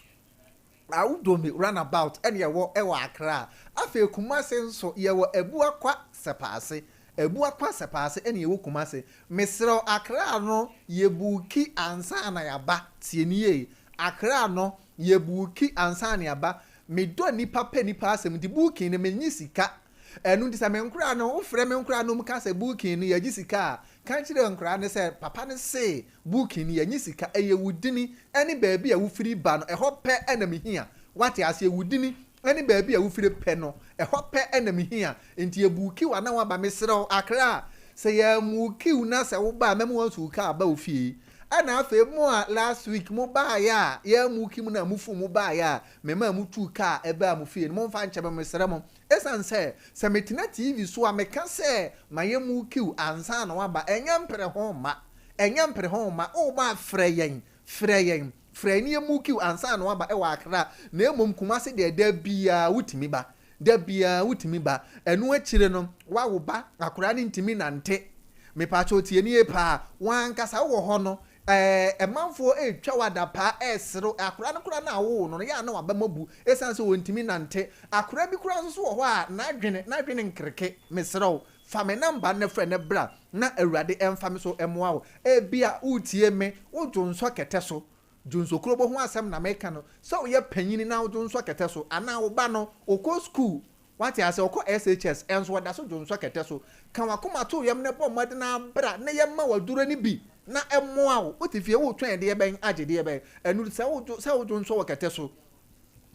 Awudome Runabout ɛna yɛwɔ wɔ Accra. Afei Kumasi nso yɛwɔ Abuakwa Sɛpaase, Abuakwa Sɛpaase ɛna yɛwɔ Kumasi. Mesrɛ wo Accra no yɛbuuki ansa na yɛaba, tie no yie, Accra no Yɛ buuki ansa ne aba. Me dɔ nipa pɛ nipa asɛm nti booking no me nye sika ɛno nti sɛ me nkoraa no wo frɛ me nkoraa nom ka sɛ booking no yɛgye sika a ka kyerɛ nkoraa no sɛ papa no se booking no yɛnye sika ɛyɛ wo dini ɛne baabi a wo firi ba no ɛhɔ pɛ ɛna me hia wate aseɛ wo dini ɛne baabi a wo firi pɛ no ɛhɔ pɛ ɛna me hia nti yɛ buuki wo ana waba mesrɛ wo akra sɛ yɛ ammuuki wo na sɛ wo ba a mɛma wansu wo kaa aba wo fie Ɛna afei mo a last week mo baeɛ a yɛammuki mo na mo fon mo baeɛ a me maa mo tuu kaa ɛbaa mo fie no momfa nkyɛ me mesrɛ mo ɛsiane sɛ sɛ metena TV so a meka sɛ ma yɛmmuki wo ansa na woaba ɛnyɛ mpere ho mma ɛnyɛ mpere ho mma woba a frɛ yɛn frɛ yɛn frɛ yɛn na yɛmmuki wo ansa na woaba ɛwɔ Accra na mmom Kumasi deɛ da biara wotumi ba Da biara wotumi ba. Ɛno akyire no, woawo ba, akwadaa no ntumi nnante. Mepaakyɛw tie nie paa, wo ankasa wowɔ hɔ no, ɛɛ ɛmanfoɔ retwa wo adapaa, ɛresere wo. Akwadaa no koraa no a wowoo no no, yɛ a na w'abam abu ɛsiane sɛ ɔntumi nnante. Akwadaa bi koraa nso so wɔ hɔ a, n'adwene, n'adwene nkreke. Mesrɛ wo, fa me namba no frɛ no bra na Awurade mfa me so mmoa wo. Ebia woretie me, wodwonsɔ kɛtɛ so. Dwonsɔkurobo ho asɛm na meka no, sɛ woyɛ panyin na wodwonsɔ kɛtɛ so anaa wo ba no ɔkɔ sukuu, wate ase, ɔkɔ SHS nso ɔda so dwonsɔ kɛtɛ so, ka w'akoma to wo yam na bɔ mmɔden ara bra na yɛmma wo aduro no bi na ɛmmoa wo. Wote fie woretwɛn deɛ bɛn agye deɛ bɛn? Ɛno nti sɛ wodwo sɛ wodwonsɔ wɔ kɛtɛ so,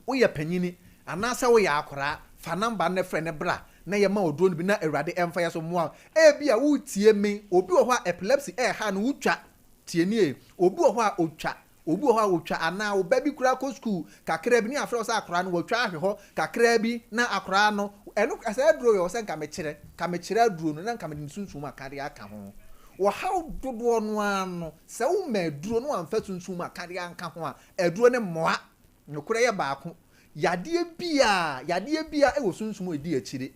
woyɛ panyini anaasɛ woyɛ akoraa, fa number no na frɛ no bra na yɛmma wo aduro no bi na Awurade mfa yɛn so mmoa wo. Ebia woretie me, obi wɔ hɔ a epilepsy ɛreha no, wotwa Tie nie, obi wɔ hɔ a ɔtwa, obi wɔ hɔ a ɔtwa anaa wo ba bi koraa kɔ sukuu kakraa bi ne yɛafrɛ wo sɛ akwadaa no watwa ahwe hɔ kakraa bi na akwadaa no, ɛno saa aduro yɛ wɔ sɛ nka mekyerɛ, nka mekyerɛ aduro no na nka mede ne sunsum akadeɛ aka ho. Ɔhaw dodoɔ no ara no, sɛ woma aduro na wamfa sunsum akadeɛ anka ho a, aduro no mmoa. Nokorɛ yɛ baako, yadeɛ biara, yadeɛ biara wɔ sunsum a ɛdi akyire.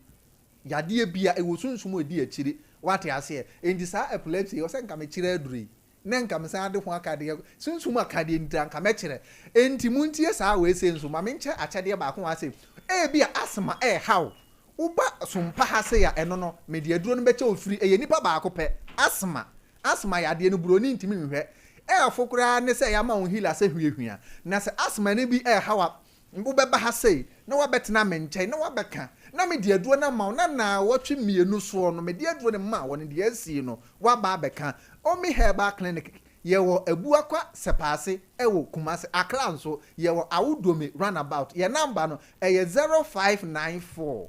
Yadeɛ bia ɛwɔ sunsum a ɛdi akyire, wate aseɛ? Enti saa epilepsy yi, ɛwɔ sɛ nka mekyerɛ aduro yi, na nka mesan de ho akadeɛ, sunsum akadeɛ nti anka mɛkyerɛ. Enti montie saa wei sei nso, ma menkyɛ akyɛdeɛ baako wɔ ha sei. Ebia asthma ɛreha wo, woba Sompa ha sei a, ɛno no, mede aduro no bɛkyɛ wo firi, ɛyɛ nipa baako pɛ, asthma, asthma yadeɛ no buroni ntumi nhwɛ, ɛɛfo koraa ne sɛ yɛama wo inhaler sɛ huahua, na sɛ asthma no bi ɛreha wo a, Wobɛba ha sei, na woabɛtena me nkyɛn, na woabɛka, na mede aduro no ama wo, na naawɔtwe mmienu soɔ no, mede aduro no maa wo no, deɛ asie no, woaba abɛka. Omi Herbal Clinic, yɛwɔ Abuakwa Sɛpaase wɔ Kumasi, Accra nso, yɛwɔ Awudome Runabout. Yɛn number no, ɛyɛ 0594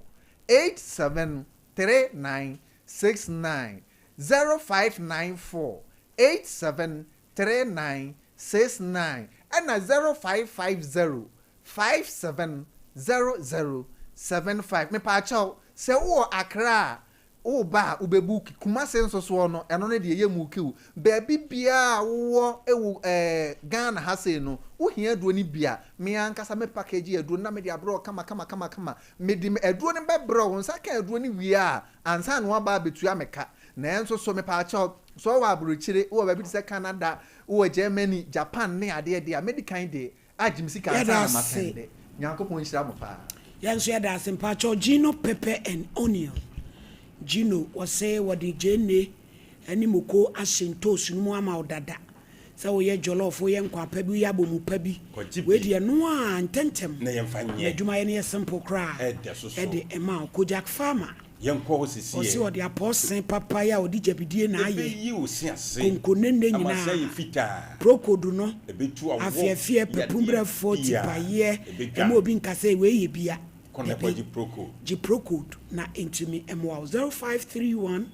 87 39 69, 0594 87. 39 69 ɛna 0550 57 00 75. Mepaakyɛw, sɛ wowɔ Accra a, Woreba a wobɛbuuki. Kumasi nso soɔ no, ɛno no deɛ yɛmmuuki wo. Baabi biara a wowɔ wɔ ɛɛ Ghana ha sei no, wohia aduro no bi a, me ankasa mɛ package aduro no na mede abrɛ wo kama kama kama kama. Mede aduro no bɛbrɛ wo, wo nsa ka aduro no wie a, ansa na woaba abɛtua me ka. Nanso so mepaakyɛw, sɛ wowɔ aburokyire, wowɔ baabi te sɛ Canada, wowɔ Germany, Japan ne adeɛ deɛ a, mɛdi kan de Agye me sika ansa Yɛda na ase. masɛnde. Nyankopɔn nhyira mo paa. Yɛn nso yɛda ase mpakyɛw Gino pepper and onion Gino wɔse wɔde gyeene ne moko ahye ntoosi no mu ama wo dada sɛ woyɛ jollof woyɛ nkwan pa bi woyɛ abomu pa bi Kɔgye wei bi deɛ ɛno a ntɛntɛm na yɛmfa na nyɛ. adwuma yɛ no yɛ simple koraa Ɛdɛ soso. ɛde ɛma wo Kojak Farmer Yɛnkɔ hɔ Ɔse sesiɛ. ɔde apɔɔse papa yi a ɔde gyabidie na ayɛ Ɛbɛyi wo se ase. konko ne nnɛ Ama se ayɛ nyinaa, fitaa. prokodu no, Ɛbɛtu awɔ afeɛfeɛ, yadeɛ papunbrɛfoɔ, biaa. tipayeɛ, Ɛbɛdwane. ɛma obi nka sɛ wei yɛ bia, Kɔ na dabi, kɔgye proko. gye procold na ɛntumi mmoa wo, 0531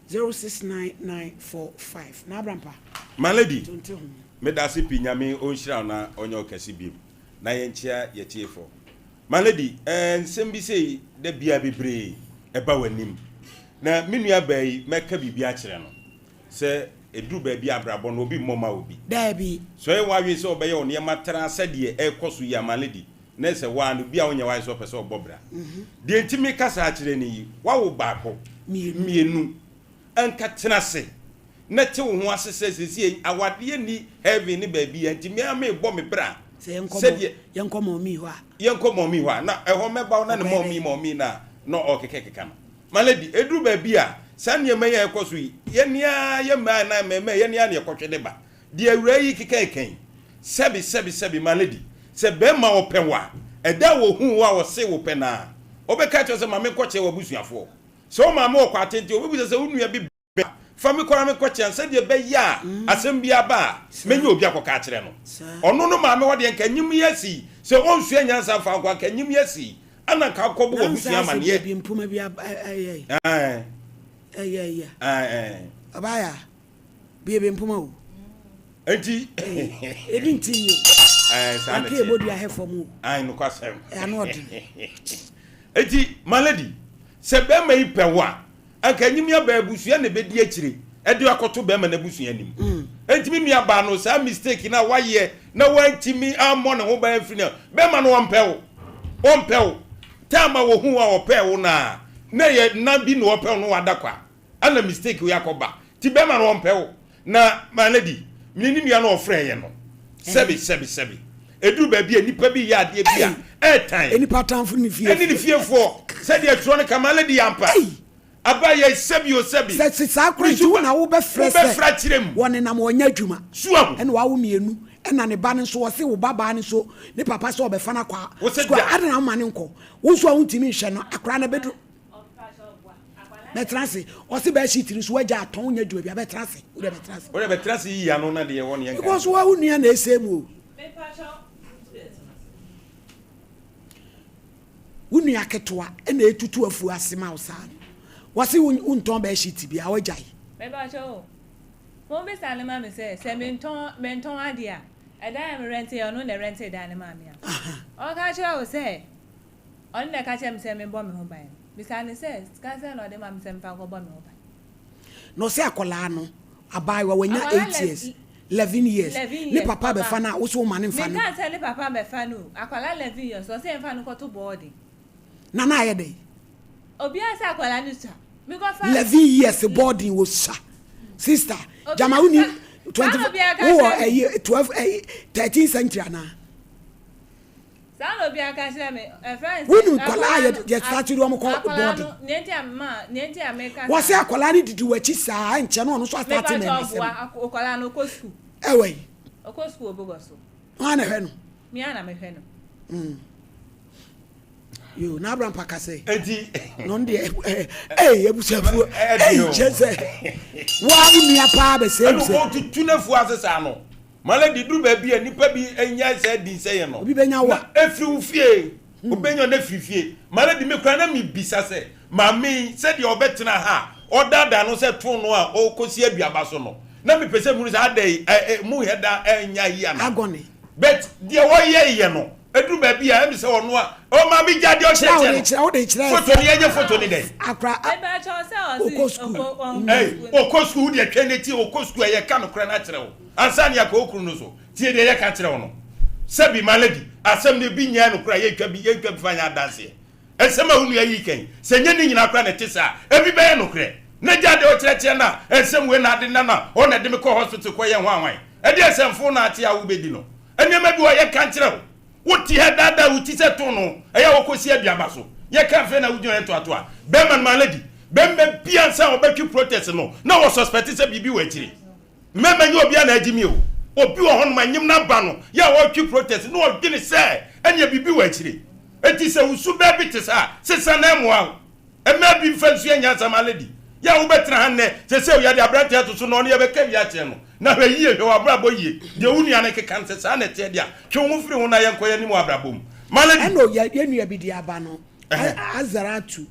069 945. N'Abrampa, My lady, tonte ho. medase pii Nyame ɔnhyira wo na ɔnyɛ wo kɛse biom na yɛnkyea yɛtiefo. My lady, eh, nsɛm bi sei da biara bebree ɛba w'anim. Na me nua baa yi, mɛka biribi akyerɛ no. Sɛ ɛduru baabi a abrabɔ no, obi mmɔ ma obi. Daabi. Sɛ ɔyɛ w'adwene sɛ ɔbɛyɛ wo nneɛma tra sɛdeɛ ɛrekɔ so yi a, my lady, na ɛsɛ wo ara no, bi a wonyɛ w'adwene sɛ ɔpɛ sɛ ɔbɔ bra. Deɛ nti meka saa kyerɛ no yi, woawo baako, mmienu, anka tena ase na te wo ho ase sɛ seesei awadeɛ nni heaven ne baabiara nti me ara merebɔ me bra Sɛ yɛnkɔ mɔ sɛdeɛ yɛnkɔ mɔmii hɔ a. Yɛnkɔ mɔmii hɔ a na ɛhɔ mɛba wo na ne Ɔkɔyɛ mɔmii dɛn? mɔmii no a na ɔrekekakeka no. My lady, ɛduru baabi a saa nneɛma yi a ɛrekɔ so yi, yɛn ara yɛn mmaa anaa mmarima yi, yɛn ara na yɛkɔtwe de ba. Deɛ awuraa yi keka reka yi, sɛbe sɛbe sɛbe, my lady, sɛ barima ɔpɛ wo a, ɛda a ɔhuu wo a ɔsee wo pɛ no ara, ɔbɛka akyerɛ wo sɛ ma menkɔkyerɛ w'abusuafoɔ. Sɛ wo maame wɔ kwatenten a, ɔbɛbisa sɛ wo nua bi bɛn a, fa me kɔ na menkɔkyea no sɛdeɛ ɛbɛyɛ a asɛm bi aba a, mɛnya obi akɔka akyerɛ no. Ɔno no maame hɔ deɛ, nka nyim yi asi. Sɛ ɔnsua nyansa mfa nkɔ a, nka nyim yi asi. Ɛna nka akɔbɔ Nansa w'abusua ase amaneɛ. baabi mpoma bi aba ɛyɛ Ae, ɛyɛ ɛyɛ. ae, ae. Ɔbaaya, bue mpoma o. Enti. Ee, ebi nti yi o. Ae, saa na Waka ɛteɛ. ebodua hɛ fam o. Ae, nokwasɛm. Ano ɔden. Enti, my lady, sɛ bɛrima yi pɛ wo a, anka nyimia baa abusua na ebedi akyire de akɔto bɛrima no abusua anim. Enti me nua baa no, saa mistake no a wayɛ na wantumi ammɔ ne ho ban amfiri no, bɛrima no ɔmpɛ wo. Ɔmpɛ wo. Time a wɔhuu wo a ɔpɛɛ wo no a, na ɛyɛ nna bi na ɔpɛ wo na wada kwa. Ɛna mistake wei akɔba. Nti bɛrima no ɔmpɛ wo. Na my lady, me ne nua no ɔfrɛ yɛ no, sɛbi sɛbi sɛbi, ɛduru baabi a nipa bi yɛ adeɛ bi a, ɛɛtan. Nipa tamfo ne fiefoɔ. Ɛne ne fiefoɔ, sɛdeɛ twerɛ no ka, my lady ampa. Aba yɛ sɛbi o sɛbi. Sɛ te saa koraa nti wo na wobɛfrɛ sɛ. Wobɛfrɛ akyerɛ mu. Wɔnenam wɔnyɛ adwuma. So ahu. Ɛna wawo mienu, ɛna ne ba no nso wɔse wo ba baa no nso ne papa sɛ ɔbɛfa no akɔ sukuu a, adɛn na woma no nkɔ? Wo nso a wontumi nhwɛ no, akwadaa no bɛduru. Bɛtena ase. Ɔse bɛɛ sheet no so wagya atɔn wonya adwuma bia bɛtena ase. Wode bɛtena ase. Wode bɛtena ase yiyi ano na deɛ ɛwɔ no yɛnka. Because wa wo nua na ɛsɛ mu o. Wo nua ketewa ɛna ɛtutu afuo ase ma wo saa no. Wɔse wontɔn bɛɛ sheet bia wagyae. Mepakyɛ o. Mo bisa no ma me sɛ sɛ mentɔn mentɔn adeɛ a ɛdan a me rɛnte yɛ ɔno na ɛrɛnte dan no maa me a. Ɔka kyerɛ wo sɛ Ɔno na ɛka kyerɛɛ me sɛ memmɔ me ho ban no. Mebisaa no sɛ, Sika sɛn na ɔde ma me sɛ memfa nkɔbɔ me ho ban? Na ɔsɛ akwadaa no, abaayewa, wanya Akwadaa 8 years, 11 years, 11 ne years, papa ɔba. bɛfa no a, wo so woma no mfa no? Menkaa sɛ ne papa mmɛfa no o. Akwadaa 11 years, ɔsɛ yɛmfa no nkɔto boarding. Na na ayɛ dɛn? Obiara sɛ akwadaa no sua. Mekɔfa. 11 years boarding wɔ sua. Sister, gyama Obiara wonni sa, saa 20, na obiara ka wowɔ kyerɛ me. ɛyi 12, ɛyi 13 century anaa? Saa na obiara ka kyerɛ me. Ɛfrɛ no sɛ Wonim nkwadaa a akwadaa no yɛ start de wɔn kɔ akwadaa boarding. no nea nti a ma nea nti a meka Wɔsɛ saa no. akwadaa no didi w'akyi saa nkyɛ no ɔno nso Mepa astarte kyɛ mɛma asɛm. ɔboa akwadaa no ɔkɔ sukuu. Ɛwɔ yi. Ɔkɔ sukuu wɔ Bogor so. Hwan na ɛhwɛ no? Me ara na mehwɛ no. Mm. Yo, na Abraham pa kasa yi. Enti. No deɛ ɛɛ ɛɛ abusuafoɔ ɛɛ kyɛ sɛ waa wo nua paa bɛ sɛ Ɛna ɔtutu n'afuo ase saa no. Malady duru baabi a nnipa bi nya saa dinsɛeɛ no. Obi bɛnya wo a. Na ɛfiri wo fie. Obi bɛnya wo na ɛfiri fie. Malady me koraa na mebisa sɛ, maame yi sɛdeɛ ɔbɛtena ha a ɔdaadaa no sɛ toonoo a ɔrekɔsi aduaba so no, Na mepɛ sɛ mehunu sɛ adɛn ɛ ɛ mo hɛ da ɛnya yi ana. Agɔne. But deɛ wɔyɛ yɛ no ɛduru baabi a ɛmi sɛ ɔno a ɔ maame gya deɛ ɔkyerɛkyerɛ no foto no yɛnyɛ foto no dɛn. Akora ɔkɔ sukuu. Ɛy ɔkɔ sukuu deɛ twɛn ne ti ɔkɔ sukuu ɛyɛ ka nokorɛ no akyerɛ wo ansa ne akɔ okunu no so tie deɛ yɛka kyerɛ wo no sɛbi my lady asɛm no ebi nyɛ nokorɛ a yɛntwa bi yɛntwa bi fa nyɛ adanseɛ. Nsɛm a wo nua yi reka yi, sɛ ɛnyɛ ne nyinaa koraa na ɛte saa a, ebi bɛyɛ nokorɛ. N'agya deɛ ɔkyerɛkyerɛ no a, nsɛm wei na ade nna no a, ɔno na ɛde me kɔ hospital kɔyɛ hwanhwan. Ɛdeɛn nsɛmfoo na ate a wobɛdi no? Nneɛma bi wɔ hɔ a yɛnka nkyerɛ wo. Wote ha daadaa wo ti sɛ toonoo, ɛyɛ a wokɔsi aduaba so. Yɛka afei na wogyina hɔ retoatoa. Bɛrima no, my lady, bɛrima bi ansa a ɔbɛtwe protest no, na wɔsuspect sɛ biribi wɔ akyire. Mɛma nyɛ obiara na agye me o. Obi wɔ hɔnom a nyem no aba no yɛ a ɔretwe protest na ɔdwene sɛ ɛneɛ biribi wɔ akyire. Enti sɛ wo suban bi te saa a, sesa na ɛmmoa wo. Mmaa bi mfa nsua nyansa ma lady. Yɛ a wobɛtena ha nnɛ, seesei yɛde aberanteɛ ato so na ɔne yɛbɛka wie akyerɛ no. Na hwɛ yie, hwɛ w'abrabɔ yie. Deɛ wo nua no keka no sɛ saa na ɛteɛ deɛ a, twe wo ho firi ho na yɛnkɔ yɛn anim wɔ abrabɔ mu. Ma lady. Ɛna yɛn nua bi de aba no, Azaratu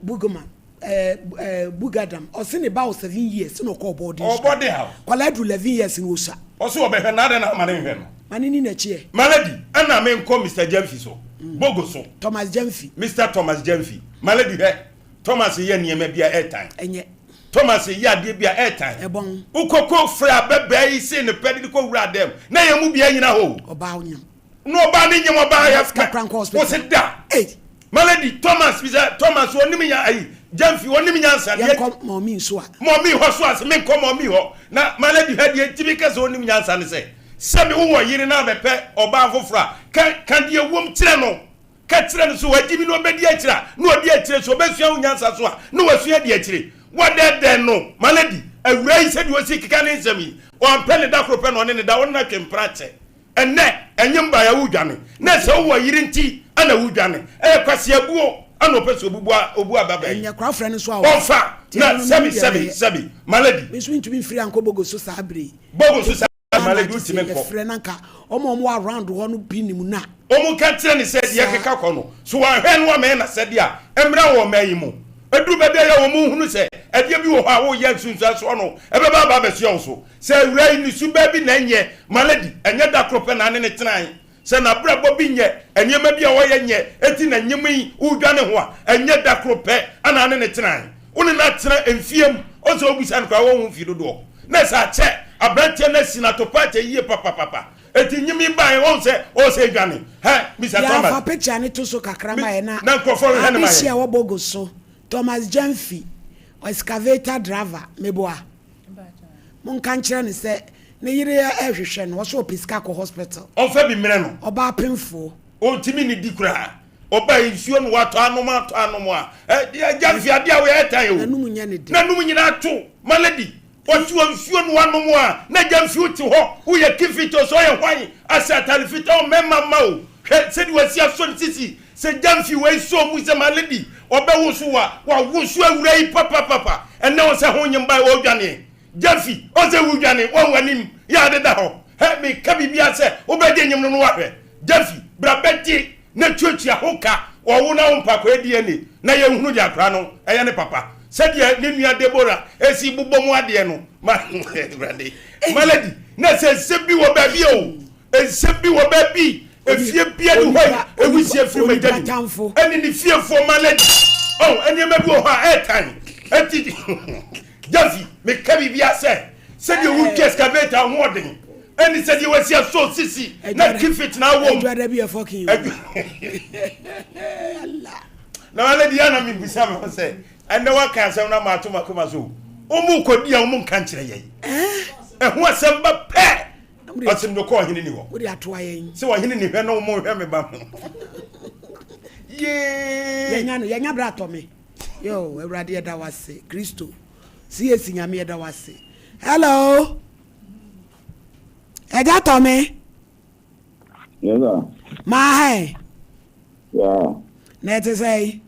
Bugman. Eh, eh, Bugadam. Ɔse ne ba wɔ 7 years na ɔkɔɔ boarding Ɔwɔ school. boarding house. Kwalaa aduru 11 years na ɔsua. Ɔse ɔbɛhwɛ no adɛn na ama no nhwɛ no. Ma no ni n'akyi ɛ. Malady, ɛna me nkɔ Mister Gyamfi so. Bogo so. Thomas Gyamfi. Mister Thomas Gyamfi. Malady hwɛ, Thomas yɛ nneɛma bi a ɛɛtan. Ɛnyɛ. Thomas yɛ adeɛ bi a ɛɛtan. Ɛbɔn. Wokɔ kɔ frɛ abɛbɛɛ yi see no pɛ de no kɔ wura dɛm na yɛn mu biara nyina hɔ o. Ɔbaa onyam. Na ɔbaa ne nyam ɔbaa yɛ Sika kora nkɔ hospital. Ɔse da. Ei. Malady, Thomas bi sɛ Thomas ɔnim nya ayi Gyamfi ɔnim nyansa deɛ. Yɛnkɔ mɔmi nso a. Mɔmi hɔ so ase menkɔ mɔmi hɔ na Malady hwɛ deɛ nti meka sɛ ɔnim nyansa ne sɛ sɛ me wowɔ yere na abɛpɛ ɔbaa foforɔ a ka ka deɛ wom kyerɛ no ka kyerɛ no sɛ wagye mi na ɔbɛdi akyire a na ɔdi akyire sɛ ɔbɛsua wo nyansa so a na wasua adi akyire wadɛɛdɛɛ no Malady awura yi sɛdeɛ ɔsi keka ne nsɛm yi ɔampɛ ne da koro pɛ na ɔne ne da ɔne no atwe mpena kyɛ Ɛnnɛ, ɛnyɛ mbae a woredwane, na sɛ wowɔ yere nti na woredwane. Ɛyɛ kwaseabuo na ɔpɛ sɛ obubu obu ababaa yi. Ɛnyɛ koraa frɛ no nso a Ɔmfa Nti na ɛno no sɛbi menim deɛ sɛbi mɛyɛ. sɛbi my lady. Me nso mentumi mfiri ankɔ Bogo so saa bere yi. Bogo so saa Nti my lady na wontumi sɛ nkɔ. yɛfrɛ no anka wɔn a wɔwɔ around hɔ no bi nim no a. Wɔnka nkyerɛ no sɛ deɛ Saa. ɛkeka kɔ no, so wanhwɛ no ammɛyɛ n'asɛdeɛ a, ɛmmra wɔ ɔman yi mu. Ɛduru baabi a ɛyɛ a wɔnhunu sɛ adeɛ bi wɔ hɔ a woreyɛ nsunsuansoɔ no ɛbɛba aba abɛsoɛ wo so. Sɛ awuraa yi ne suban bi na ɛnyɛ, ma lady, ɛnyɛ da koro pɛ na ne no tenae. Sɛ n'abrabɔ bi nyɛ, nneɛma bi a ɔyɛ nyɛ enti na nyem yi wodwane ho a, ɛnyɛ da koro pɛ na ne no tenae. Wo ne no atena mfeɛ mu, ɔsɛ wobisa no koraa wɔnhu mfe dodoɔ. Na ɛsɛ akyɛ, aberanteɛ no asi no atɔpɔ akyɛ yie papapapa. Enti nyem yi baeɛ, wahu sɛ ɔwɔ sɛ ɛdwane. Hɛ, Mister Yɛ Thomas. fa picture no to so kakra ma yɛ na Na nkurɔfoɔ nhwɛ no ma adehye yɛn. a ɛwɔ Bogo so, Thomas Gyamfi, excavator driver, meboa? Monka nkyerɛ no sɛ ne yere rehwehwɛ no, ɔsɛ ɔpɛ sika kɔ hospital. Ɔmfa bi mmerɛ no. Ɔbaa pemfoɔ. Ɔntumi nnidi koraa. Ɔbaa nsuo no watɔ anom atɔ anom a, agya mfe adeɛ a woyɛ ɛtan o. N'anum nyɛ ne dɛ. N'anum nyinaa to. My lady, ɔte wɔ nsuo no anom a, na agya mfe wote hɔ, woyɛ kifit o, sɛ ɔyɛ hwan, asɛ atare fitaa o, mmarima mma o. Hwɛ sɛdeɛ wasi asɔ ne sisi. Sɛ Gyamfi wei sɔɔ mu sɛ my lady ɔbɛwoso wo a, wawoso awura yi papapapa. Ɛnnɛ wo sɛ ho nyem bae ɔredwaneɛ. Gyamfi, ɔsɛ wodwane, wahu anim yɛ ade da hɔ. Hɛ, meka biribiara sɛ wobɛgye nyem no no wahwɛ. Gyamfi, bra bɛgye na tuatua ho ka. Ɔwo na wo mpa kɔyɛ DNA na yɛnhunu deɛ akwadaa no ɛyɛ ne papa. Sɛdeɛ ne nua Deborah ɛsi bobɔ mu adeɛ no, ma, Awurade, my lady, na sɛ nsɛm bi wɔ baabi o. Nsɛm bi wɔ baabi, efie bia ni hɔ yi, ewusie firi m'agya nim, ɛne ne fiefoɔ ma lady. Oh, nneɛma bi wɔ hɔ a ɛɛtan. Eti, Javi, meka biribi asɛ, sɛdeɛ wotwa excavator ho ɔden, ɛne sɛdeɛ wasi asɔ sisi na kifit na awom. Adwada bi yɛ fɔkin. Na ma lady ya na mebisa me ho sɛ, ɛnɛ waka asɛm no ama ato makoma so. Wɔn kɔdi a wɔn nka nkyerɛ yɛn. Ɛho asɛm ba pɛ. Ɔse mede kɔ ɔhene ni hɔ. Wode atoa yɛn. Sɛ ɔhene ni hwɛ na wɔn hwɛ me ba ho. Yee. Yɛnya no yɛnya bra tɔ me. Yo Awurade yɛda wase Kristo. CAC Nyame yɛda wase. Hello. Ɛgya tɔ me. Yes sir. Maa hɛn. Yeah. Na ɛte sɛ.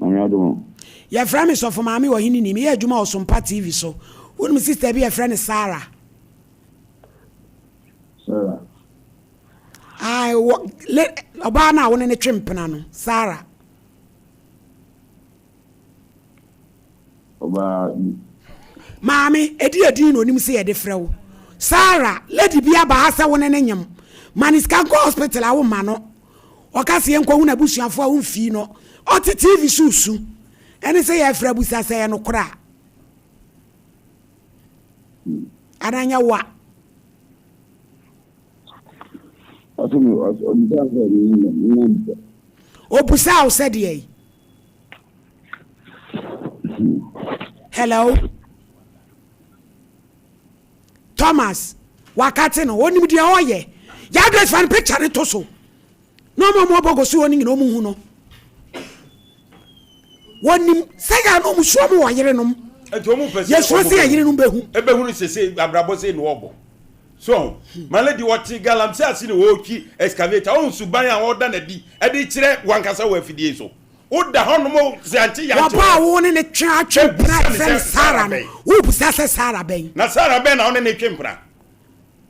Nyame adom. Yɛfrɛ me Sɔfo Maame Ɔhene ni. Meyɛ adwuma wɔ Sompa TV so. Wonim sister bi yɛfrɛ no Sarah? Sarah. Ae, wɔ, le, ɔbaa no a wo ne no twe mpena no, Sarah. Ɔbaa. Maame, ɛdi edin na onim sɛ yɛde frɛ wo. Sarah, lady bi aba ha sɛ wo ne no nyem. Ma no sika nkɔ hospital a womma no. Ɔka sɛ yɛnkɔhu n'abusuafoɔ a womfii no. Ɔte TV so resu. Ɛne sɛ yɛrefrɛ abusa sɛ ɛyɛ nokorɛ a. Anaa nyɛ wo a. Ɔse me, ɔbisaa sɛ me nya me Obusaa wo sɛ deɛ? Hello? Thomas, wakate no, onim deɛ ɔyɛ. Yɛ address fa no picture no to so. Na ɔmo ɔmo ɔbɔ gosi hɔ no nyina ɔmo hu no. Wɔnim sɛ yɛ ano ɔmo suro ɔmo wɔ yerenom. Yɛsuro sɛ yɛ yerenom bɛhu. Ɛbɛhunu sese abrabɔ sei na ɔbɔ. So ho? My lady, ɔte galamsey ase na ɔretwi excavator. Ɔhu suban a ɔreda no adi de kyerɛ wankasa wɔ afidie yi so. Woda hɔnom sɛ ankye yankye Wɔba a wo ne ne twe atwe mpena a yɛfrɛ no Sara no, wobisa sɛ Sara bɛn? Na Sara bɛn na wo ne ne twe mpena?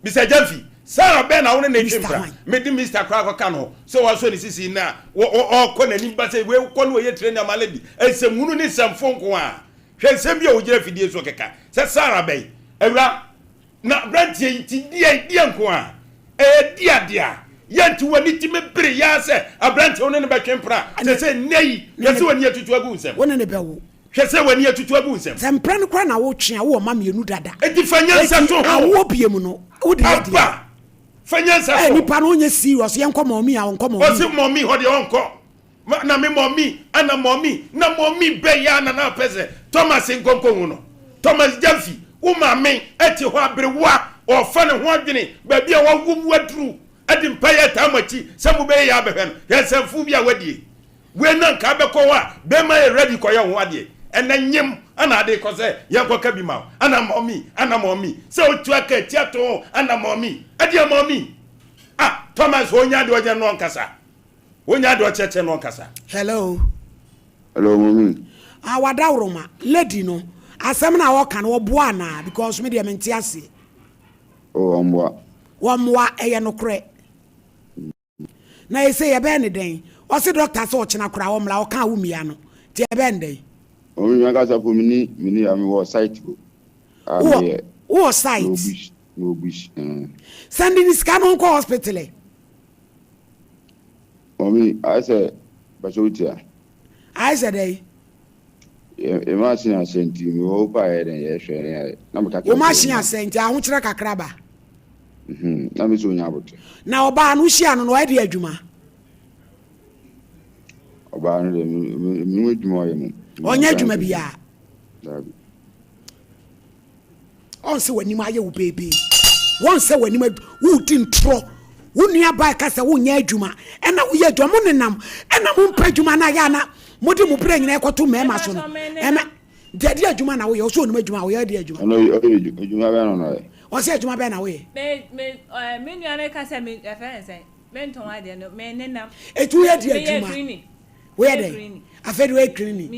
Mr. Gyamfi, Sara bɛn na wo ne ne twe mpena? Mede Mister koraa kɔka no ho sɛ wasɔ ne sisi na ɔkɔ n'anim ba sɛ wei kɔ no ɔyɛ training ama lady. Nsɛmhunu ne nsɛmfo nko ara. Hwɛ nsɛm bi a ɔgyina afidie so keka sɛ Sara bɛn? Awura, Na abranteɛ yi ti deɛ deɛ nko a ɛyɛ dea dea yɛ nti w'ani tumi bere yɛ ara sɛ abranteɛ wo ne no bɛtwe mpena kyerɛ sɛ nnɛ yi hwɛ sɛ w'ani atutu agu wo nsam Wo ne no bɛwo. Hwɛ sɛ w'ani atutu agu wo nsam. Sɛ mpena no koraa na wotwe a wowɔ mma mmienu dada. Enti fa nyansa Enti to ho. awoɔ biem no wode yɛ deɛ. Aba fa nyansa Ɛɛ to ho. nipa no ɔnyɛ serious yɛnkɔ mɔmi a ɔnkɔ mɔmi. Ɔse mɔmi hɔ deɛ ɔnkɔ. Ma na me mummy ana mummy na mummy bɛ ya na na pɛ sɛ Thomas nkɔ nkɔhu no. Thomas Gyamfi, wo maame te hɔ aberewa ɔrefa ne ho adwene baabi a wawo mu aduru de mpaeɛ ataa mo akyi sɛ mobɛyɛ yɛ abɛhwɛ no. Hwɛ nsɛmfoo bi a wadie. Wei na nka abɛkɔ hɔ a bɛrima yɛ ready kɔyɛ wo ho adeɛ. Ɛnɛ nyem ana ade kɔ sɛ yɛnkɔka bi ma wo. Ana mummy ana mummy sɛ wotu aka akyi ato ho ana mummy ɛdeɛ mummy. Ah Thomas ɔnya deɛ ɔnyɛ no ɔnkasa. Wonya deɛ ɔkyerɛkyerɛ no ɔnkasa. Hello. Hello mommy. Ah wadaworoma lady no asɛm no a ɔka no ɔboa anaa because me deɛ mente aseɛ. Oh ɔmboa. Wɔmmoa ɛyɛ nokorɛ. Na ɛsɛ yɛbɛyɛ ne dɛn ɔse doctor sɛ ɔkyena koraa ɔmmra ɔka a wommia no nti yɛbɛyɛ ne dɛn. Mommy me ankasa po menni menni a mewɔ site o. A Wowɔ meyɛ wowɔ site. mewɔ bush mewɔ bush ɛɛ. Sɛnde ne sika no nkɔ hospital ɛ. Mɔmi, ayɛ sɛ bɛsɛ wo tia. Ayɛ sɛ dɛn? Yɛ yɛ machine asɛ nti mi wɔ pa yɛ dɛn yɛ hwɛ ne ayɛ na mi ka kyerɛ. Wo machine asɛ nti ahokyerɛ kakra ba. Mhm, na mi sɛ onya abotrɛ. Na ɔbaa no wohyia no no ɔyɛ de adwuma. Ɔbaa no deɛ mi mi mi adwuma ɔyɛ mo. Ɔnyɛ adwuma biara. Daabi. Ɔn sɛ w'anim ayɛ wo beebee. Wɔn sɛ w'anim wodi ntorɔ. Wo nua baa ɛka sɛ wonyɛ adwuma ɛna woyɛ adwuma mo nenam ɛna mo mpɛ adwuma na ayɛ ana mo de mo berɛ nyinaa ɛkɔto mmarima so no ɛmɛ deɛ de adwuma na woyɛ ɔsɛ onim adwuma a woyɛ de adwuma. Ɔno ɔyɛ adwuma bɛn na ɔyɛ. Ɔsɛ adwuma bɛn na woyɛ. Me me ɛɛ me nua no ka sɛ me ɛfɛ ne sɛn me ntɔn adeɛ no me nenam. Etu woyɛ de adwuma. Woyɛ dɛn? Afei de woyɛ cleaning.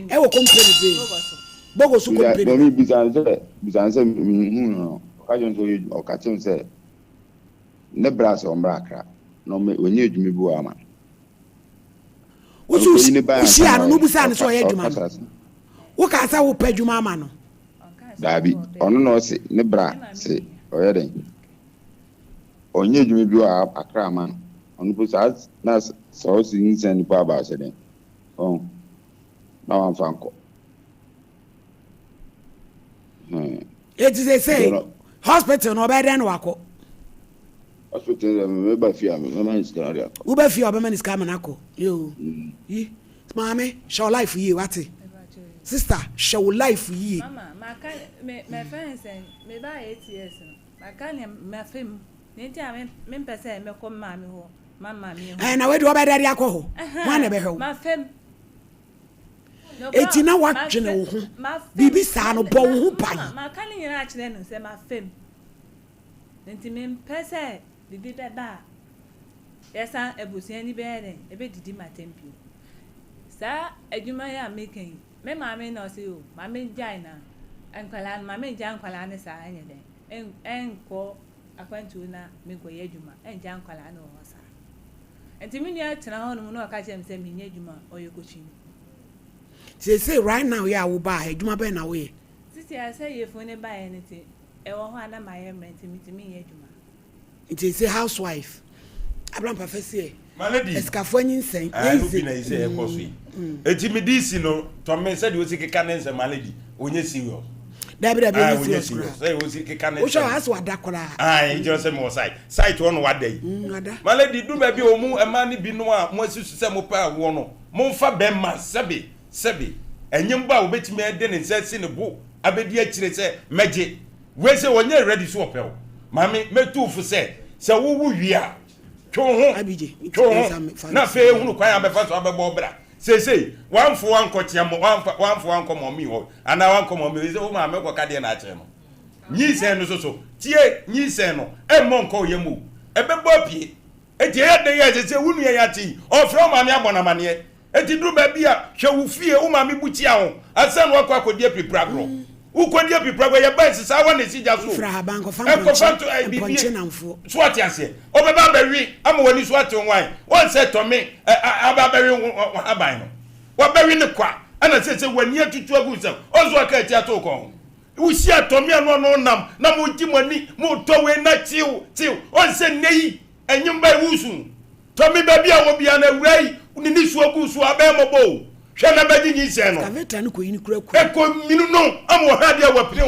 Ɛwɔ company bɛn mu? Bogo so company. Mami bisa no sɛ bisa no sɛ mehu no no ɔka kyerɛ me sɛ ɔyɛ adwuma ɔka kyerɛ me sɛ ne bra sɛ ɔmmra Accra na ɔmɛ ɔnyɛ adwuma bi wɔ ama no. Wosu wohyia no na wobusaa no sɛ ɔyɛ adwuma no wokaa sɛ wopɛ adwuma ama no. Daabi ɔno na ɔse ne bra se ɔyɛ dɛn ɔnyɛ adwuma bi wɔ Accra ama no. Ɔno mpo saa na sɛ ɔsi nyinsɛn no mpo aba a sɛ dɛn? Ɔho na wamfa nkɔ. Hmm. Eti sɛ sɛ hospital no ɔbɛyɛ dɛn na wakɔ? Hospital deɛ meba fie a mɛma ne sika na ɔde akɔ. Woba fie a ɔbɛma ne sika ama no akɔ. Yoo. Mm. Yi maame hyɛ wo life yie wate. Sister hyɛ wo life yie. Mama maka me me fɛn sɛn me ba ATS no maka ne mafa mu. Nea enti a mempɛ sɛ mɛkɔ me maame hɔ ma me maame ahu. Ɛɛ, na wei deɛ wobɛda de akɔ hɔ? Hwan na ɛbɛhwɛ wo? Enti na woadwene wo ho. Biribi saa no, bɔ wo ho ban. Maka ne nyinaa akyerɛ no sɛ mafa mu. Enti mempɛ sɛ biribi bɛba a yɛsan abusua ni bɛyɛ dɛn? Ɛbɛdidi m'atɛm bio. Saa adwuma yi a meka yi, me maame na ɔse o, ma mengyae na nkwadaa no, ma mengyae nkwadaa no saa ɛnyɛ dɛn? Ɛnkɔ akwantuo na menkɔyɛ adwuma ngya nkwadaa no wɔ hɔ saa. Nti me nua tena hɔ nom na ɔka kyerɛ me sɛ menyɛ adwuma ɔyɛ kokyini. Seesei right now yɛ a wobaa ha adwuma bɛn na woyɛ? Sisi a sɛ yefunu no baeɛ no nti, ɛwɔ hɔ a na mayɛ mmerɛ nti mentumi nyɛ adwuma. Nti ese house wife. Abraham Pafɛ seɛ. My lady. Asikafoɔ anyinsɛn. Ah, ɛno bi na yi sɛ ɛkɔ so yi. Eti me DC no, tɔ me sɛdeɛ osi keka ne nsɛm, my lady, ɔnyɛ serious. Dabi dabi, Ah, ɔnyɛ ɔnyɛ serious serious. koraa. Sɛ osi keka ne Wohwɛ nsɛm. a, asɛ wada koraa. Ah, nkyerɛ sɛ mewɔ site. Site hɔ na wada yi. Wada. My lady, du baabi a ɔmu mmaa no binom a mo asi so sɛ mopɛ awoɔ no, momfa bɛrima sɛbe sɛbe ɛnyɛ mbo a obetumi de ne nsa asi ne bo abɛdi akyire sɛ mɛgye. Wei sɛ ɔnyɛ ready so ɔpɛ wo. Maame, mɛtu wo fo sɛ, sɛ wowo wie a, twe wo ho, twe wo ho, na afei hunu kwan a bɛfa so abɛbɔ wo bra. Seesei, wamfo wankɔ kyea mo, wamfa, wamfo wankɔ mɔmi hɔ, anaa wankɔ mɔmi hɔ, sɛ wo maame kɔka deɛ na akyerɛ no. Nyinsɛn no so so, tie, nyinsɛn no, ɛmmɔ nkɔ wo yam o, ɛbɛbɔ apue. Enti ɛyɛ dɛn a ɛsɛ sɛ wo nua yi ate yi, ɔrefrɛ wo maame abɔ no amaneɛ? Enti duru baabi a, hwɛ wo fie, wo maame bukyia ho ansa na woakɔ akɔdi apipiragorɔ. Wokɔdi apipiragorɔ, ɛyɛ bɛn sesaawa na ɛsi gya so o. Wofiri ahaban kɔfa Ɛnkɔfa mpɔnkye, nto ɛ, biribi. mpɔnkye namfoɔ. So woate aseɛ? Ɔbɛba abɛwe ama w'ani so ate nwan. Woahu sɛ tɔme ɛ, a, aba abɛwe wo, wo, wo haban no. Wabɛwe no kwa, ɛna seesei w'ani atutu agu nsam. Ɔnso aka akyi ato wo kɔn ho. Wohyia tɔme a na ɔno nam, na mogye mo ani, motɔ wei na kyew, kyew. Ɔn sɛ nnɛ yi, ɛnyem ba yi wosu. Tɔme baabi a wɔ biara no, awuraa yi ne nisuo gu so a, bɛyɛ mmɔbɔ o. Hwɛ na bɛgye nyinsɛn no. Excavator no kɔyi no kura kura. Ɛkɔ minu no ama ɔhwɛ adeɛ a wapini ho.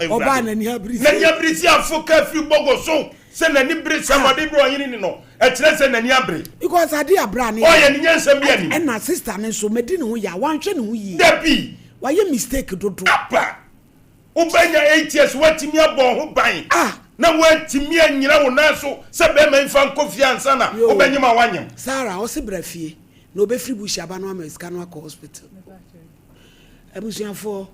Ɔbaa n'ani abiri sie. N'ani abiri sie afo ka firi bɔgɔ so sɛ n'ani bere sɛ ɔde bere ɔhene ni no, ɛkyerɛ sɛ n'ani abere. Because ade a bra ne Ɔyɛ ne nyansa bi anim. Ɛna sister no nso madi ne ho yaw, wanhwɛ ne ho yie. Dabi. Wayɛ mistake dodo. Aba. Wobɛnya ATS woatumi abɔ wo ho ban na woatumi anyina wo nan so sɛ bɛrima yi mfa nkɔ fie ansa na wobɛnyem a woanyem. Sarah ɔse bra fie na ɔbɛfiri bush aba no ama sika no akɔ hospital. Abusuafoɔ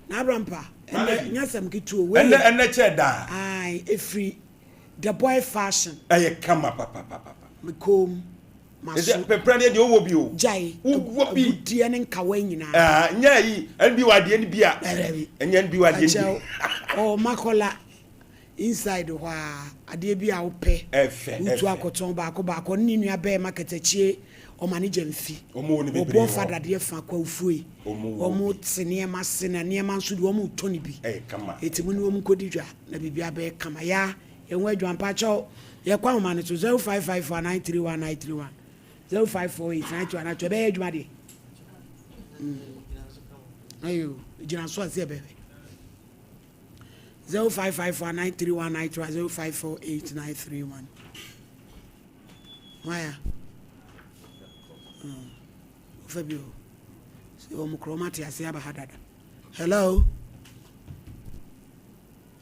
na Abrampa ɛnɛ nyɛ asɛm ketewa o. Wei Ɛnɛ ɛnɛ kyɛɛ daa. Ae ɛfiri the boy fashion. Ɛyɛ kama papapapa. Me kɔn mu. Maso. Ɛsɛ pɛpra deɛ deɛ ɔwɔ bi o. Gyae. Wowɔ bi. Agudeɛ ne nkawa nyinaa. Ah, nyɛ ayi, ɛn bi wɔ adeɛ no bi a. Dabi. Ɛnyɛ ɛn bi wɔ adeɛ no bi. Akyɛw, ɔwɔ Makola inside hɔ a, adeɛ bi a wopɛ. Ɛfɛ, ɛfɛ. Wotu akɔtɔn baako baako, ɔne ne nua bɛɛma katakyie, ɔma ne gya mfi. Wɔn wɔ ne bebree Wɔbɔ hɔ. fa dadeɛ fa kwawufue. Wɔn wɔ Wɔn te nneɛma ase na nneɛma nso deɛ wɔn retɔ ne bi. Ɛyɛ kama. Eti mo ne wɔn nkɔdi dwa na biribi abɛyɛ kama. Ya. Yɛn ho adwuma mpakyɛw yɛ kɔ ahoma no so 0554 931 931 0548 921 921 ɛbɛyɛ adwuma deɛ mm. Ayo gyina so ase ɛbɛhwɛ 0554 931 931 0548 931 Waya mm. Ofa bi o sɛ wɔn korɔ wɔn ate ase aba ha dada hello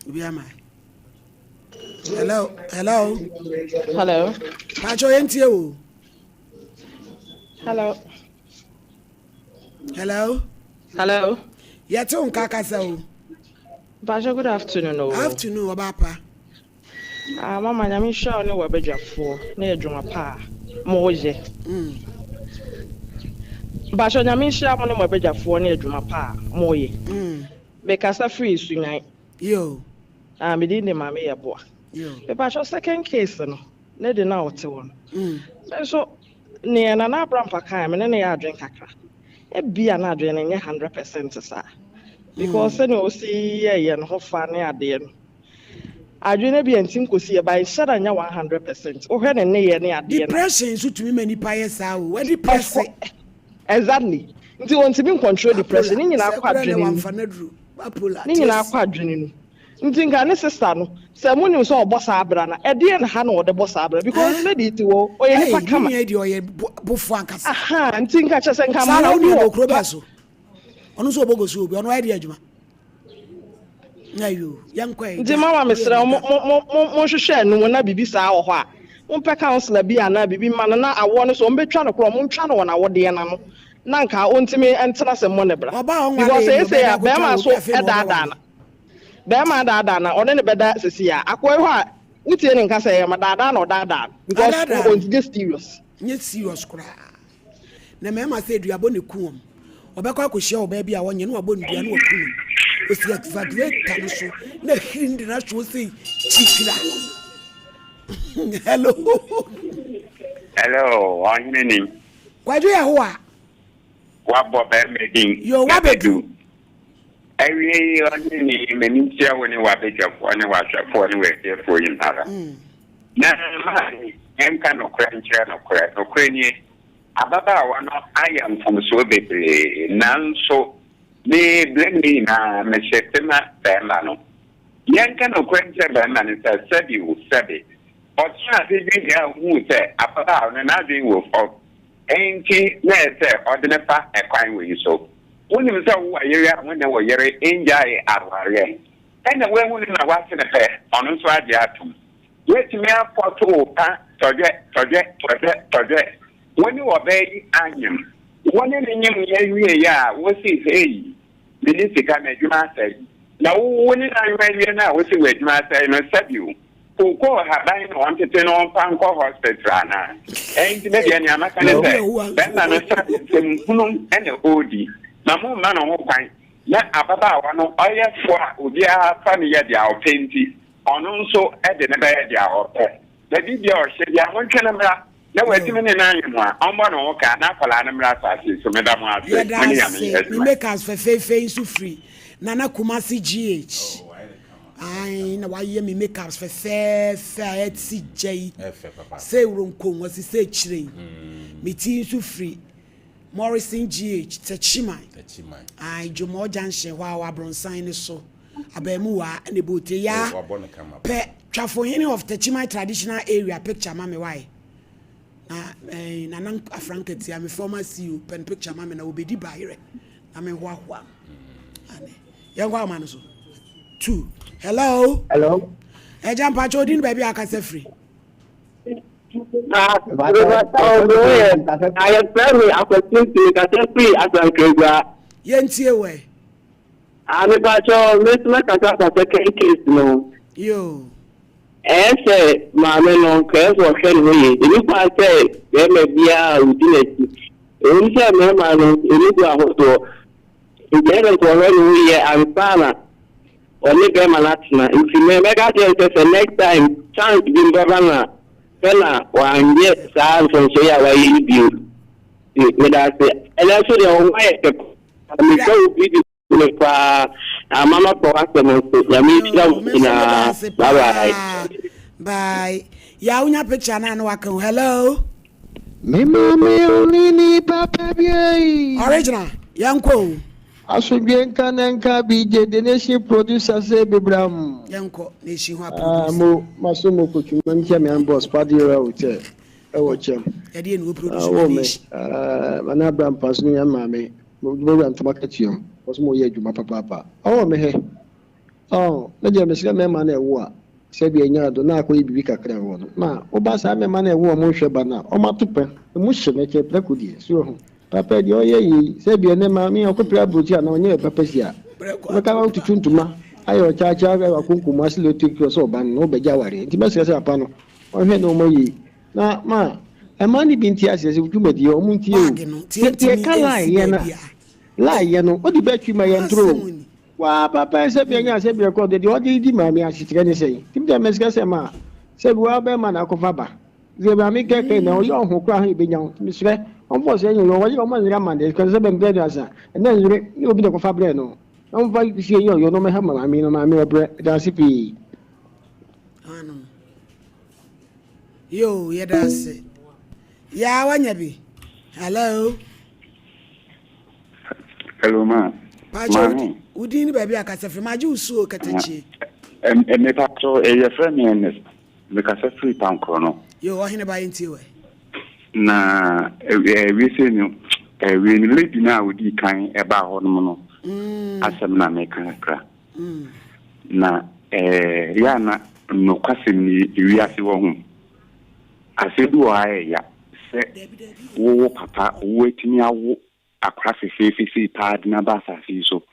Obi ama. Hello, hello. Hello. Pacho yɛn tie o. Hello. Hello. Hello. Yɛte wo nka kasa o. Pacho good afternoon o. Afternoon ɔba pa. Ah mama nyame nhyira wo ne w'abadwafoɔ ne adwuma pa a mo yɛ. Mm. Pacho nyame nhyira mo ne mo abadwafoɔ ne adwuma pa a mo yɛ. Mm. Me kasa firi Sunyani. Yoo. Ah me din de Maame Yeboah. Yoo. Me pakyɛw second case no ne de no a ɔte hɔ no. Me nso neɛ Nana Abrampa kaeɛ me ne no yɛ adwene kakra. Ebia na adwene no nyɛ 100% saa. Because sɛnea ɔsi yɛɛyɛ ne ho fa ne adeɛ no adwene no ebia nti nkosi yɛ but ɛnhyɛ da nyɛ 100%. Wohwɛ ne nneyɛɛ ne adeɛ no a. Depression nso tumi ma nipa yɛ saa o. Wadi prɛse. Exactly. Nti ontumi ncontrol depression. Ne nyinaa kɔ adwene mu. Ne nyinaa kɔ adwene no. Nti nka ne sister no, sɛ mo nim sɛ ɔbɔ saa bra no a, ɛdeɛn ha na ɔde bɔ saa bra? Because lady yi te hɔ, ɔyɛ nipa kama. Ei, ne nua yi deɛ ɔyɛ bofo ankasa. Ahaa, nti nka kyerɛ sɛ nka Sarah, mmoa wo bi nua wɔ no okuro bɛɛ so? Ɔno nso ɔbɔ gosuo bi, ɔno ɔyɛ deɛ adwuma. Nti mama mesrɛ wo monhwehwɛ ɛno mu na biribi saa wɔ hɔ a mompɛ councilor bi anaa biribi mma no na awoɔ no so ɔmbɛtwa no korɔ ɔmontwa no wɔ n'awodeɛ no ano na nka ɔntumi ntena ase mmɔ ne bra because seesei a bɛrima so daadaa no bɛrima daadaa no ɔne ne bɛda sesei a akoa yi hɔ a wotie ne nka sɛ ɛyɛ ma daadaa na ɔdaadaa no because ɔnyɛ serious. Nyɛ serious koraa. Na mmarima sɛ aduabɔ na eku wɔn. Ɔbɛkɔ akɔhyia ɔbaa bi a ɔnyɛ na wabɔ no dua na waku no. Osi excavator no so na hiri no de no ahwɛ ɔsɛ kyikira. Hello. Hello, ɔhene ni. Kwadwo Yehowa. Wabɔ bɛrima din. Yo, wabɛdu. Awiei yi, ɔhene yi, m'ani ntua wo ne w'abadwafoɔ ne w'ahwɛfoɔ ne w'atiefoɔ nyina ara. Na ma yɛnka nokorɛ nkyerɛ nokorɛ. Nokorɛ nie, ababaawa no ayɛ mfomsoɔ bebree, nanso me berɛ mu nyinaa mehyete ma barima no. Yɛnka nokorɛ nkyerɛ barima no sɛ, sɛbe o, sɛbe, ɔtenaa ase dwinnwen a ɔhuu sɛ ababaawa no n'adwene wɔ fam, enti na ɛsɛ sɛ ɔde no fa ɛkwan wei so. Wonim sɛ wowɔ yere a wo ne wo yere nnyaee awareɛ, ɛna woahu no na woase no pɛ, ɔno nso agye atom. Woatumi akɔto wo ka tɔdwɛ, tɔdwɛ, tɔdwɛ, tɔdwɛ. Wo ne ɔbaa yi anyem. Wo ne no nyemyɛ wieeɛ a, wose hei, menni sika, m'adwuma asɛe. Na wo wo ne no anyem awie no a wose w'adwuma asɛe no, sɛbi o, kookoo haban na ɔntete na ɔmfa nkɔ hospital anaa? Ɛnti me deɛ nea mɛka ne sɛ, bɛrima no sɛbi nsɛm hunu na ɔredi. Ma momma no ho kwan na ababaawa no ɔyɛ fo a obiara fa no yɛ deɛ ɔpɛ nti, Ɔno nso de no bɛyɛ deɛ ɔpɛ. Na biribiara a ɔhyɛ biara, montwe no mmra, na watumi ne no ayɛ mu a, ɔmmɔ ne ho ka, na akwadaa no mmra asase yi so. Meda mo ase. Yɛda Mo ne Nyame ase. nyɛ Me adwuma. makeups fɛfɛɛfɛ yi nso firi Nana Kumasi GH. Ae na wayɛ me makeups fɛfɛɛfɛ a ɛte gya yi. Sɛ wuronko, wɔsi sɛ kyerɛ yi. Me ti nso firi Morrison GH, Techiman. Ae, Dwomɔɔ Junction hɔ a wɔ abrɔnsan no so. Abaamuwaa ɛna ɛbɔ otire. Yaa, pɛ Twafohene of Techiman traditional area picture ma me wae. Na eh, Nana Afrankatia, me former CEO, pɛ no picture ma me na obedi bayerɛ na me hoahoa no. Ane. Yɛnkɔ ahoma no so. Two. Hello. Hello. Ɛgya mpakyɛ odin baabi a akasa firi. Ah, Ayɛfrɛ me Akwasi mekasa firi Asankragua. Yɛntie wɛ. Ah mepakyɛw me nso mɛkasa afa second case no ho. Yoo. Ɛyɛ sɛ maame no nka ɛyɛ sɛ ɔhwɛ ne ho yie. Ɛni kwan sɛ bɛrima biara a ɔdi n'akyi. Ɛwom sɛ mmarima no ɛmu gu ahodoɔ. Nti ɛyɛ sɛ nka ɔhwɛ ne ho yie ansa na ɔne bɛrima no atena. Nti me mɛka akyerɛ no sɛ sɛ next time chance bi bɛba no a hwɛ na wanyɛ saa mfomsoɔ yi a wayɛ yi bio. Nti meda ase. Ɛnɛ nso deɛ wo ho ayɛ fɛ paa. Mehwɛ wo video no paa ama mapɛ w'asɛm nso. Nyame nhyira mo nyinaa. Bye bye. Bye. Ya wonya picture na na waka ho. Hello. Me maame only ni papa bi ei. Original. Yɛnkɔ o. Asomdwe nka na nka BJ the nation producer sɛ bebram. Yɛnkɔ nation ho a producer. Ah mo maso mo kotwi ma nkyɛ me an boss padiera hotel ɛwɔ kyɛm. Ɛdeɛ na wo produce ma nation. Ah mana abra mpa so ne yan maame. Mo dwuma wura ntoma katua mu. Wɔso mo yɛ adwuma papaapa. Ɔwɔ me hɛ. Ɔɔ me deɛ mesrɛ mɛma no ɛwo a sɛ bi anya ado na akɔyɛ biribi kakra ɛwɔ no ma woba saa mɛma no ɛwo a ɔmo nhwɛ ba no a ɔmo ato pɛ emu hye no kyɛ prɛko deɛ so wahu papa deɛ ɔyɛ yɛ yi sɛ bi ɛnɛ maame ɔkɔ pere aburokyi anaa ɔnyɛ papa si a ɔbɛka wa tutu ntoma ayɛ ɔkyaakyaa ayɛ wakonkomu ase lɛ otu sɛ ɔba no na ɔbɛgye awareɛ nti mɛsrɛ sɛ papa no ɔnhwɛ ne ɔmo yie Na ma ɛma no bi nte aseɛ sɛ dwumadie ɔmo ntie o. Sɛ yɛka lie yɛ no a, lie yɛ no wode bɛ twi ma yɛ ntoro o. Waa papa yi sɛbi ɛnyɛ asɛbi ɛkɔ deɛ deɛ ɔde di maame asekyerɛ ne sɛn. Nti me deɛ mesrɛ sɛ ma sɛbi waa bɛɛma na akɔfa ba. Sɛ maame kɛkɛ na ɔyɛ ɔho koraa ho yɛbɛnya wo. Nti mesrɛ ɔmfa ɔsɛ nyɛ ɔyɛ ɔyɛ ɔma nyere ama deɛ sɛ bɛ mbrɛ no asa ɛnɛ nyere ne obi na ɛkɔfa brɛ no. Na ɔmfa fie nyɛ ɔyɛ no ɔmɛha maame no maame ɔbrɛ. Ɛda ase pii. Yoo, yɛda ase. Yaa wanya bi. Hello. Hello ma. Pacho, wo din ne baabi a kasa firi. Magye wo suo katakyie. Me pacho, yɛfrɛ me Ernest. Me kasa firi Pankoro no. Yoo, ɔhene ba yɛntie wɛ. Na wiese no, wie no lady no a ɔdii kan ɛbaa hɔ nom no, asɛm na meka kakra. Na ɛyɛ a na nokwasɛm ni, wiase wɔ ho asɛm bi wɔ hɔ a ɛyɛ ya sɛ wo wo papa woatumi awo akora fefeefe sei paa de no aba asase yi so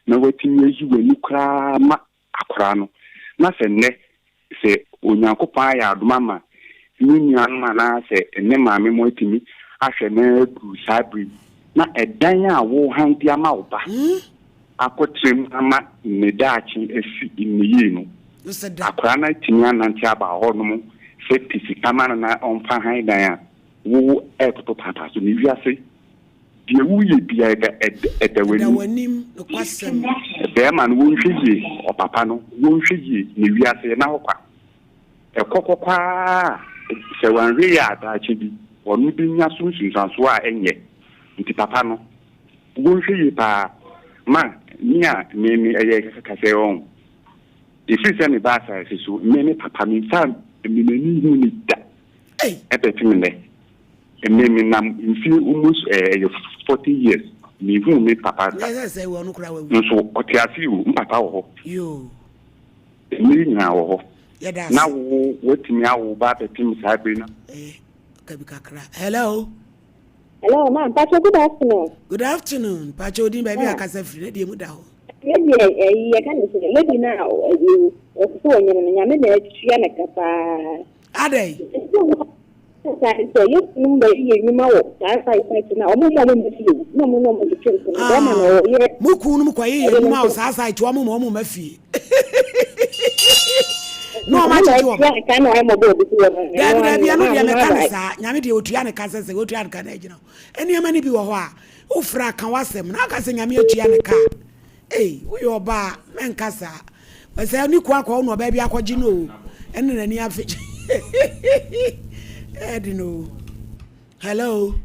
na woatumi ayi w'ani koraa ma akora no na sɛ nnɛ Sɛ Onyankopɔn ayɛ adom ama ne nuanom anaasɛ ne maame mo atumi ahwɛ no aduru saa bere yi, na ɛdan a wohan de ama wo ba akɔtra mu ama ne daakye asi ne yie no, akwadaa no atumi anante aba hɔnom sɛ pɛ sika ma no na ɔmfa han dan a, wo retoto paapaa so. Ne wiase. Deɛ woyɛ biara ɛda ɛda Ɛda w'anim. Nokwasɛm. Bɛɛma no wɔnhwɛ yie, ɔpapa no wɔnhwɛ yie na wiase yɛ na hɔ kwa. Ɛkɔ kɔ kɔ ara a, sɛ wanhwɛ yie a daakye bi ɔno bɛnya so nsunsuansoɔ a ɛnyɛ. Nti papa no wɔnhwɛ yie paa. Ma me a me me ɛyɛ kasɛɛ ɔn. Ɛfiri sɛ mebaa asase so me me papa memfaa me m'ani nhuu no da ɛbɛpem nnɛ. Me me nam mfie almost ɛyɛ 40 years menhuu me papa da. Nso ɔte ase o, me papa wɔ hɔ. Mmere nyinaa wɔ hɔ. Na wo woatumi awo wo ba abɛpem saa bere no. Eh, kabi kakra. Hello. Hello, ma, mpacho good afternoon. Good afternoon. Mpacho odin baabi a kasa firi na deɛ mu da hɔ. Ne deɛ ɛyi yɛka ne sɛ lady no a ɛyi ɔsɛ sɛ ɔnyɛ no no nyame na atua ne ka paa. Adɛn? Saa sɛ yɛ kununom bɛyɛ yɛ nnwuma wɔ saa site site no a wɔn mma wɔn mma fie na wɔn ne wɔn twetwe mpena bɛrima na ɔyɛ. Mo kununom kɔyɛ yɛ nnwuma wɔ saa site wɔn mma wɔn mma fie na wɔn akyekye wɔn. Daabi daabi ɛno deɛ mɛka ne saa nyame deɛ otua ne ka sɛ sɛ otua ne ka na agyina hɔ nneɛma no bi wɔ hɔ a wofra ka w'asɛm na aka sɛ nyame atua ne ka. Ei woyɛ ɔbaa mɛnka saa. Sɛ ne kun akɔ wo na ɔbaa bi akɔgye no o ɛne n'ani afe ɛde no o. Hello.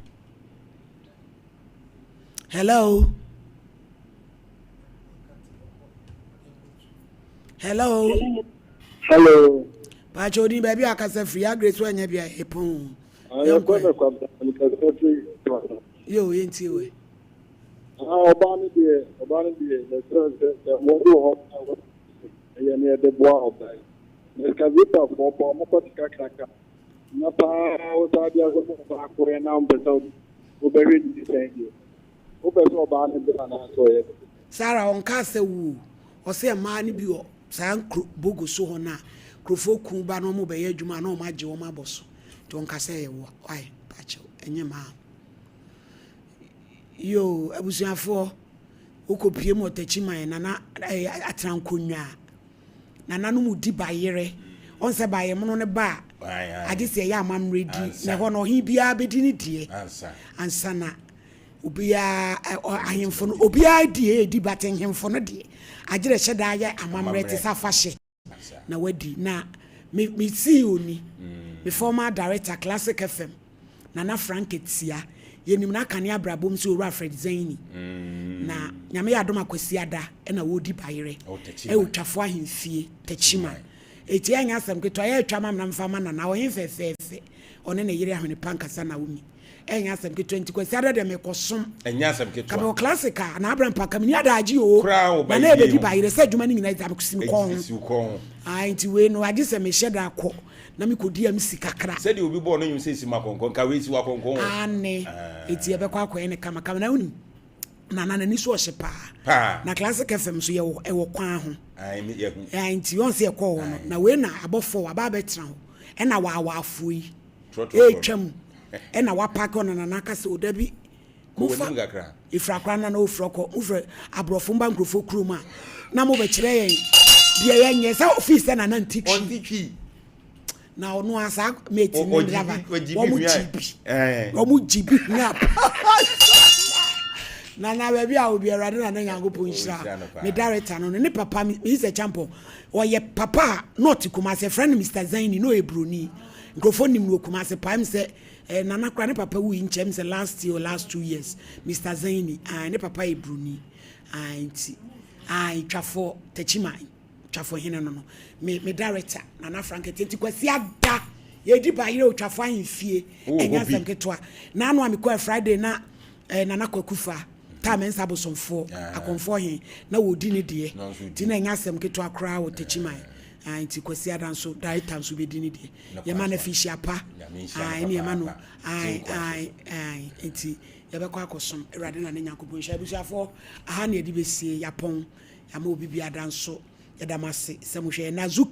Hello. Hello. Hello. Paakyɛ odin baabi a akasa firi agre so ɛnyɛ bia ɛpɔn. Yo yɛntie wɛ. Ah ɔbaa no deɛ ɔbaa no deɛ yɛsrɛ no sɛ sɛ wɔn bi wɔ hɔ a wɔ ɛyɛ no yɛde boa ɔbaa yi na excavator foɔ pɔ ɔmo kɔ sika kraka na paa wosaa de asɛ mo ɔbaa koro yɛ na ɔmpɛ sɛ wobɛhwɛ ne sɛn deɛ wopɛ sɛ ɔbaa no brɛ anaasɛ ɔyɛ dɛ. Sarah ɔnkaa sɛ wo o, ɔsɛ mmaa no bi wɔ saa nkuro bogo so hɔ no a nkurɔfoɔ ku ba na wɔn bɛyɛ adwuma a na wɔn agye wɔn abɔ so nti ɔnka sɛ ɛyɛ wo a why mpakyɛw ɛnyɛ mmaa. Yoo abusuafoɔ wokɔ pie mu ɔtakyi man nana ɛyɛ eh, atena nkonnwa nananom di bayerɛ ɔn sɛ bayɛmono no ba a agye sɛ ɛyɛ amammerɛ di na ɛhɔ no ɔhen biara bɛdi ne deɛ ansa na obiara ahemfo no obiara di ɛdi bate nhemfo no deɛ agyerɛ hyɛ daa yɛ amammerɛ te sɛ afahyɛ na wadi na me me CEO ni me former director Classic FM Nana Frank Atia yɛnim no akane abrabɔ mu sɛ Owura Fred Zaini mm. na Nyame yɛ adom Akwasi Ada ɛna wɔredi bayerɛ ɛwɔ Twafo ahemfie Tachiman ɛti ɛnyɛ asɛm ketewa yɛ atwa ma mena mfa ma Nana ɔhen fɛfɛɛfɛ ɔne ne yere ahwene pa nkasa Naomi Ɛnyɛ asɛm ketewa nti Kwasi ada deɛ mekɔsom. Ɛnyɛ asɛm ketewa. Ka mewɔ classic a na abra mpa ka menni adaagye oo. Koraa wo ba Na na ɛbɛdi ba yerɛ sɛ adwuma no nyinaa dza si me kɔn ho. Si wo kɔn ho. Ae nti wei no agye sɛ mehyɛ da kɔ na mekɔdi MC kakra. Sɛdeɛ obi bɔɔ no nnwom sɛ si m'akɔnkɔn nka wei si w'akɔnkɔn o. Aane enti yɛbɛkɔ akɔyɛ no kama kama na wonim Nana n'ani so ɔhye paa. Paa. Na Classic FM nso yɛwɔ ɛwɔ kwan ho. Ae me yɛhu. Ae nti wɔn sɛ yɛkɔɔ hɔ no na wei na abɔfoɔ aba abɛtena hɔ ɛna waawaafoɔ yi. Ɛretwam ɛna wapake ɔna nana aka sɛ odabi mofa efira koraa nana ofira kɔ mofrɛ aborɔfo mba nkurɔfoɔ kurom a na mobɛkyerɛ yɛn deɛ yɛnyɛ sɛ ofii sɛ nana nti twi na ɔno a saa mate ne driver wɔn gyi bi wɔn gyi bi hia nana baabi a obi awurade nana nyankopɔn nhyira me director no ne papa me sɛ champon ɔyɛ papa a na ɔte Kumasi yɛfrɛ no Mister Zaini na ɔyɛ buroni nkurɔfoɔ nim no wɔ Kumasi paa m sɛ eh, nana koraa ne papa wui nkyɛm sɛ last year or last 2 years Mister Zaini ah, ne papa yɛ buroni ah, nti ah, twafoɔ Takyiman twafoɔ hene no no me me director nana Frank nti Kwasi ada yɛdi ba yerɛ otwafoɔ ahemfie ɛnyɛ asɛm ketewa na ano a mekɔɛ Friday na eh, nana Kwaku fa taa mɛnsa abosomfoɔ akɔmfoɔ he na wɔdi ne deɛ nti na ɛnyɛ asɛm ketewa koraa wɔ Takyiman ah, nti Kwasi ada nso director nso bɛdi ne deɛ yɛma no afihyia pa ɛne yɛma no nti yɛbɛkɔ akɔsom Awurade na ne Nyankopɔn nhyira abusuafoɔ aha ne yɛde bɛsie yɛapɔn yɛama obi biada nso yɛda mo ase sɛ mohwɛ yɛn na Zuka.